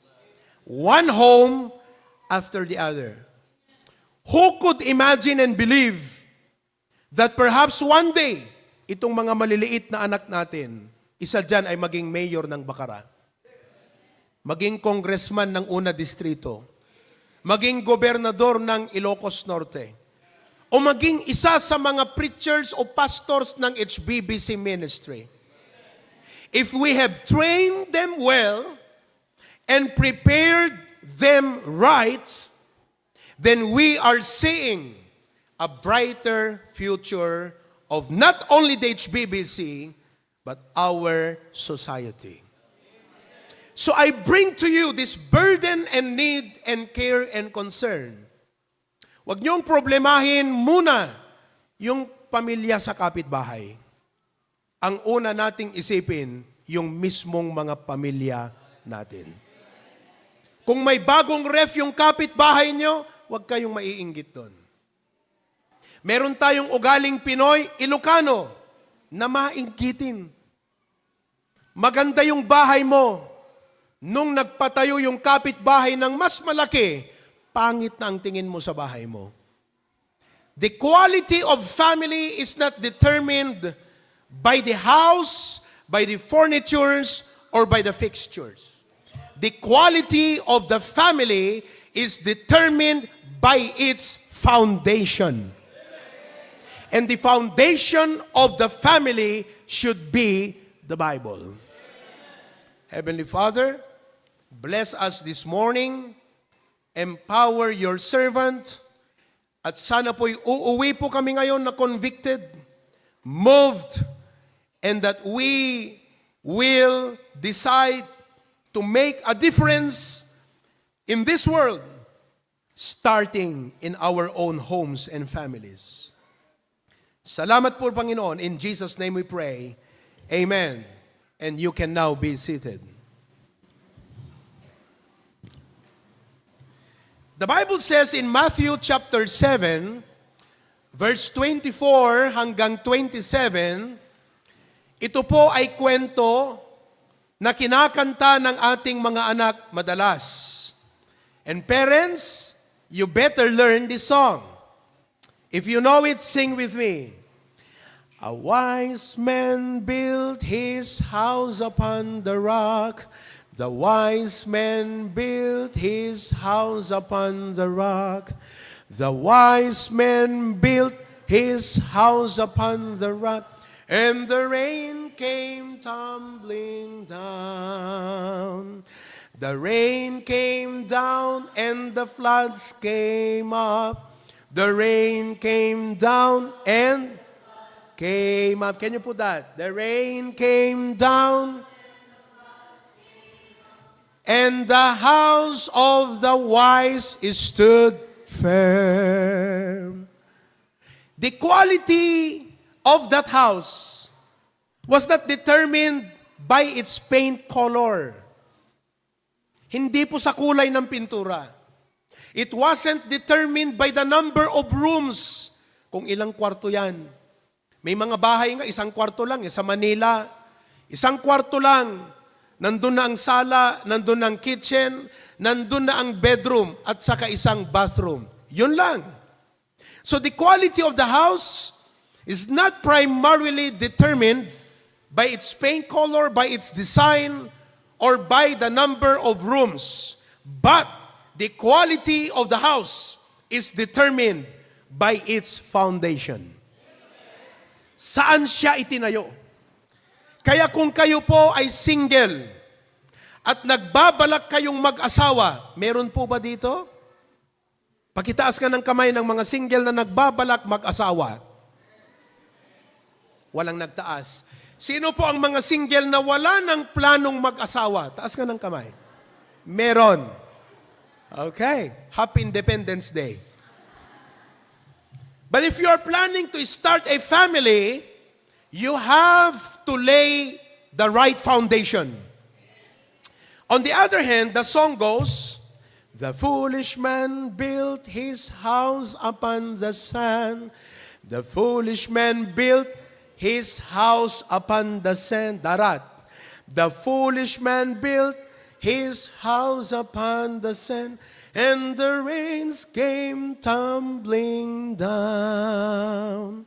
One home after the other. Who could imagine and believe that perhaps one day Itong mga maliliit na anak natin, isa dyan ay maging mayor ng Bacara, maging congressman ng una distrito, maging gobernador ng Ilocos Norte, o maging isa sa mga preachers o pastors ng H B B C ministry. If we have trained them well and prepared them right, then we are seeing a brighter future of not only the H B B C, but our society. So I bring to you this burden and need and care and concern. Huwag niyong problemahin muna yung pamilya sa kapitbahay. Ang una nating isipin, yung mismong mga pamilya natin. Kung may bagong ref yung kapitbahay nyo, huwag kayong maiinggit doon. Meron tayong ugaling Pinoy, Ilocano, na mainggitin. Maganda yung bahay mo. Nung nagpatayo yung kapitbahay ng mas malaki, pangit na ang tingin mo sa bahay mo. The quality of family is not determined by the house, by the furnitures, or by the fixtures. The quality of the family is determined by its foundation. And the foundation of the family should be the Bible. Heavenly Father, bless us this morning. Empower your servant. At sana po'y uuwi po kami ngayon na convicted, moved, and that we will decide to make a difference in this world, starting in our own homes and families. Salamat po, Panginoon. In Jesus' name we pray. Amen. And you can now be seated. The Bible says in Matthew chapter seven, verse twenty-four hanggang twenty-seven, ito po ay kwento na kinakanta ng ating mga anak madalas. And parents, you better learn this song. If you know it, sing with me. A wise man built his house upon the rock. The wise man built his house upon the rock. The wise man built his house upon the rock. And the rain came tumbling down. The rain came down and the floods came up. The rain came down and came up. Can you put that? The rain came down and the house of the wise stood firm. The quality of that house was not determined by its paint color. Hindi po sa kulay ng pintura. It wasn't determined by the number of rooms, kung ilang kwarto yan. May mga bahay nga, isang kwarto lang, eh, sa Manila, isang kwarto lang, nandun na ang sala, nandun na ang kitchen, nandun na ang bedroom, at saka isang bathroom. Yun lang. So the quality of the house is not primarily determined by its paint color, by its design, or by the number of rooms, but the quality of the house is determined by its foundation. Saan siya itinayo? Kaya kung kayo po ay single at nagbabalak kayong mag-asawa, meron po ba dito? Pakitaas nga ng kamay ng mga single na nagbabalak mag-asawa. Walang nagtaas. Sino po ang mga single na wala ng planong mag-asawa? Taas nga ng kamay. Meron. Okay. Happy Independence Day. But if you are planning to start a family, you have to lay the right foundation. On the other hand, the song goes, "The foolish man built his house upon the sand. The foolish man built his house upon the sand." Darat. "The foolish man built his house upon the sand, and the rains came tumbling down."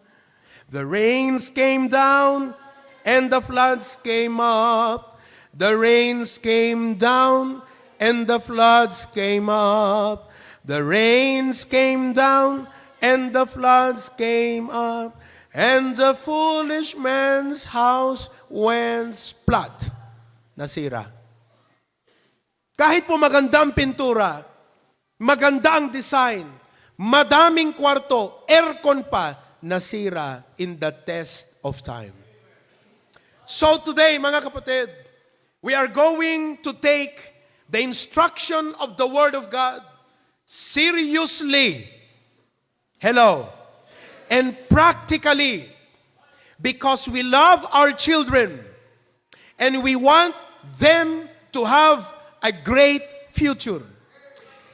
The rains came down and the floods came up. The rains came down and the floods came up. The rains came down and the floods came up. And the foolish man's house went splat. Nasira. Kahit po maganda ang pintura, maganda ang design, madaming kwarto, aircon pa, nasira in the test of time. So today, mga kapatid, we are going to take the instruction of the Word of God seriously. Hello. And practically, because we love our children and we want them to have a great future.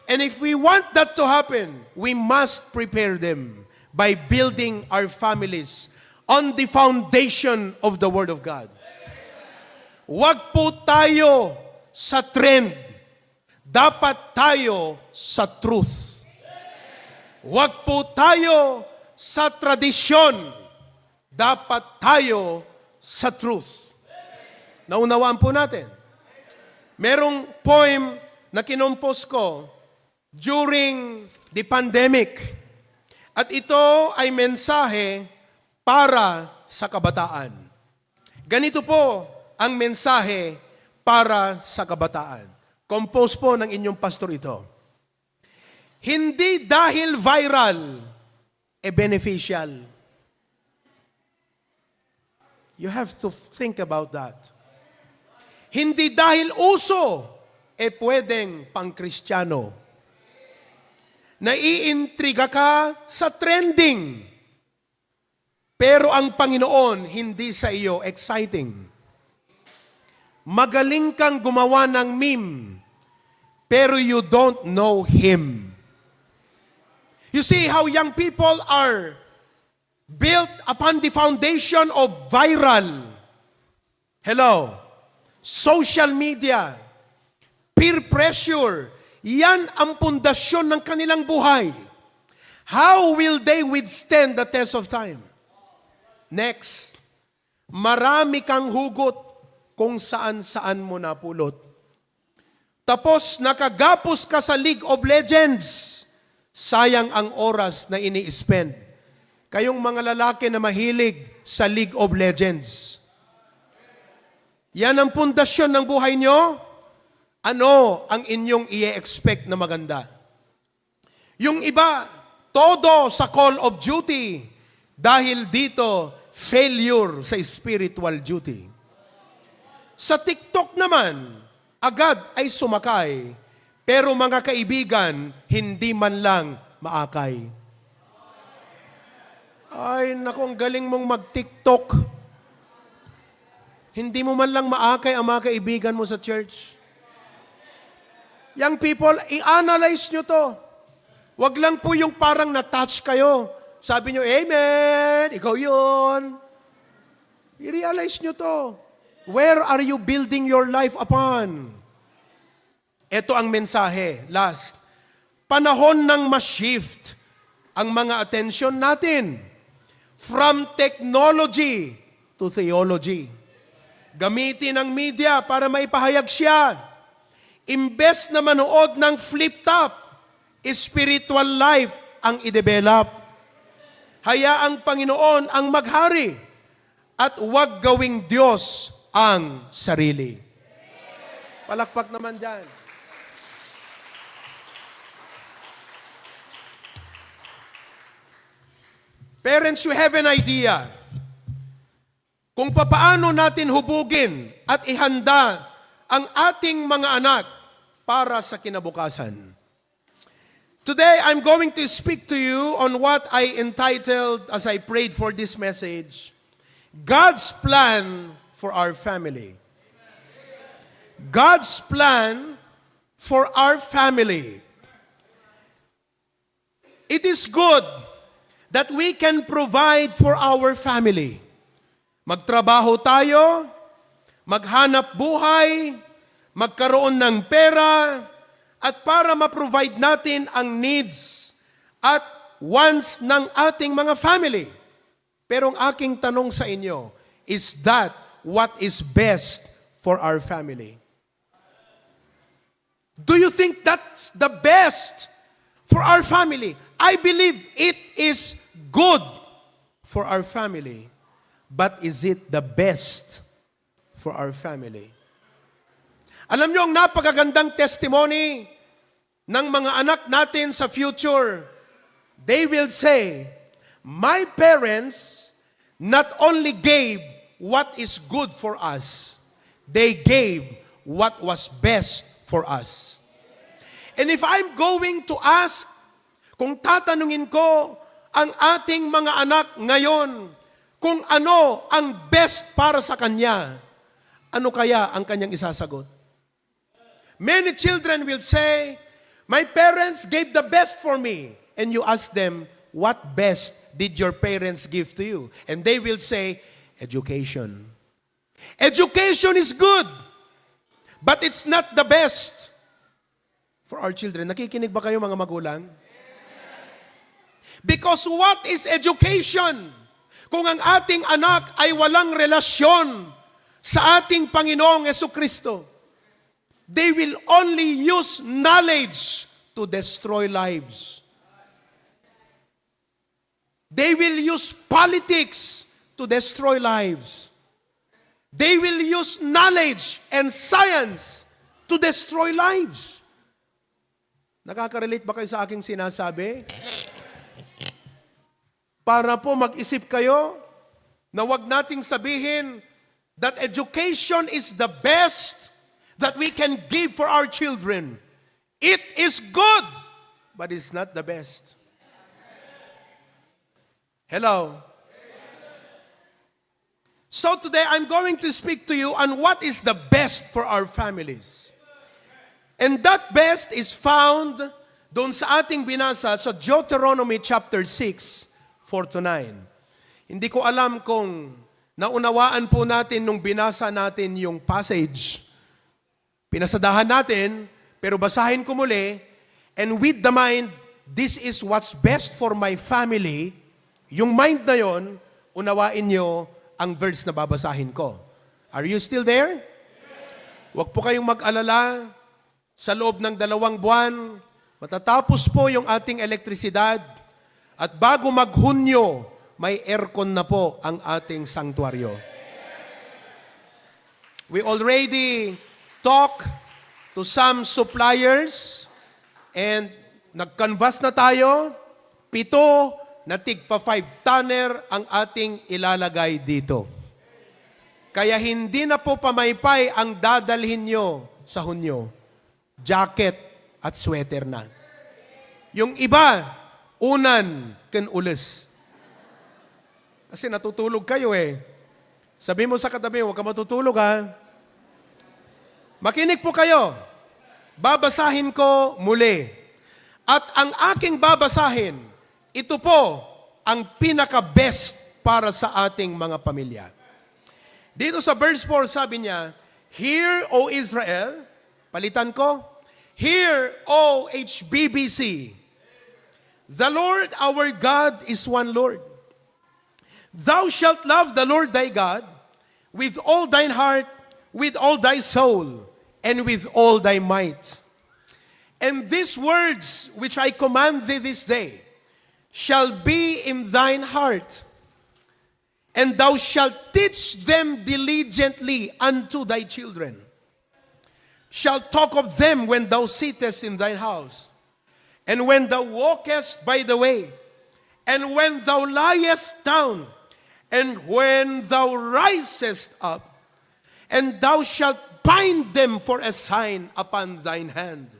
And if we want that to happen, we must prepare them by building our families on the foundation of the Word of God. Wag po tayo sa trend. Dapat tayo sa truth. Huwag po tayo sa tradisyon. Dapat tayo sa truth. Naunawaan po natin. Merong poem na kinompose ko during the pandemic. At ito ay mensahe para sa kabataan. Ganito po ang mensahe para sa kabataan. Compose po ng inyong pastor ito. Hindi dahil viral, e beneficial. You have to think about that. Hindi dahil uso, e pwedeng pang-Kristiyano. Naiintriga ka sa trending. Pero ang Panginoon hindi sa iyo exciting. Magaling kang gumawa ng meme, pero you don't know Him. You see how young people are built upon the foundation of viral. Hello? Social media, peer pressure, yan ang pundasyon ng kanilang buhay. How will they withstand the test of time? Next, marami kang hugot kung saan-saan mo napulot. Tapos nakagapos ka sa League of Legends. Sayang ang oras na ini-spend. Kayong mga lalaki na mahilig sa League of Legends. Yan ang pundasyon ng buhay nyo? Ano ang inyong i-expect na maganda? Yung iba, todo sa Call of Duty. Dahil dito, failure sa spiritual duty. Sa TikTok naman, agad ay sumakay, pero mga kaibigan, hindi man lang maakay. Ay, naku, ang galing mong mag-TikTok. Hindi mo man lang maakay ang mga kaibigan mo sa church. Young people, i-analyze nyo to. Wag lang po yung parang na-touch kayo. Sabi nyo, "Amen! Ikaw yun!" I-realize nyo to. Where are you building your life upon? Ito ang mensahe. Last, panahon ng ma-shift ang mga atensyon natin from technology to theology. Gamitin ang media para maipahayag siya. Imbes na manood ng flip-top, spiritual life ang i-develop. Hayaang Panginoon ang maghari at huwag gawing Diyos ang sarili. Palakpak naman dyan. Parents, you have an idea kung papaano natin hubugin at ihanda ang ating mga anak para sa kinabukasan. Today, I'm going to speak to you on what I entitled, as I prayed for this message, God's Plan for Our Family. God's Plan for Our Family. It is good that we can provide for our family. Magtrabaho tayo, maghanap buhay, magkaroon ng pera, at para ma-provide natin ang needs at wants ng ating mga family. Pero ang aking tanong sa inyo, is that what is best for our family? Do you think that's the best for our family? I believe it is good for our family. But is it the best for our family? Alam niyo, ang napakagandang testimony ng mga anak natin sa future, they will say, "My parents not only gave what is good for us, they gave what was best for us." And if I'm going to ask, kung tatanungin ko ang ating mga anak ngayon kung ano ang best para sa kanya, ano kaya ang kanyang isasagot? Many children will say, "My parents gave the best for me." And you ask them, "What best did your parents give to you?" And they will say, "Education." Education is good, but it's not the best for our children. Nakikinig ba kayo, mga magulang? Because what is education kung ang ating anak ay walang relasyon sa ating Panginoong Jesucristo? They will only use knowledge to destroy lives. They will use politics to destroy lives. They will use knowledge and science to destroy lives. Nakaka-relate ba kayo sa aking sinasabi? Para po mag-isip kayo na wag nating sabihin that education is the best that we can give for our children. It is good, but it's not the best. Hello? So today, I'm going to speak to you on what is the best for our families. And that best is found doon sa ating binasa sa Deuteronomy chapter six, four to nine. Hindi ko alam kung naunawaan po natin nung binasa natin yung passage. Pinasadahan natin, pero basahin ko muli, "And with the mind, this is what's best for my family." Yung mind na yon, unawain nyo ang verse na babasahin ko. Are you still there? Huwag po kayong mag-alala. Sa loob ng dalawang buwan, matatapos po yung ating elektrisidad. At bago mag-Hunyo, may aircon na po ang ating sanctuaryo. We already talk to some suppliers and nag-canvas na tayo. Pito na tigpa five tonner ang ating ilalagay dito. Kaya hindi na po pamaypay ang dadalhin nyo sa Hunyo. Jacket at sweater na. Yung iba, unan ken ules. Kasi natutulog kayo eh. Sabi mo sa katabi, "Huwag ka matutulog, ha." Makinig po kayo. Babasahin ko muli. At ang aking babasahin, ito po ang pinaka-best para sa ating mga pamilya. Dito sa verse four, sabi niya, "Hear, O Israel," palitan ko, "Hear, O H B B C, the Lord our God is one Lord. Thou shalt love the Lord thy God with all thine heart, with all thy soul, and with all thy might. And these words which I command thee this day shall be in thine heart, and thou shalt teach them diligently unto thy children. Shalt talk of them when thou sittest in thine house, and when thou walkest by the way, and when thou liest down, and when thou risest up. And thou shalt bind them for a sign upon thine hand,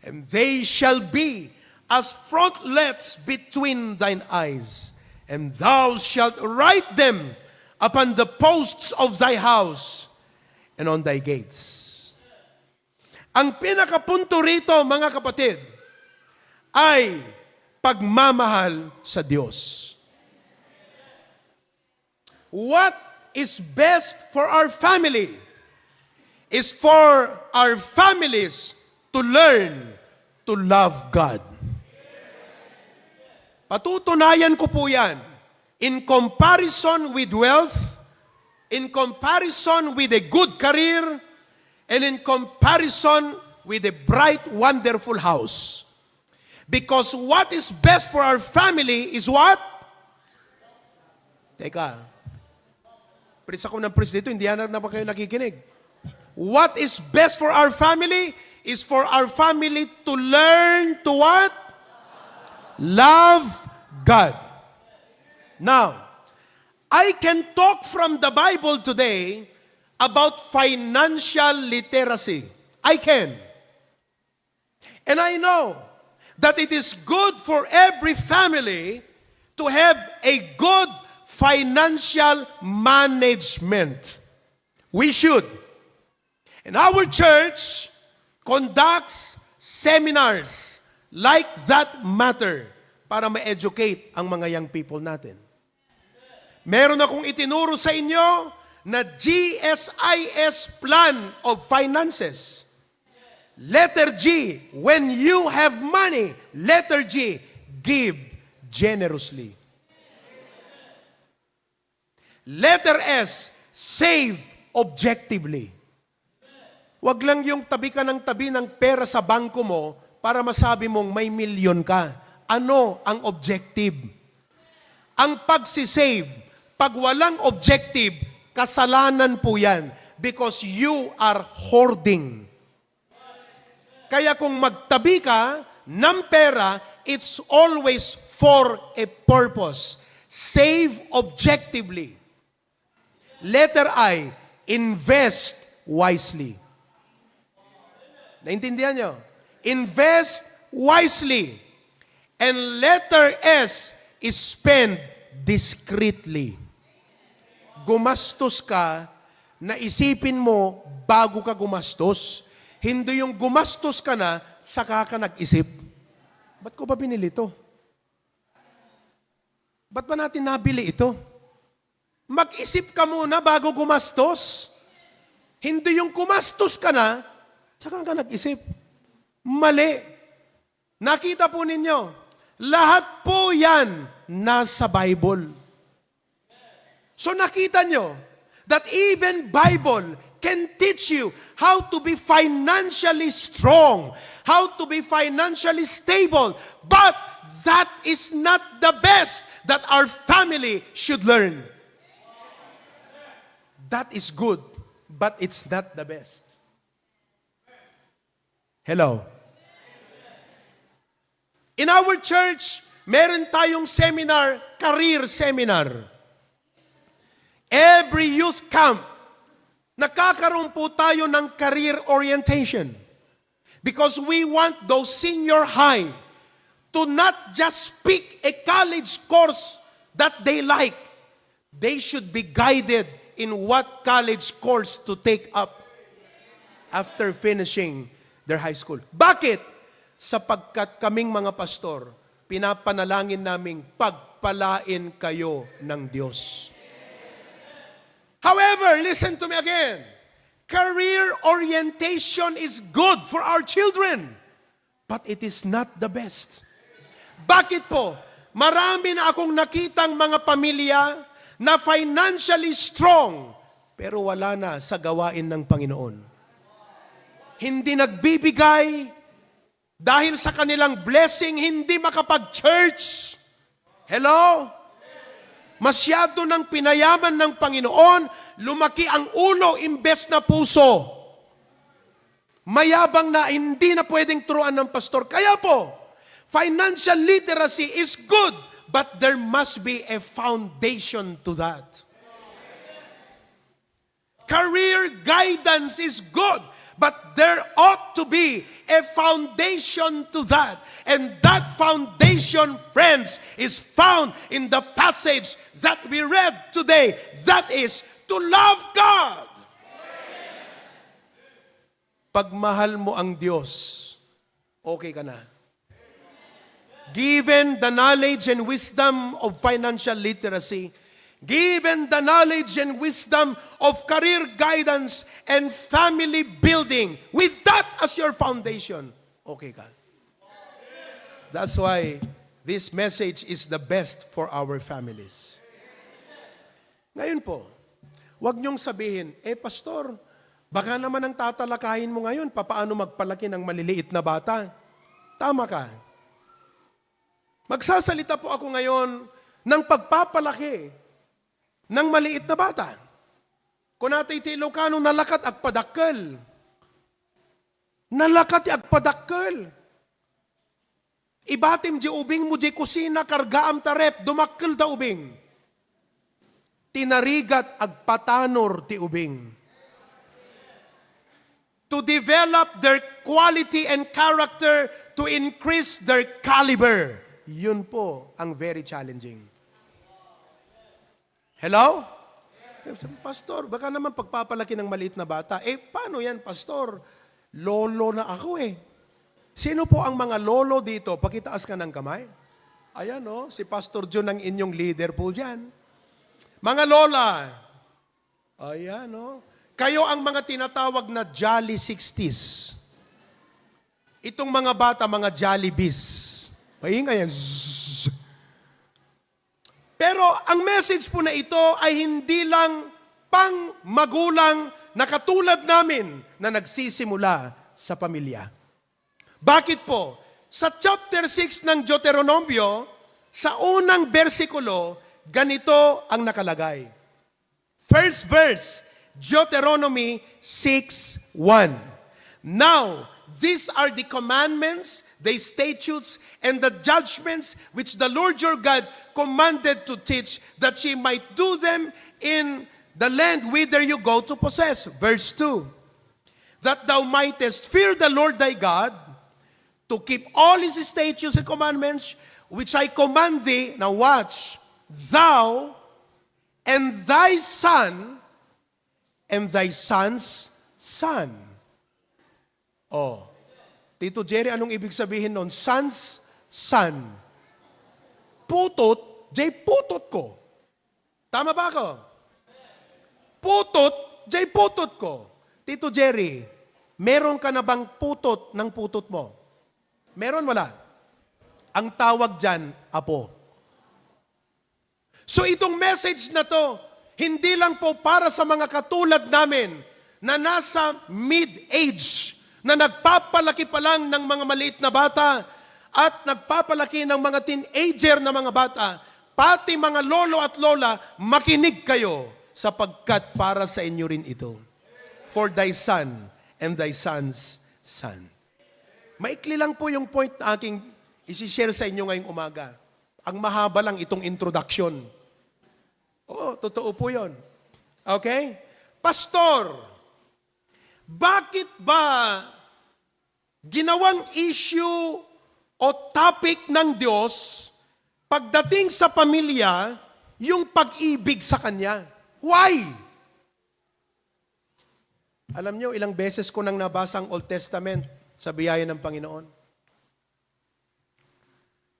and they shall be as frontlets between thine eyes, and thou shalt write them upon the posts of thy house and on thy gates." Ang pinakapunto rito, mga kapatid, ay pagmamahal sa Diyos. What is best for our family is for our families to learn to love God. Patutunayan ko po yan. in comparison with wealth, in comparison with a good career, and in comparison with a bright, wonderful house. Because what is best for our family is what? Teka. Preach ako ng preach dito, hindi yan na ba kayo nakikinig? What is best for our family is for our family to learn to what? Love God. Now, I can talk from the Bible today about financial literacy. I can. And I know that it is good for every family to have a good financial management. We should. And our church conducts seminars like that matter para ma-educate ang mga young people natin. Meron akong itinuro sa inyo na G S I S plan of finances. Letter G, when you have money, letter G, give generously. Letter S, save objectively. Wag lang yung tabi ka ng tabi ng pera sa bangko mo para masabi mong may milyon ka. Ano ang objective? Ang pagsisave, pag walang objective, kasalanan po yan because you are hoarding. Kaya kung magtabi ka ng pera, it's always for a purpose. Save objectively. Letter I, invest wisely. Naintindihan nyo? Invest wisely. And letter S, spend discreetly. Gumastos ka, naisipin mo bago ka gumastos. Hindi yung gumastos ka na, saka ka nag-isip. Ba't ko ba binili ito? Ba't ba natin nabili ito? Mag-isip ka muna bago gumastos. Hindi yung gumastos ka na, saka ka nag-isip. Mali. Nakita po ninyo, lahat po yan nasa Bible. So nakita nyo that even Bible can teach you how to be financially strong, how to be financially stable. But that is not the best that our family should learn. That is good, but it's not the best. Hello? In our church, meron tayong seminar, career seminar. Every youth camp, nakakaroon po tayo ng career orientation. Because we want those senior high to not just pick a college course that they like, they should be guided in what college course to take up after finishing their high school. Bakit? Sapagkat kaming mga pastor, pinapanalangin naming pagpalain kayo ng Diyos. However, listen to me again. Career orientation is good for our children, but it is not the best. Bakit po? Marami na akong nakitang mga pamilya na financially strong, pero wala na sa gawain ng Panginoon. Hindi nagbibigay dahil sa kanilang blessing, hindi makapag-church. Hello? Masyado nang pinayaman ng Panginoon, lumaki ang ulo imbes na puso. Mayabang na, hindi na pwedeng turuan ng pastor. Kaya po, financial literacy is good, but there must be a foundation to that. Career guidance is good, but there ought to be a foundation to that. And that foundation, friends, is found in the passage that we read today. That is to love God. Pag mahal mo ang Diyos, okay ka na. Given the knowledge and wisdom of financial literacy, given the knowledge and wisdom of career guidance and family building, with that as your foundation, okay ka. That's why this message is the best for our families. Ngayon po, huwag niyong sabihin, "Eh, Pastor, baka naman ang tatalakayin mo ngayon, papaano magpalaki ng maliliit na bata?" Tama ka. Magsasalita po ako ngayon ng pagpapalaki ng maliit na bata. Kunatay ti Ilocano, nalakat agpadakkel. Nalakat ti agpadakkel. Ibatim di ubing mo di kusina, kargaam ta ref, dumakkel da ubing. Tinarigat agpatanor ti ubing. To develop their quality and character, to increase their caliber. Yun po ang very challenging. Hello? Pastor, baka naman pagpapalaki ng maliit na bata. Eh, paano yan, Pastor? Lolo na ako eh. Sino po ang mga lolo dito? Pakitaas ka ng kamay. Ayan, oh, si Pastor John ang inyong leader po dyan. Mga lola, ayan, oh. Kayo ang mga tinatawag na Jolly sixties. Itong mga bata, mga Jollibees. Maingay yan. Zzz. Pero ang message po na ito ay hindi lang pang magulang na katulad namin na nagsisimula sa pamilya. Bakit po? Sa chapter six ng Deuteronomio, sa unang bersikulo, ganito ang nakalagay. First verse, Deuteronomy six one. Now, these are the commandments, the statutes, and the judgments which the Lord your God commanded to teach, that ye might do them in the land whither you go to possess. Verse two. That thou mightest fear the Lord thy God, to keep all his statutes and commandments which I command thee. Now watch, thou and thy son and thy son's son. Oh. Tito Jerry, anong ibig sabihin nun? Son's son. Putot, jay putot ko. Tama ba ako? Putot, jay putot ko. Tito Jerry, meron ka na bang putot ng putot mo? Meron, wala? Ang tawag dyan, apo. So itong message na to, hindi lang po para sa mga katulad namin na nasa mid-age, na nagpapalaki pa lang ng mga maliit na bata at nagpapalaki ng mga teenager na mga bata, pati mga lolo at lola, makinig kayo sapagkat para sa inyo rin ito. For thy son and thy son's son. Maikli lang po yung point na aking isi-share sa inyo ngayong umaga. Ang mahaba lang itong introduction. Oo, totoo po yun. Okay? Pastor, bakit ba ginawang issue o topic ng Diyos pagdating sa pamilya yung pag-ibig sa Kanya? Why? Alam niyo, ilang beses ko nang nabasa ang Old Testament sa biyaya ng Panginoon.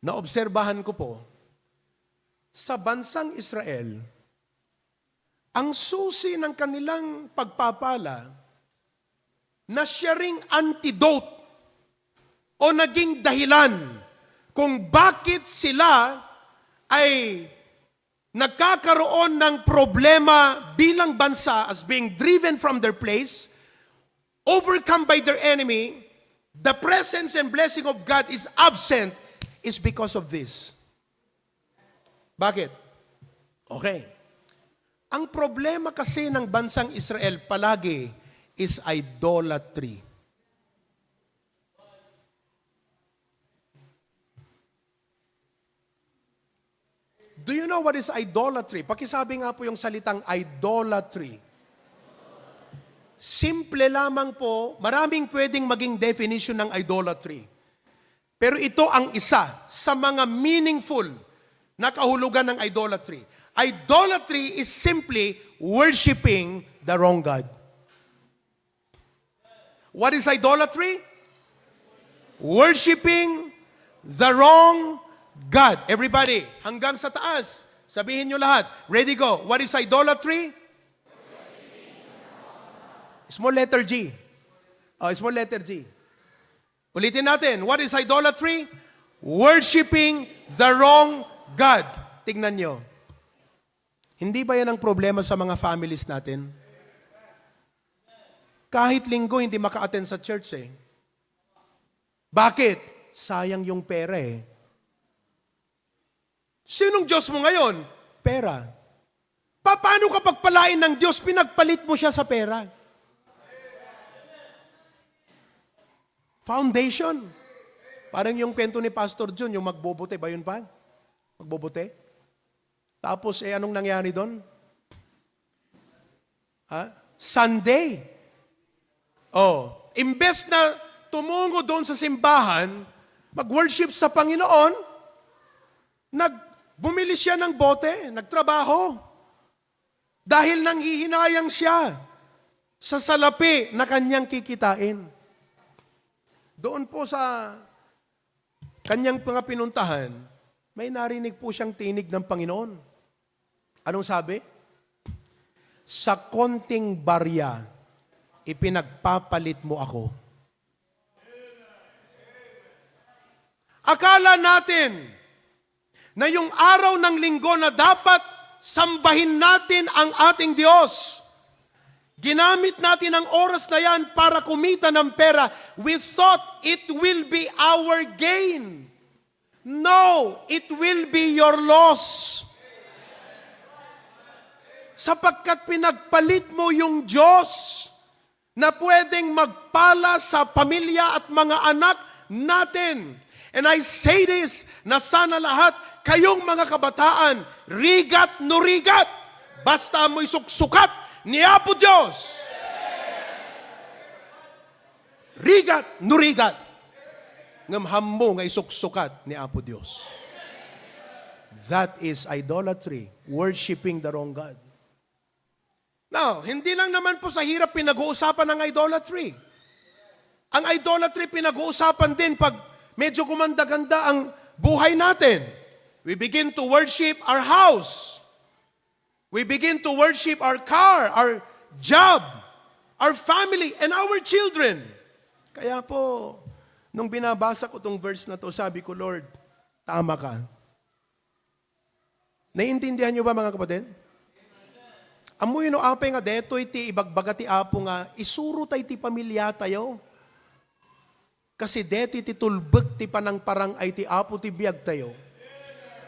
Naobserbahan ko po, sa bansang Israel, ang susi ng kanilang pagpapala na siya ring antidote o naging dahilan kung bakit sila ay nagkakaroon ng problema bilang bansa as being driven from their place, overcome by their enemy, the presence and blessing of God is absent, is because of this. Bakit? Okay. Ang problema kasi ng bansang Israel palagi is idolatry. Do you know what is idolatry? Pakisabi nga po yung salitang idolatry. Simple lamang po, maraming pwedeng maging definition ng idolatry. Pero ito ang isa sa mga meaningful na kahulugan ng idolatry. Idolatry is simply worshiping the wrong God. What is idolatry? Worshiping the wrong God. Everybody, hanggang sa taas. Sabihin nyo lahat. Ready, go. What is idolatry? Small letter G. Oh, small letter G. Ulitin natin. What is idolatry? Worshiping the wrong God. Tingnan nyo. Hindi ba yan ang problema sa mga families natin? Kahit Linggo, hindi maka-attend sa church eh. Bakit? Sayang yung pera eh. Sinong Diyos mo ngayon? Pera. Pa-, paano ka pagpalain ng Diyos? Pinagpalit mo siya sa pera. Foundation. Parang yung kwento ni Pastor Jun, yung magbobote ba yun pa? Magbobote? Tapos, eh, anong nangyari doon? Ha? Sunday. Oh, imbes na tumungo doon sa simbahan, mag-worship sa Panginoon, nag-, bumili siya ng bote, nagtrabaho. Dahil nanghihinayang siya sa salapi na kanyang kikitain. Doon po sa kanyang mga pinuntahan, may narinig po siyang tinig ng Panginoon. Anong sabi? "Sa konting barya, ipinagpapalit mo ako." Akala natin na yung araw ng Linggo na dapat sambahin natin ang ating Diyos, ginamit natin ang oras na yan para kumita ng pera. We thought it will be our gain. No, it will be your loss. Sapagkat pinagpalit mo yung Diyos na pwedeng magpala sa pamilya at mga anak natin. And I say this, na sana lahat kayong mga kabataan, rigat no rigat, basta mo isuksukat ni Apo Diyos. Rigat no rigat, ngem hammo nga isuksukat ni Apo Diyos. That is idolatry, worshiping the wrong God. Now, hindi lang naman po sa hirap pinag-uusapan ang idolatry. Ang idolatry pinag-uusapan din pag medyo gumanda-ganda ang buhay natin. We begin to worship our house. We begin to worship our car, our job, our family, and our children. Kaya po, nung binabasa ko tong verse na to, sabi ko, "Lord, tama ka." Naiintindihan niyo ba, mga kapatid? Ammoyo no apay nga detoy ti ibagbaga ti Apo nga isuro tay ti pamilya tayo. Kasi detoy ti tulbek ti panangparang-ay ti Apo ti biag tayo.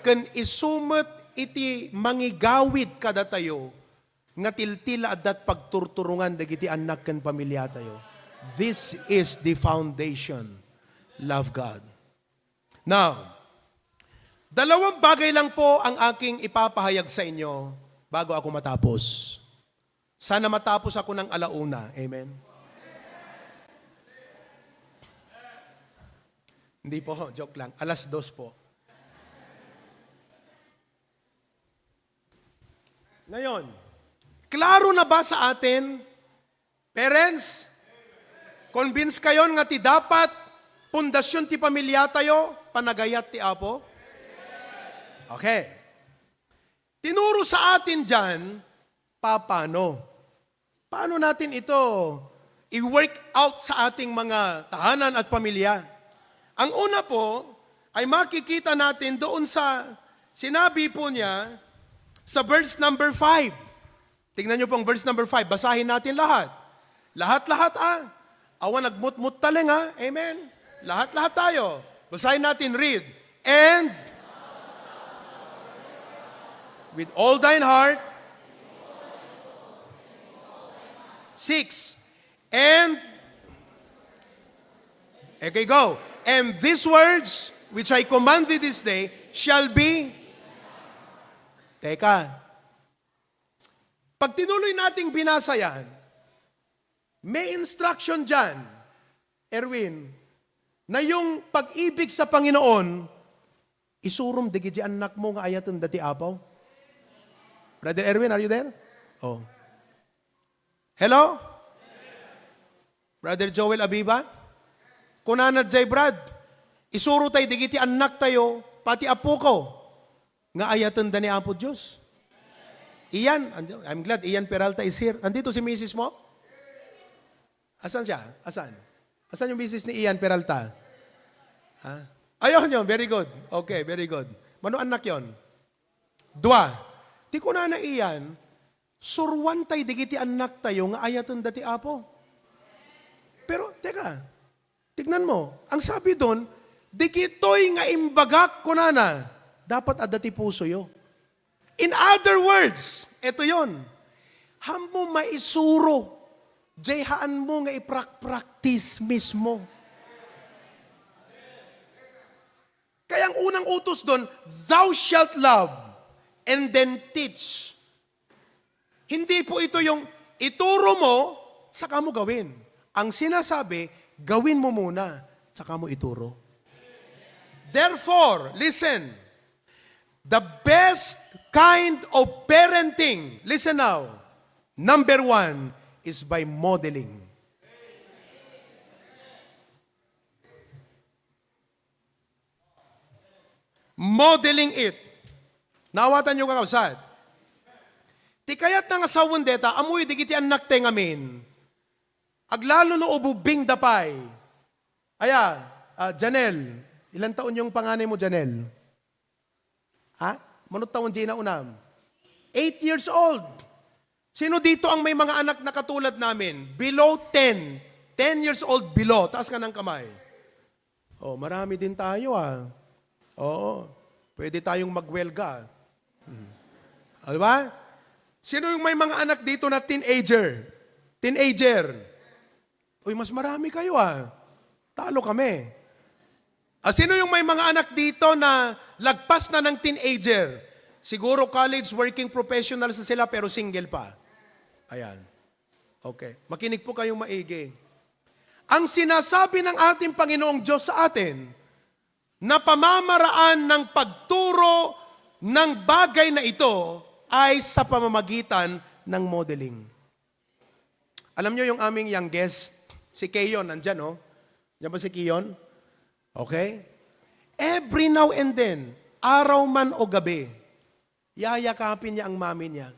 Ken isu met iti mangigawid kadatayo nga tiltila adda pagturturungan dagiti annak ken pamilya tayo. This is the foundation. Love God. Now, dalawang bagay lang po ang aking ipapahayag sa inyo bago ako matapos. Sana matapos ako ng ala una. Amen? Hindi po, joke lang. Alas dos po. Ngayon, klaro na ba sa atin, parents? Convince kayon nga ti dapat pundasyon ti pamilya tayo, panagayat ti Apo? Okay. Tinuro sa atin diyan, papano? Paano natin ito i-work out sa ating mga tahanan at pamilya? Ang una po ay makikita natin doon sa sinabi po niya sa verse number five. Tingnan niyo pong verse number five. Basahin natin lahat. Lahat-lahat, ah. Awan nagmutmut taling, ah. Amen? Lahat-lahat tayo. Basahin natin. Read. And with all thine heart. Six. And, okay, go. And these words which I command thee this day shall be. Teka. Pag tinuloy nating binasa yan, may instruction dyan, Erwin, na yung pag-ibig sa Panginoon, isurom dagiti annak mo nga ayaten da ti Apo. Brother Erwin, are you there? Oh. Hello? Brother Joel Abiba? Kunana jay, Brad, isuro tay dagiti annak tayo, pati apoko, nga ayaten da ni Apo Dios. Ian, andi-, I'm glad Ian Peralta is here. Andito si misis mo? Asan siya? Asan? Asan yung misis ni Ian Peralta? Ha? Ayun yun. Very good. Okay, very good. Mano annak yon? Dua. Ti kunana iyan, suruantay dagiti annaktayo nga ayatenda ti Apo. Pero, teka, tignan mo, ang sabi dun, "Dagitoy nga imbagak," kunana, "dapat adda ti pusoyo." In other words, eto yon, "Haanmo maisuro, jay haanmo nga iprak-practice mismo." Kaya ang unang utos dun, "Thou shalt love and then teach." Hindi po ito yung ituro mo, saka mo gawin. Ang sinasabi, gawin mo muna, saka mo ituro. Therefore, listen, the best kind of parenting, listen now, number one is by modeling. Modeling it. Naawatan niyo, kakabsat? Ti kayatna nga sawen deta, ammoyo dagiti annakta ngamin. Aglalo no ububingda pay. Aya, ah, Janelle. Ilang taon yung panganay mo, Janelle? Ha? Mano taon di naunam? Eight years old. Sino dito ang may mga anak na katulad namin? Below ten. Ten years old below. Taas ka ng kamay. Oh, marami din tayo, ah. Oo. Pwede tayong magwelga. Hmm. Ah, di ba? Sino yung may mga anak dito na teenager? Teenager. Uy, mas marami kayo, ah. Talo kami. Ah, sino yung may mga anak dito na lagpas na ng teenager? Siguro college, working professionals na sila, pero single pa. Ayan. Okay. Makinig po kayong maigi. Ang sinasabi ng ating Panginoong Diyos sa atin na pamamaraan ng pagturo ng bagay na ito ay sa pamamagitan ng modeling. Alam nyo yung aming youngest, si Keyon, nandyan, no? Diyan ba si Keyon? Okay? Every now and then, araw man o gabi, yayakapin niya ang mami niya.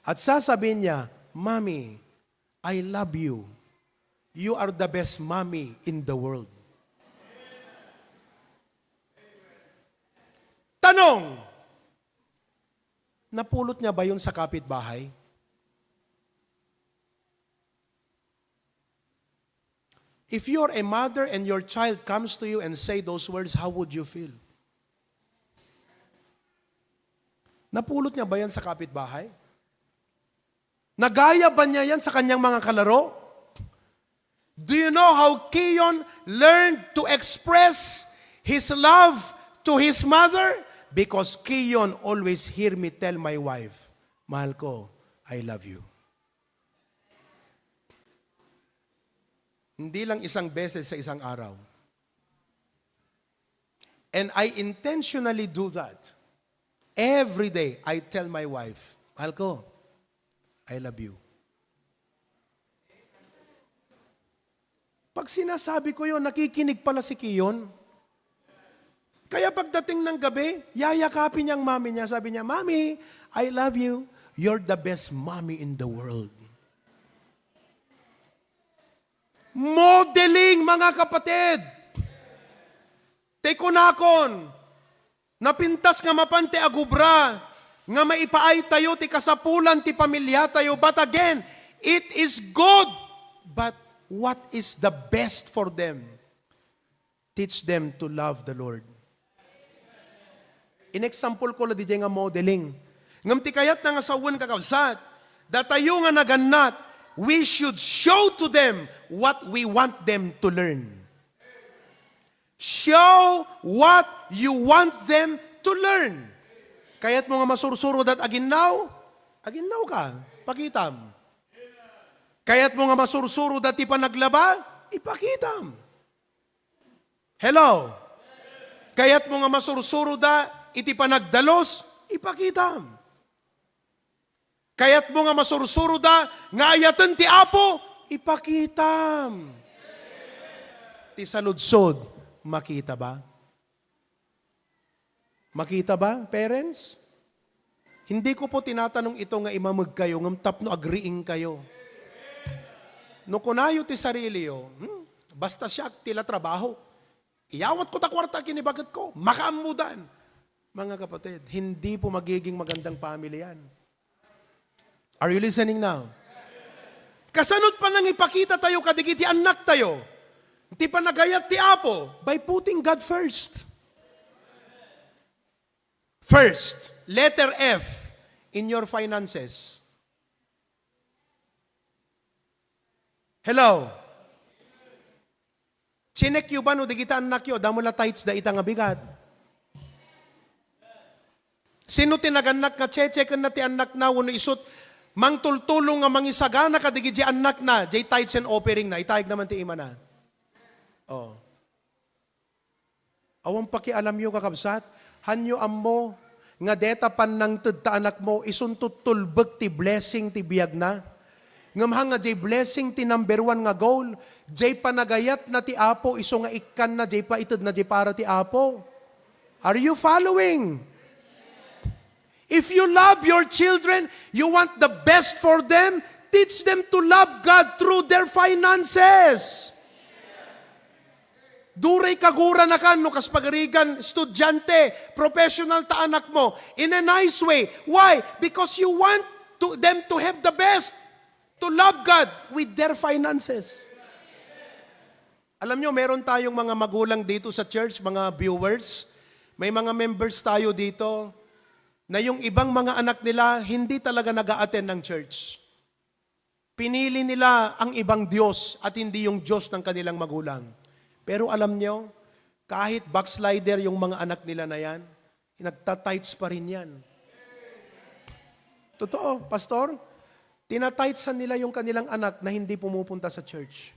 At sasabihin niya, "Mommy, I love you. You are the best mommy in the world." Tanong, napulot niya ba yun sa kapitbahay? If you're a mother and your child comes to you and say those words, how would you feel? Napulot niya ba yan sa kapitbahay? Nagaya ba niya yan sa kanyang mga kalaro? Do you know how Keon learned to express his love to his mother? Because Keon always hear me tell my wife, "Mahal ko, I love you." Hindi lang isang beses sa isang araw. And I intentionally do that. Every day, I tell my wife, "Mahal ko, I love you." Pag sinasabi ko yun, nakikinig pala si Keon. Kaya pagdating ng gabi, yayakapin niya ang mami niya. Sabi niya, "Mommy, I love you. You're the best mommy in the world." Modeling, mga kapatid. Ti kunakon, napintas nga mapan ti agubra nga maipaay tayo ti kasapulan ti pamilya tayo. But again, it is good. But what is the best for them? Teach them to love the Lord. In-example ko la didiay nga modeling. Ngem ti kayatna nga sawen, kakabsat, datayo nga nagannat, we should show to them what we want them to learn. Show what you want them to learn. Kayat mo nga masursuroda ti aginnaw? Aginnaw ka. Pakitam. Kayat mo nga masursuroda ti panaglaba? Ipakitam. Hello? Kayat mo nga masursuroda iti panagdalus? Ipakitam. Kayat mo nga masursuroda nga ayaten ti Apo? Ipakitam. Ti saludsod, makita ba? Makita ba, parents? Hindi ko po tinatanong ito nga imameg kayo, ngem tapno agriing kayo. No kunayo ti sarili yo, "Hmm, basta siak ti la trabaho. Iyawat ko ta kuarta ken ibaget ko, makaammodan." Mga kapatid, hindi po magiging magandang family yan. Are you listening now? Kasano pa nang ipakita tayo kadagiti annak tayo? Ti panagayat ti Apo by putting God first. First, letter F, in your finances. Hello? Chinek yo ba no dagita annakyo, damo la tithes da ita nga bigat? Sino ti nagannak nga chechecken na ti annakna wenno isut mangtultulong nga mangisagana kadagiti annakna, jay tithes and offering na, itayag naman ti imana. Oh. Awan pakialam yo, kakabsat, hanyo ammo nga deta pannangted ta anakmo, isunto tulbek ti blessing ti biagna. Ngem hanga jay blessing ti number one nga goal, jay panagayatna ti Apo, isu nga ikkanna jay paitedna jay para ti Apo. Are you following? If you love your children, you want the best for them, teach them to love God through their finances. Duray kagura na kan no kas pagarigan, estudyante, professional ta anakmo, in a nice way. Why? Because you want to, them to have the best, to love God with their finances. Alam nyo, meron tayong mga magulang dito sa church, mga viewers. May mga members tayo dito na yung ibang mga anak nila hindi talaga nag-a-attend ng church. Pinili nila ang ibang diyos at hindi yung Diyos ng kanilang magulang. Pero alam nyo, kahit backslider yung mga anak nila na yan, nagta-tithes pa rin yan. Totoo, Pastor. Tinatithes nila yung kanilang anak na hindi pumupunta sa church.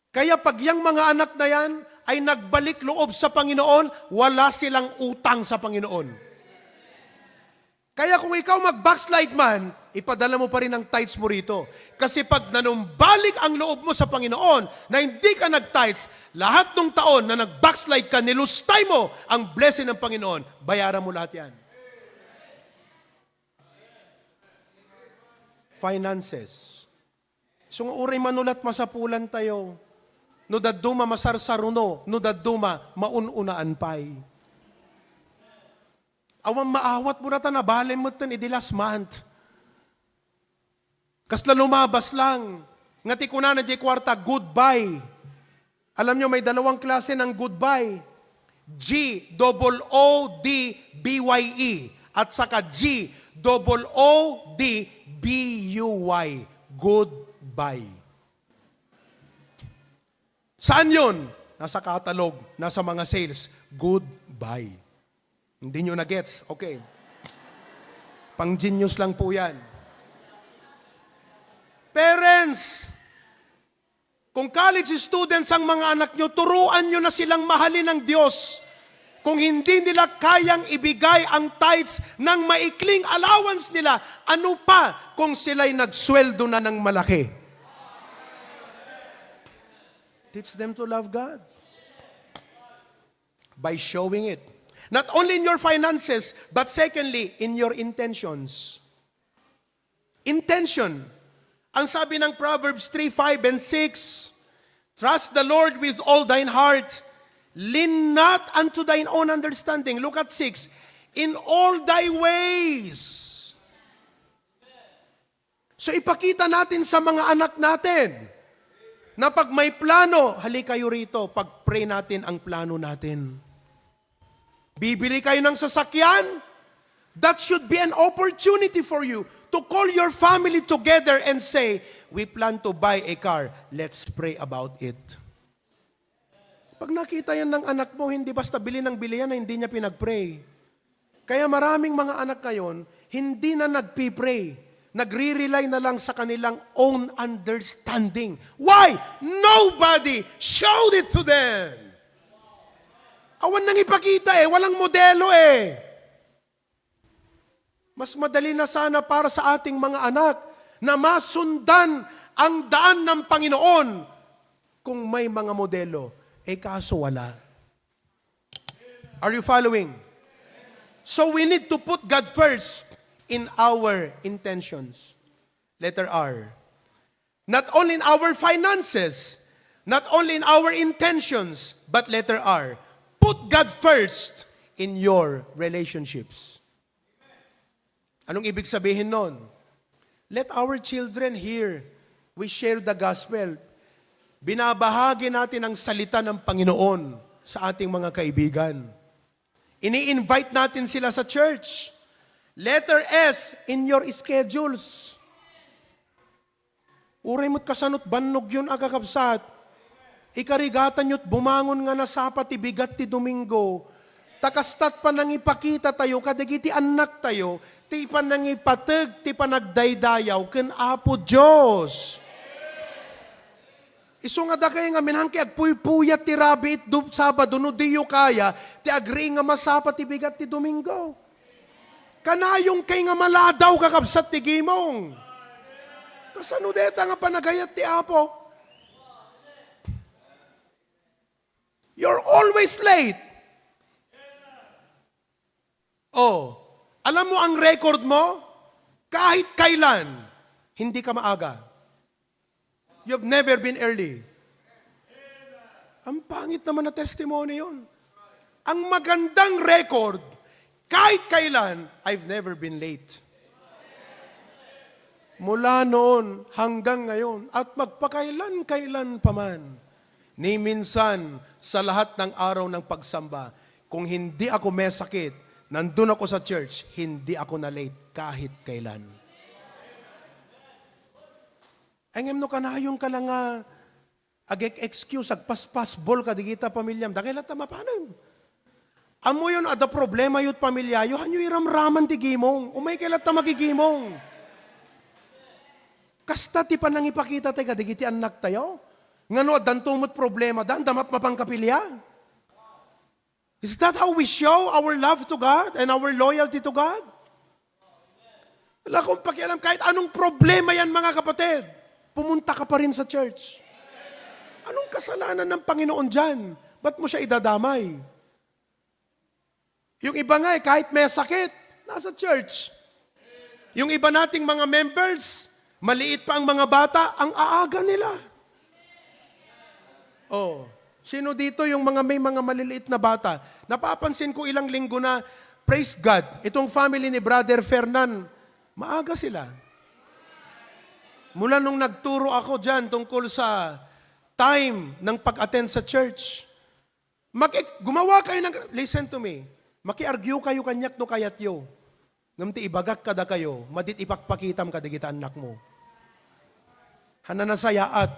Kaya pag yang mga anak na yan ay nagbalik loob sa Panginoon, wala silang utang sa Panginoon. Kaya kung ikaw mag-backslide man, ipadala mo pa rin ang tithes mo rito. Kasi pag nanumbalik ang loob mo sa Panginoon na hindi ka nag-tithes, lahat ng taon na nag-backslide ka, nilustay mo ang blessing ng Panginoon, bayaran mo lahat yan. Finances. So nga uray manulat masapulan tayo. No dadduma masarsaruno, no dadduma maun-unaan pay. Awan maawat mo na ta nabalem metten idi last month. Kasla lumabas lang. Nga ti kunana jay kuarta, goodbye. Alam nyo, may dalawang klase ng goodbye. G double O D B Y E at saka G double O D B U Y. Goodbye. Saan yun? Nasa catalog, nasa mga sales. Goodbye. Hindi nyo na-gets? Okay. Pang-genius lang po yan. Parents, kung college students ang mga anak nyo, turuan nyo na silang mahalin ng Diyos. Kung hindi nila kayang ibigay ang tithes ng maikling allowance nila, ano pa kung sila'y nagsweldo na ng malaki? Teach them to love God by showing it. Not only in your finances, but secondly, in your intentions. Intention. Ang sabi ng Proverbs three five and six, "Trust the Lord with all thine heart. Lean not unto thine own understanding." Look at six. "In all thy ways." So ipakita natin sa mga anak natin na pag may plano, halikayo rito, pag-pray natin ang plano natin. Bibili kayo ng sasakyan? That should be an opportunity for you to call your family together and say, "We plan to buy a car. Let's pray about it." Pag nakita yan ng anak mo, hindi basta bili ng bili yan na hindi niya pinag-pray. Kaya maraming mga anak ngayon, hindi na nagpi-pray. Nagre-rely na lang sa kanilang own understanding. Why? Nobody showed it to them. Awan nang ipakita eh, walang modelo eh. Mas madali na sana para sa ating mga anak na masundan ang daan ng Panginoon kung may mga modelo. Eh, kaso wala. Are you following? So we need to put God first in our intentions. Letter R. Not only in our finances, not only in our intentions, but letter R. Put God first in your relationships. Anong ibig sabihin nun? Let our children hear. We share the gospel. Binabahagi natin ang salita ng Panginoon sa ating mga kaibigan. Ini-invite natin sila sa church. Letter S, in your schedules. Uray met kasano't bannog yun, a kakabsat. Ikarigatan yo't bumangon nga nasapa ti bigat ti Domingo. Ta kasta't panangipakita tayo kadagiti annak tayo, ti panangipateg ti panagdaydayaw ken Apo Dios. Isu nga dakay nga minangki agpuypuyat ti rabiit dub-, Sabado no diyo kaya ti agri nga masapa ti bigat ti Domingo. Kanayon kay nga maladaw, kakabsat ti gimong. Kasano deta nga panagayat ti Apo? You're always late. Oh, alam mo ang record mo? Kahit kailan, hindi ka maaga. You've never been early. Ang pangit naman na testimony yun. Ang magandang record, kahit kailan, I've never been late. Mula noon hanggang ngayon at magpakailan-kailan pa man, ni minsan sa lahat ng araw ng pagsamba, kung hindi ako mesakit, nandun ako sa church, hindi ako na-late kahit kailan. Ay, ngem no kanayon ka lang nga ag-excuse, agpaspasbol ka digita pamilyam, dakay latta mapanen. Ammoyon, adda problema yo't pamilyayo, hanyo iramraman ti gimong. Umay kay latta magigimong. Kasta ti panangipakita tayo kadigiti annak tayo. Nga no addanto met problema, daan da mapmapangkapilya. Is that how we show our love to God and our loyalty to God? Wala akong pakialam kahit anong problema yan, mga kapatid. Pumunta ka pa rin sa church. Anong kasalanan ng Panginoon dyan? Ba't mo siya idadamay? Yung iba nga eh, kahit may sakit, nasa church. Yung iba nating mga members, maliit pa ang mga bata, ang aaga nila. Oh, sino dito yung mga may mga maliliit na bata? Napapansin ko ilang linggo na, praise God, itong family ni Brother Fernan, maaga sila. Mula nung nagturo ako dyan tungkol sa time ng pag-attend sa church, Maki-, gumawa kayo ng, listen to me, maki-argue kayo kaniak no kayatyo. Ngem ti ibagak kadakayo, madit ipakpakitam kadigita annakmo. Hanana sayaat,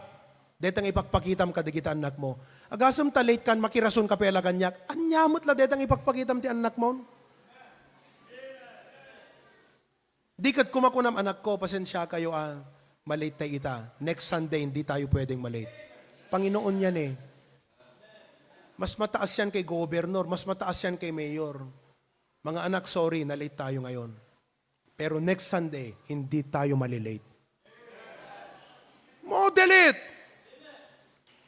detang ipakpakitam kadigita annakmo. Agasem ta late kan, makirason ka pay la kaniak. Ania met la detang ipakpakitam ti annakmon? Di ket kumakunam, "Anakko, pasensia kayo, ah, malate tay ita. Next Sunday, hindi tayo pwedeng malate." Panginoon yan eh. Mas mataas yan kay gobernador, mas mataas yan kay mayor. Mga anak, sorry, na-late tayo ngayon. Pero next Sunday, hindi tayo malilate. Model it!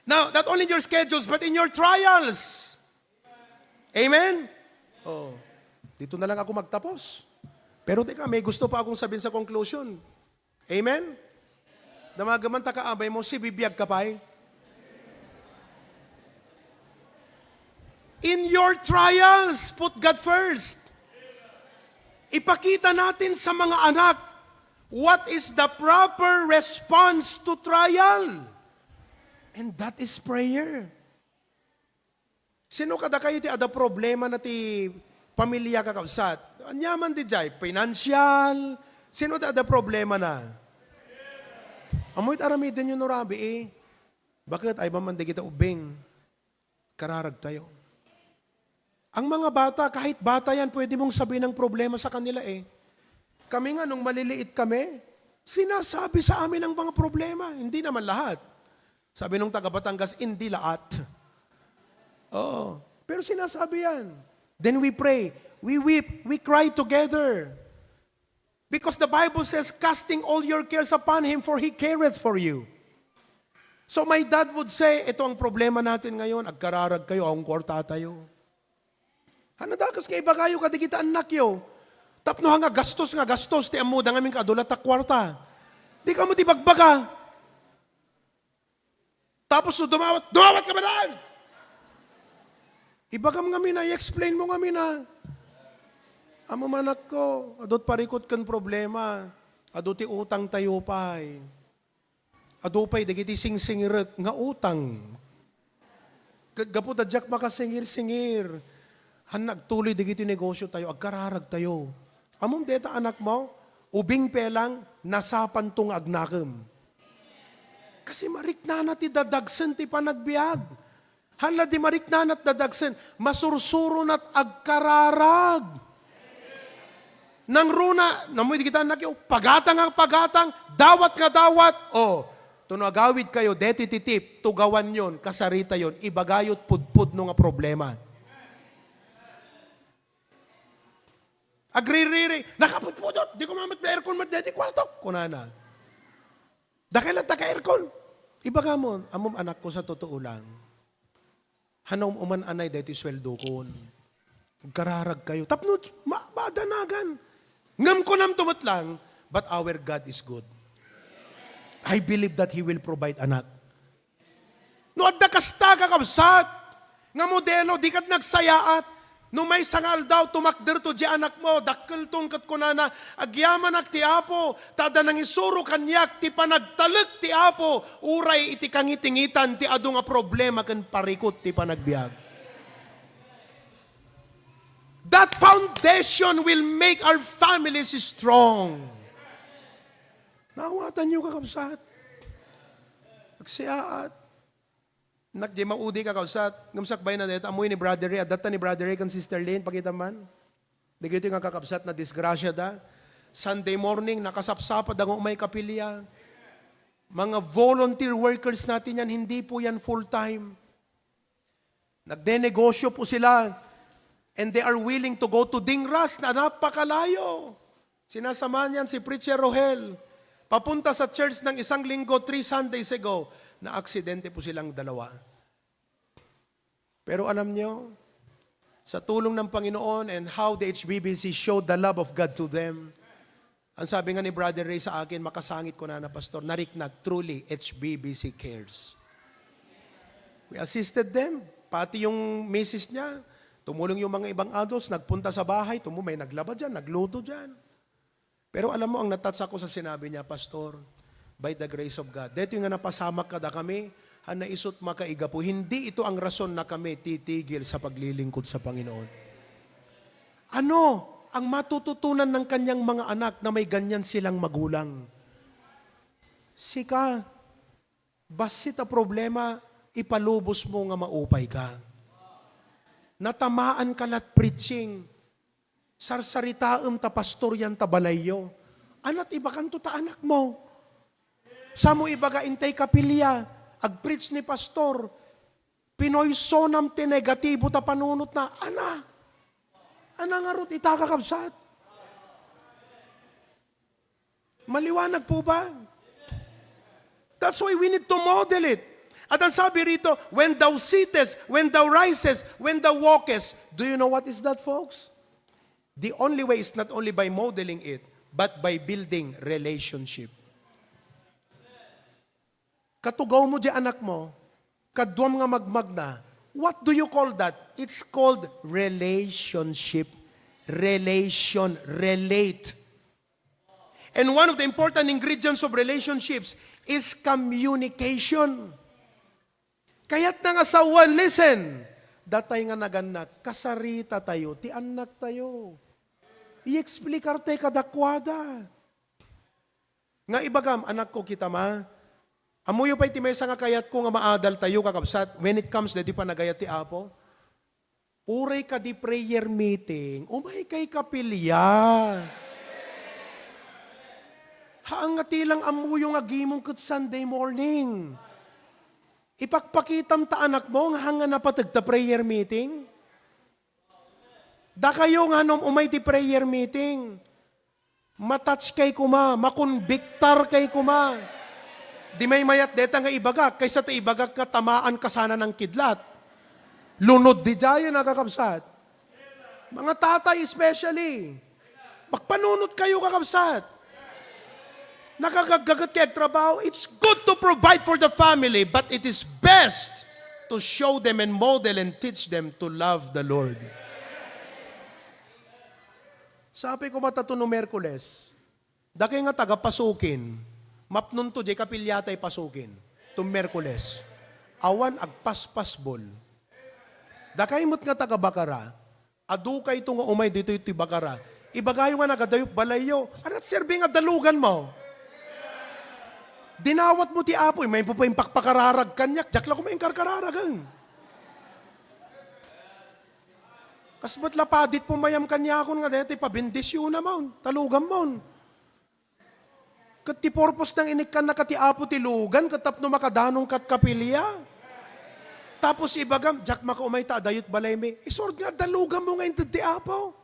Now, not only in your schedules, but in your trials. Amen? Oh, dito na lang ako magtapos. Pero teka, may gusto pa akong sabihin sa conclusion. Amen? Damagaman ta kaabay mo, si bibiyag ka pay. In your trials, put God first. Ipakita natin sa mga anak what is the proper response to trial. And that is prayer. Sino kadakayo ti adda problema na ti pamilya, kakabsat? Aniaman di jay, financial. Sino ti adda problema na? Ammoy ti aramidenyo no rabii. Bakit? Ay ba man di kita ubing? Kararag tayo. Ang mga bata, kahit bata yan, pwede mong sabihin ang problema sa kanila eh. Kami nga, nung maliliit kami, sinasabi sa amin ang mga problema. Hindi naman lahat. Sabi nung taga Batangas, "Hindi lahat." Oo. Pero sinasabi yan. Then we pray. We weep. We cry together. Because the Bible says, "Casting all your cares upon Him, for He careth for you." So my dad would say, "Ito ang problema natin ngayon, agkararag kayo, ang kwarta tayo." Hanadakas nga ibagayo kadigita annakyo. Tapno nga gastos nga gastos, ti ammoda ngamin kadulat a kwarta. Di ka mo ti bagbaga. Tapos no dumawat, dumawat ka ba daan? Ibagam ngamin a, i-explain mo ngamin a. Ammom, anakko, adu ti parikut ken problema. Adu ti utang tayo pay. Adu pay dagiti singsingirek nga utang. Ket gapu ta diak makasingir-singir, han nagtuloy dagiti negosyo tayo, agkararag tayo. Ammom dayta, anakmo, ubing pay lang, nasapanto nga agnakem. Kasi mariknana ti dadagsen ti panagbiag. Hala, di mariknana ti dadagsen, masursuronat agkararag. Nangruna, nammo di kita nakio, pagatang nga pagatang, dawat nga dawat. O, tuno agawid kayo, deti ti tip, tugawanyon, kasaritayon, ibagayot pudpudno nga problema. Agririri, nakapudpudot, di ko mamet aircon met deti kwarto, kunana. Dakay latta ka aircon. Ibaga mo, ammom, anakko, sa totoo lang, hanaw uman anay daytoy sueldokon. Agkararag kayo. Tapno, ma-, maadanagan. Ngem kunam to met lang, but our God is good. I believe that He will provide, anak. No adda kasta, kakabsat, nga modelo, di ket nagsayaat. No maysa nga aldaw, tumakder to di anakmo, dakkel ton ket kunana, "Agyamanak ti Apo, ta adda nangisuro kaniak ti panagtalek ti Apo, uray iti kangitingitan ti adu nga problema ken parikut ti panagbiag." That foundation will make our families strong. Naawatanyo, kakabsat? Agsiaat. Nak, di maudi, kakabsat. Ngem sakbay na dayta, ammoy ni Brother Ray. Adda ta ni Brother Ray ken Sister Lynn, pakita man. Dagitoy nga kakabsat, nadisgrasya da. Sunday morning, nakasapsapa da nga umay kapilya. Mga volunteer workers natin yan, hindi po yan full-time. Nagnenegosyo po sila. And they are willing to go to Dingras na napakalayo. Sinasamahan yan si Preacher Rohel. Papunta sa church ng isang linggo, three Sundays ago, naaksidente po silang dalawa. Pero alam nyo, sa tulong ng Panginoon and how the H B B C showed the love of God to them, ang sabi nga ni Brother Ray sa akin, makasangit, kunana, "Pastor, nariknag, truly, H B B C cares." We assisted them. Pati yung misis niya, tumulong yung mga ibang adults, nagpunta sa bahay, tumu-, may naglaba dyan, nagluto dyan. Pero alam mo, ang natouch ako sa sinabi niya, "Pastor, by the grace of God, daytoy nga napasamak kadakami, han naisut makaigapu, hindi ito ang rason na kami titigil sa paglilingkod sa Panginoon." Ano ang matututunan ng kanyang mga anak na may ganyan silang magulang? Sika, bassit a problema, ipalubos mo nga maupay ka. Natamaan ka la't preaching. Sarsaritaem ta pastor yan ta balayyo. Ana't ibakanto ta anakmo? Samo ibaga intay kapilya, agpreach ni pastor, pinoysonam ti negatibo ta panunotna. Ana? Ana ngarud ita, kakabsat? Maliwanag po ba? That's why we need to model it. At ang sabi rito, "When thou sittest, when thou risest, when thou walkest." Do you know what is that, folks? The only way is not only by modeling it, but by building relationship. Katugaw mo di anakmo, kaduam nga magmagna. What do you call that? It's called relationship. Relation, relate. And one of the important ingredients of relationships is communication. Kayatna nga sawen, listen, datay nga nagannak, kasarita tayo, ti annak tayo. I-explikar tayo kadakwada. Nga ibagam, anakko, kita ma, ammoyo pay ti maysa nga kayatko nga maadal tayo, kakabsat, when it comes daytoy panagayat ti Apo. Uray kadi prayer meeting, umay kay kapilya. Haan nga ti lang ammoyo nga agimong ket Sunday morning. Ipakpakitam ta anakmo nga haan nga napateg ta prayer meeting. Dakayo nga no umay ti prayer meeting. Matouch kay kuma, makonbiktar kay kuma. Di maymayat deta nga ibagak, kaysa ta ibagak nga tamaan ka sana ng kidlat. Lunod di jayo, nakakabsat. Mga tatay especially. Magpanunot kayo, kakabsat. Nakagaggagat kay agtrabaho, it's good to provide for the family, but it is best to show them and model and teach them to love the Lord. Sapay koma ta to no Miyerkules, dakay nga taga Pasukin, mapnonto diay kapiliatayo Pasukin, to Miyerkules. Awan agpaspasbol. Dakay met nga taga Bacara, adukayto nga umay ditoy ti Bacara. Ibagayo nga nagadayup balayyo. Ania ti serbi nga daluganmo? Dinawatmo ti Apo, imaymo pay impakpakararag kaniak, diak la koma inkarkararagen. Kas met la padit pumayam kaniakon nga dayta ti pabendisionamon, daluganmon. Ket ti purpose nang inikkannaka ti Apo ti lugan ket tapno makadanongka ket kapilia. Tapos ibagam, "Diak makaumay ta adayup balaymi." Isurat nga daluganmo nga inted ti Apo.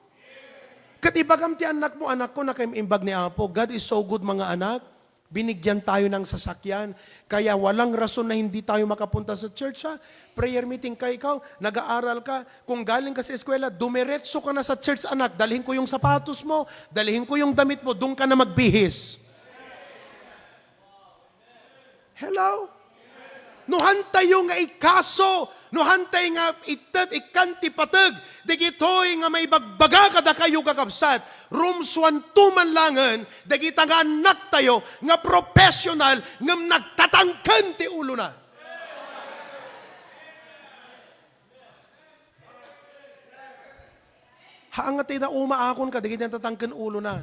Ket ibagam ti annakmo, "Anakko, nakaimbag ni Apo." God is so good, mga anak. Binigyan tayo ng sasakyan. Kaya walang rason na hindi tayo makapunta sa church, ha? Prayer meeting ka, ikaw, nag-aaral ka. Kung galing ka sa eskwela, dumiretso ka na sa church, anak. Dalhin ko yung sapatos mo, dalhin ko yung damit mo, doon ka na magbihis. Hello? No han tayo nga ikaso, no han tayo nga ited, ikkan ti pateg, dagitoy nga maibagbaga kadakayo, kakabsat, rumsuanto man langen, dagita nga annak tayo nga professional, ngem nagtatangken ti ulona. Haan nga ti naumaakon ka, dagiti natatangken ulona.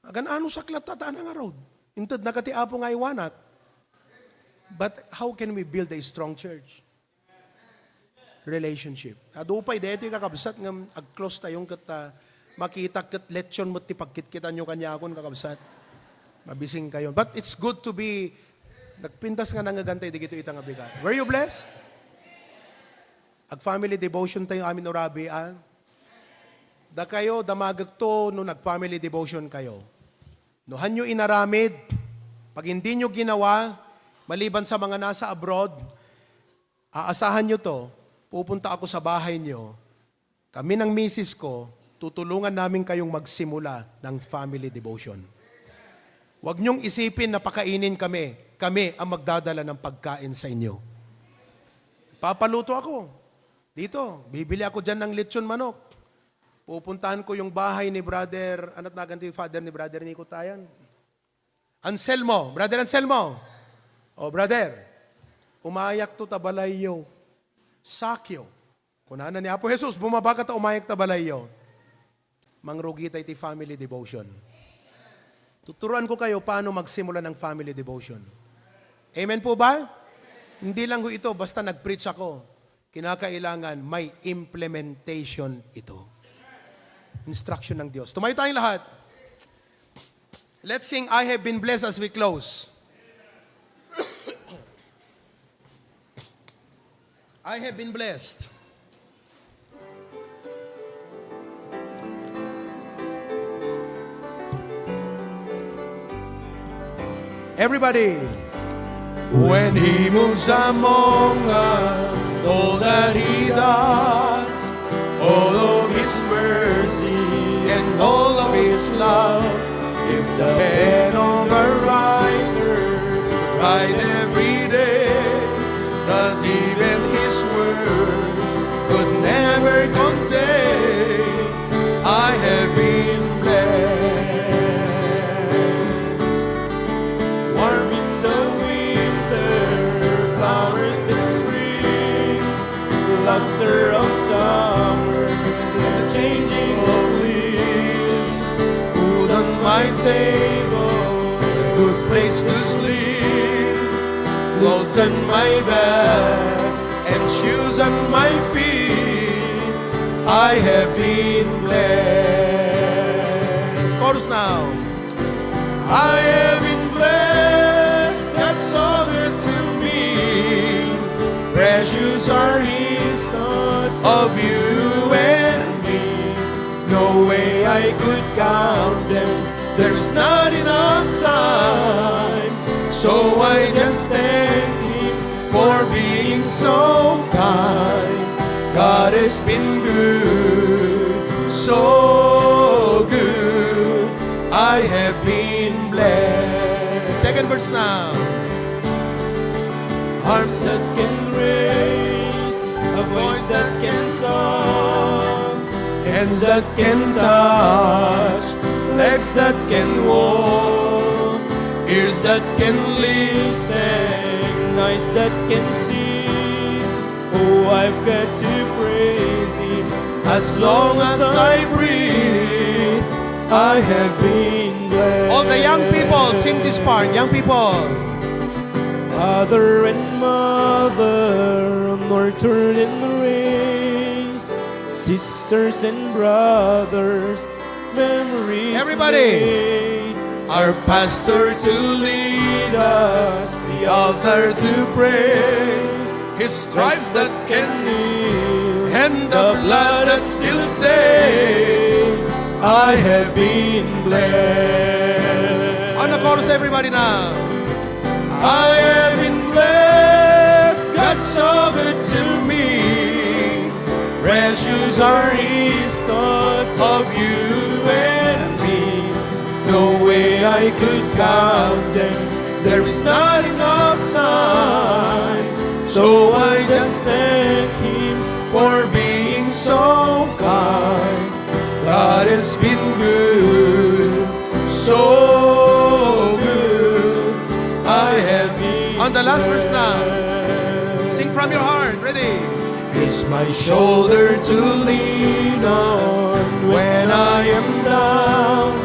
Agan-ano saklat ta, ta nangarud. Inted na ka ti Apo nga aywanat. But how can we build a strong church? Relationship. Adu pay, daytoy kakabsat nga ag-close tayo ket, ah, makita ket lechon met ti pagkitkitanyo kaniakon, kakabsat. Mabising kayo. But it's good to be, nagpintas nga nangegantay digito ita nga bigat. Were you blessed? Ag-family devotion tayo amin urabi, ah. Dakayo, damagekto no nag-family devotion kayo. No hanyo inaramid, pag hindi nyo ginawa, maliban sa mga nasa abroad, aasahan nyo to, pupunta ako sa bahay nyo. Kami ng misis ko, tutulungan namin kayong magsimula ng family devotion. Huwag niyong isipin na pakainin kami. Kami ang magdadala ng pagkain sa inyo. Papaluto ako. Dito, bibili ako dyan ng lechon manok. Pupuntahan ko yung bahay ni Brother, ana't nagan ti father ni Brother Nico Tayan? Anselmo, Brother Anselmo. O, brother, umayak to ta balayyo. Sakyo. Kunana ni Apo Jesus, bumaba ka ta umayak ta balayyo. Mangrugi tayo ti family devotion. Tuturuan ko kayo paano magsimula ng family devotion. Amen po ba? Hindi lang ho ito, basta nag-preach ako. Kinakailangan may implementation ito. Instruction ng Diyos. Tumayo tayong lahat. Let's sing I Have Been Blessed as we close. I have been blessed. Everybody. When he moves among us, all that he does, all of his mercy and all of his love, if the pen of a writer could write every day, not even his words could never contain. I have been blessed. Warm in the winter, flowers in spring, laughter of summer, and the changing of leaves. Food on my table, and a good place to sleep. Clothes on my back, and shoes on my feet. I have been blessed. Chorus now. I have been blessed, God so good to me. Precious are his thoughts of you and me. No way I could count them, there's not enough time. So I just thank him for being so kind. God has been good, so good. I have been blessed. Second verse now. Arms that can raise, a voice that can talk, hands that can touch, legs that can walk, ears that can listen, eyes that can see. Oh, I've got to praise Him. As long as I breathe, I have been blessed. All the young people, sing this part. Young people. Father and mother, nurture and raise, sisters and brothers, memories. Everybody. Made. Our pastor to lead us, the altar to pray, his stripes that can heal, and the blood that still saves. I have been blessed. On the chorus, everybody now. I have been blessed, God's so good to me. Precious are His thoughts of you and me. No way I could count them. There's not enough time. So I just thank Him for being so kind. God has been good, so good. I have been. On the last verse now. Sing from your heart. Ready? He's my shoulder to lean on when I am down,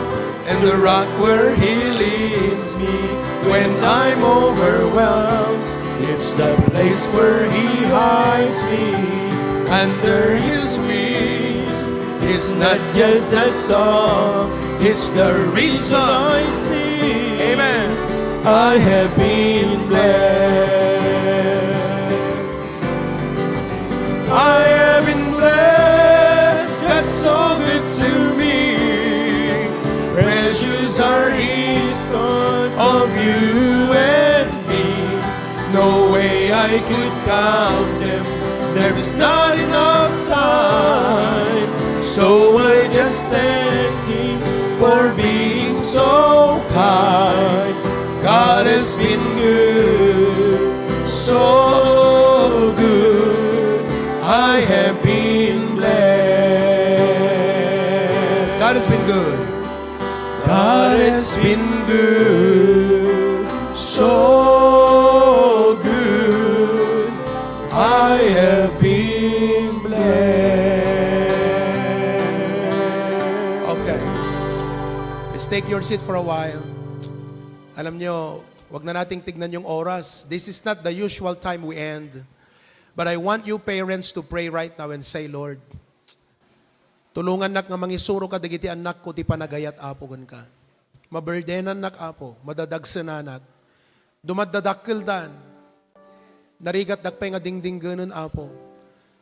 and the rock where He leads me when I'm overwhelmed. It's the place where He hides me under His wings. It's not just a song, it's the reason I sing. Amen. I have been blessed. I have been blessed, God's so good to me. Precious are His thoughts of you and me. No way I could count them. There's not enough time. So I just thank Him for being so kind. God has been good, so good. I have been blessed. God has been good. God has been good, so good. I have been blessed. Okay. Please take your seat for a while. Alam nyo, wag na nating tignan yung oras. This is not the usual time we end. But I want you parents to pray right now and say, "Lord, tulongannak nga mangisuro kadagiti annakko ti panagayat, Apo, kenka. Maburdenannak, Apo, madadagsenanak. Dumaddadakkeldan. Narigatdak pay nga dingdinggenan, Apo.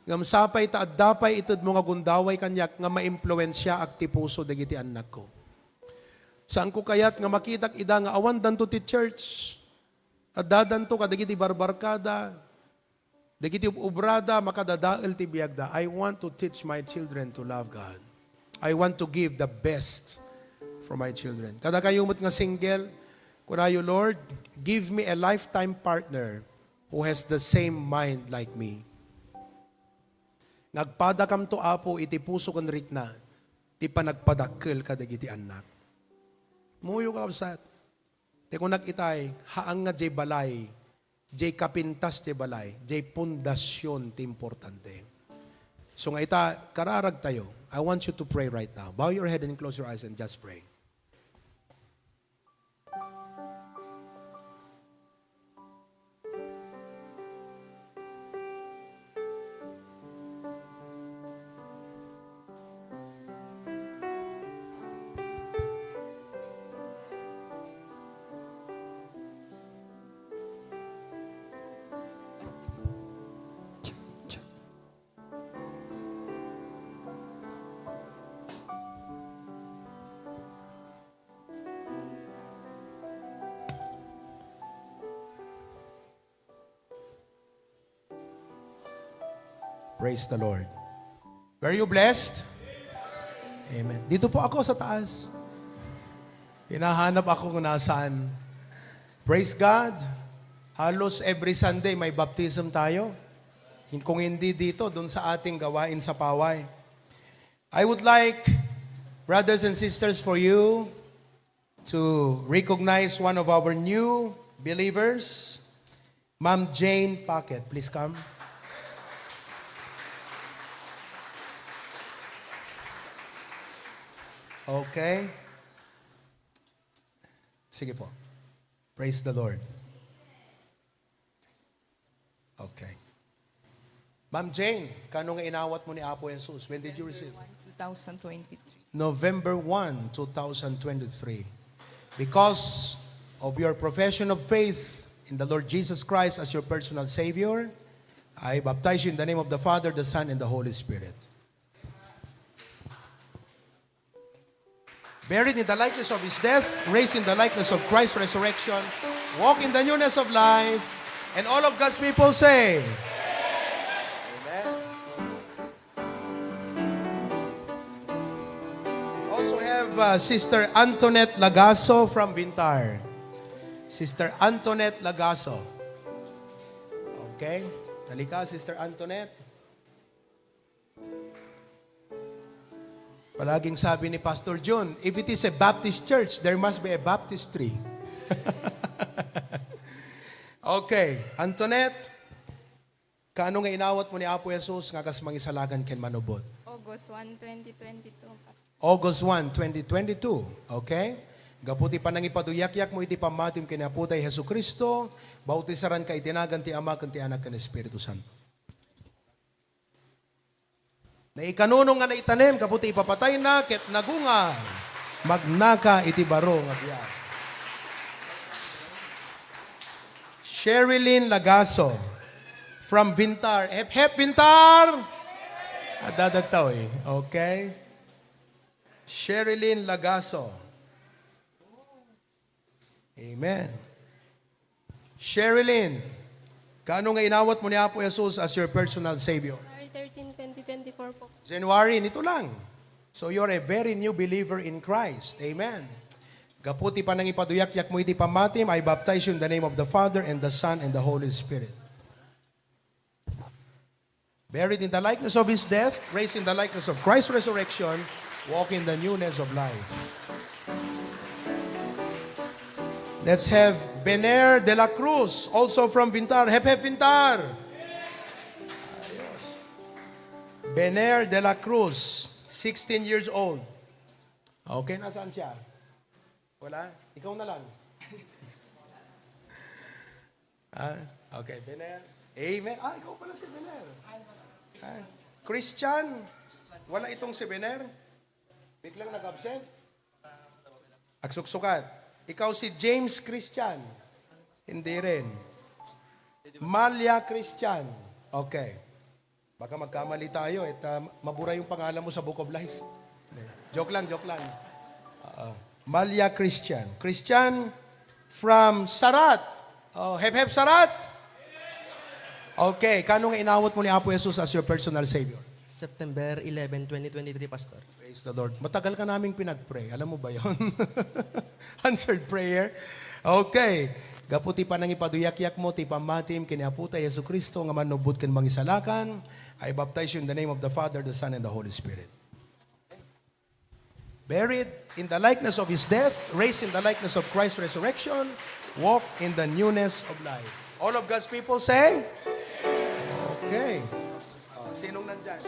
Ngem sapay ta adda pay itedmo nga gundaway kaniak nga maimpluensiaak ti puso dagiti annakko. Saanko kayat nga makitak ida nga awandanto ti church. Addadanto kadagiti barbarkada." Dagiti ub-, ubrada, makadadael ti biagda. I want to teach my children to love God. I want to give the best for my children. Kadakayo met nga single, kunayo, "Lord, give me a lifetime partner who has the same mind like me." Nga agpadakamto, Apo, iti puso ken rikna, ti panagpadakkel kadagiti annak. Muyo, kakabsat. Ti kunak itay, haan nga jay balay, jay kapintas ti balay, jay pundasyon ti importante. So nga ita, kararag tayo. I want you to pray right now. Bow your head and close your eyes and just pray. Praise the Lord. Were you blessed? Amen. Dito po ako sa taas. Hinahanap ako kung nasaan. Praise God. Halos every Sunday may baptism tayo. Hin-, kung hindi dito, dun sa ating gawain sa paway. I would like, brothers and sisters, for you to recognize one of our new believers, Ma'am Jane Paquet. Please come. Okay. Sige po. Praise the Lord. Okay. Ma'am Jane, kano nga inawat mo ni Apo Jesus? When did you receive? November one, two thousand twenty-three. November one, two thousand twenty-three. Because of your profession of faith in the Lord Jesus Christ as your personal Savior, I baptize you in the name of the Father, the Son, and the Holy Spirit. Buried in the likeness of his death, raised in the likeness of Christ's resurrection, walk in the newness of life, and all of God's people say, Amen. We also have, uh, Sister Antoinette Lagaso from Vintar. Sister Antoinette Lagaso. Okay. Halika, Sister Antoinette. Palaging sabi ni Pastor Jun, "If it is a Baptist church, there must be a baptistry." Okay, Antoinette, kano nga inawat mo ni Apo Jesus nga kas mangisalakan ken manubot? August one, twenty twenty-two, Pastor. August one, twenty twenty-two. Okay? Gapu ti panangipaduyakyak mo iti pammatim ken Apo tay Jesu-Cristo, bautisaran ka iti nagan ti Ama ken ti Anak ken Espiritu Santo. Naikanunong nga naitanem gapu ti ipapatayna ket nagungar, magnaka iti baro nga biag. Sherilyn Lagaso from Vintar. Hep, hep, Vintar! Adda dagta, oy. Okay. Sherilyn Lagaso. Amen. Sherilyn, kano nga inawat mo ni Apo Jesus as your personal Savior? January thirteen, twenty twenty-four po. January, nito lang. So you're a very new believer in Christ. Amen. Gapu ti panangipaduyakyak mo iti pammatim, I baptize you in the name of the Father, and the Son, and the Holy Spirit. Buried in the likeness of his death, raised in the likeness of Christ's resurrection, walk in the newness of life. Let's have Bener de la Cruz, also from Vintar. Hep, hep, Vintar! Bener de la Cruz, sixteen years old. Okay, nasaan siya? Wala? Ikaw na lang. Ah, okay, Bener. Amen. Ah, ikaw pala si Bener. Ah, Christian. Wala itong si Bener. Biglang nag-absent. Agsuksukat. Ikaw si James Christian. Hindi rin. Malia Christian. Okay. Baka magkamali tayo, et, ah, mabura yung pangalan mo sa Book of Life. Joke lang, joke lang. Oo. Malia Christian. Christian from Sarat. Oh, hep, hep, Sarat! Okay, kano nga inawat mo ni Apo Jesus as your personal Savior? September eleven, twenty twenty-three, Pastor. Praise the Lord. Matagal ka naming pinag-pray. Alam mo ba yon? Answered prayer. Okay. Gapu ti panangipaduyakyak mo, ti pammatim, ken ni Apo ta Jesu-Cristo, nga mannubbot ken mangisalakan, I baptize you in the name of the Father, the Son, and the Holy Spirit. Buried in the likeness of his death, raised in the likeness of Christ's resurrection, walk in the newness of life. All of God's people say, okay. Oh, sinong nandyan?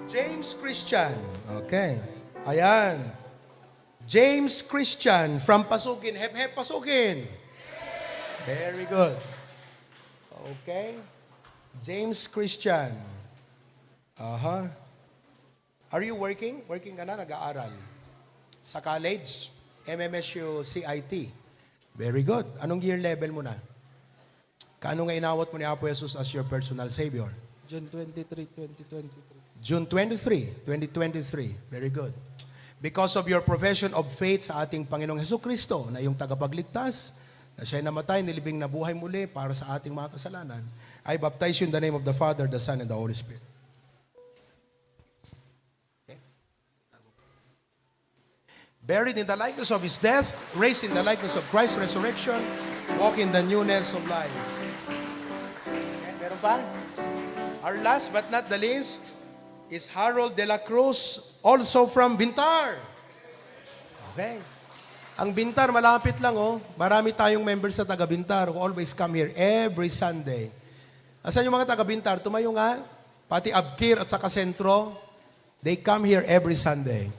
James Christian. Okay. Ayan. James Christian from Pasukin. Hep, hep, Pasukin. Very good. Okay. James Christian. Aha. Are you working? Working ka na? Nag-aaral? Sa college? M M S U C I T. Very good. Anong year level mo na? Kano nga inawat mo ni Apo Jesus as your personal Savior? June twenty-three, twenty twenty-three. June twenty-three, twenty twenty-three. Very good. Because of your profession of faith sa ating Panginoong Jesucristo na iyong tagapagligtas, na siya'y namatay, nilibing, nabuhay muli para sa ating mga kasalanan, I baptize you in the name of the Father, the Son, and the Holy Spirit. Okay? Buried in the likeness of his death, raised in the likeness of Christ's resurrection, walk in the newness of life. Okay, meron pa? Our last but not the least is Harold de la Cruz, also from Bintar. Okay. Ang Bintar, malapit lang, oh. Marami tayong members sa taga Bintar who always come here every Sunday. Asan yung mga taga Bintar? Tumayo nga. Pati Abkir at saka Sentro, they come here every Sunday.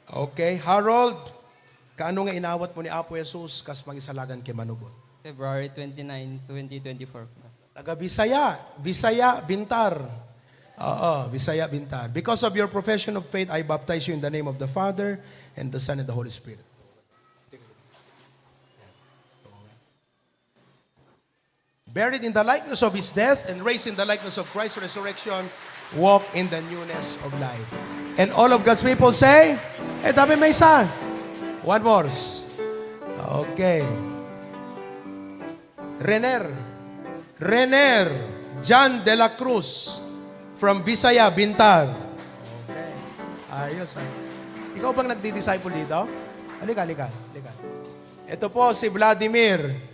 Okay, Harold, kaano nga inawat mo ni Apo Jesus kas mangisalagan ken manubot? February twenty-nine, twenty twenty-four. Taga Bisaya, Bisaya, Bintar. Oo, Bisaya, Bintar. Because of your profession of faith, I baptize you in the name of the Father, and the Son, and the Holy Spirit. Buried in the likeness of his death and raised in the likeness of Christ's resurrection, walk in the newness of life. And all of God's people say, eh, tabi may isa. One more. Okay. Rener. Rener John de la Cruz from Visaya, Bintar. Okay. Ayos, ah. Ikaw bang nagdi-disciple dito? Halika, halika, halika. Ito po si Vladimir.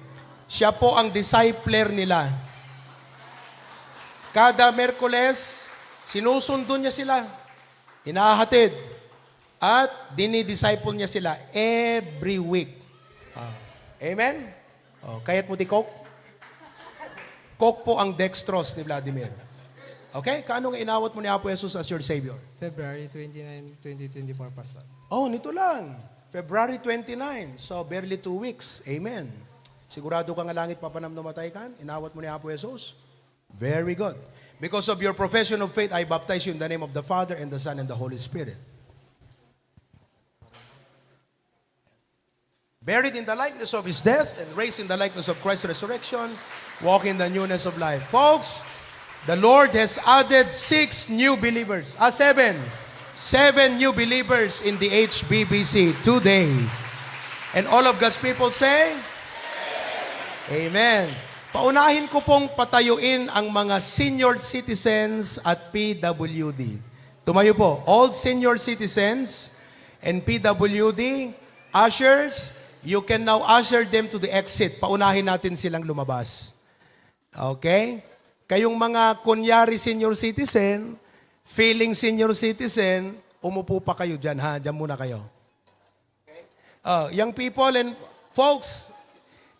Siya po ang discipler nila. Kada Merkules, sinusundo niya sila. Inahatid. At dinidisciple niya sila every week. Ah. Amen? Oh, kayat mo ti Coke? Coke po ang dextrose ni Vladimir. Okay? Kaano nga inawat mo ni Apo Jesus as your Savior? February twenty-nine, twenty twenty-four, Pastor. Oh, nito lang. February twenty-nine. So, barely two weeks. Amen. Sigurado ka nga langit papanam no matay kan? Inawat mo ni Apo Jesus? Very good. Because of your profession of faith, I baptize you in the name of the Father, and the Son, and the Holy Spirit. Buried in the likeness of his death and raised in the likeness of Christ's resurrection, walk in the newness of life. Folks, the Lord has added six new believers. Ah, seven. Seven new believers in the H B B C today. And all of God's people say, Amen. Paunahin ko pong patayuin ang mga senior citizens at P W D. Tumayo po, all senior citizens and P W D, ushers, you can now usher them to the exit. Paunahin natin silang lumabas. Okay? Kayong mga kunyari senior citizen, feeling senior citizen, umupo pa kayo dyan, ha? Dyan muna kayo. Uh, young people and folks,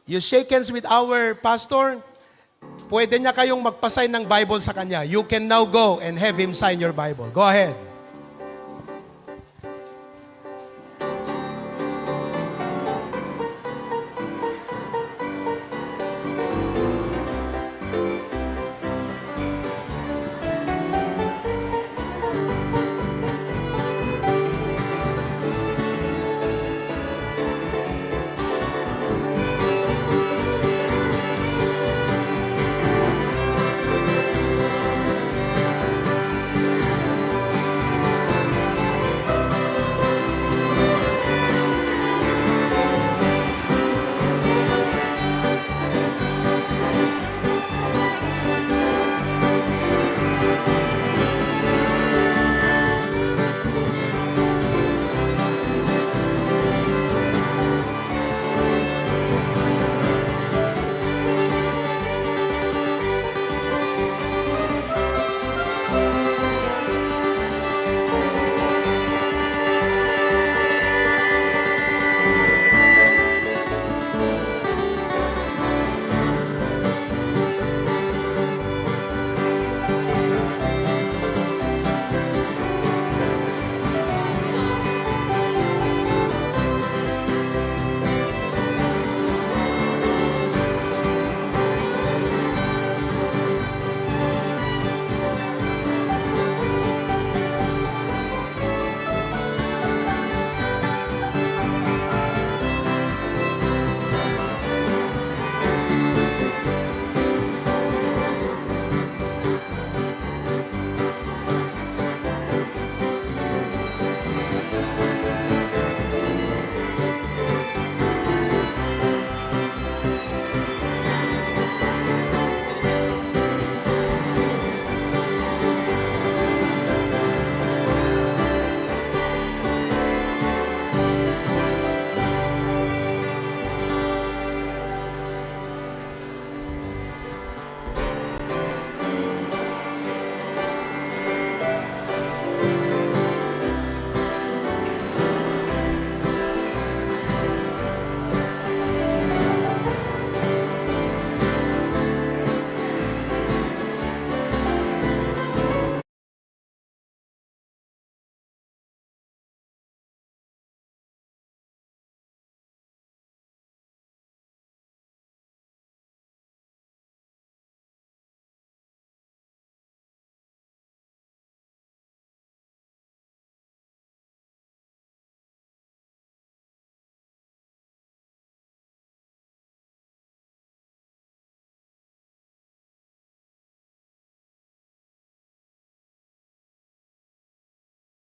you shake hands with our pastor. Pwede niya kayong magpasign ng Bible sa kanya. You can now go and have him sign your Bible. Go ahead.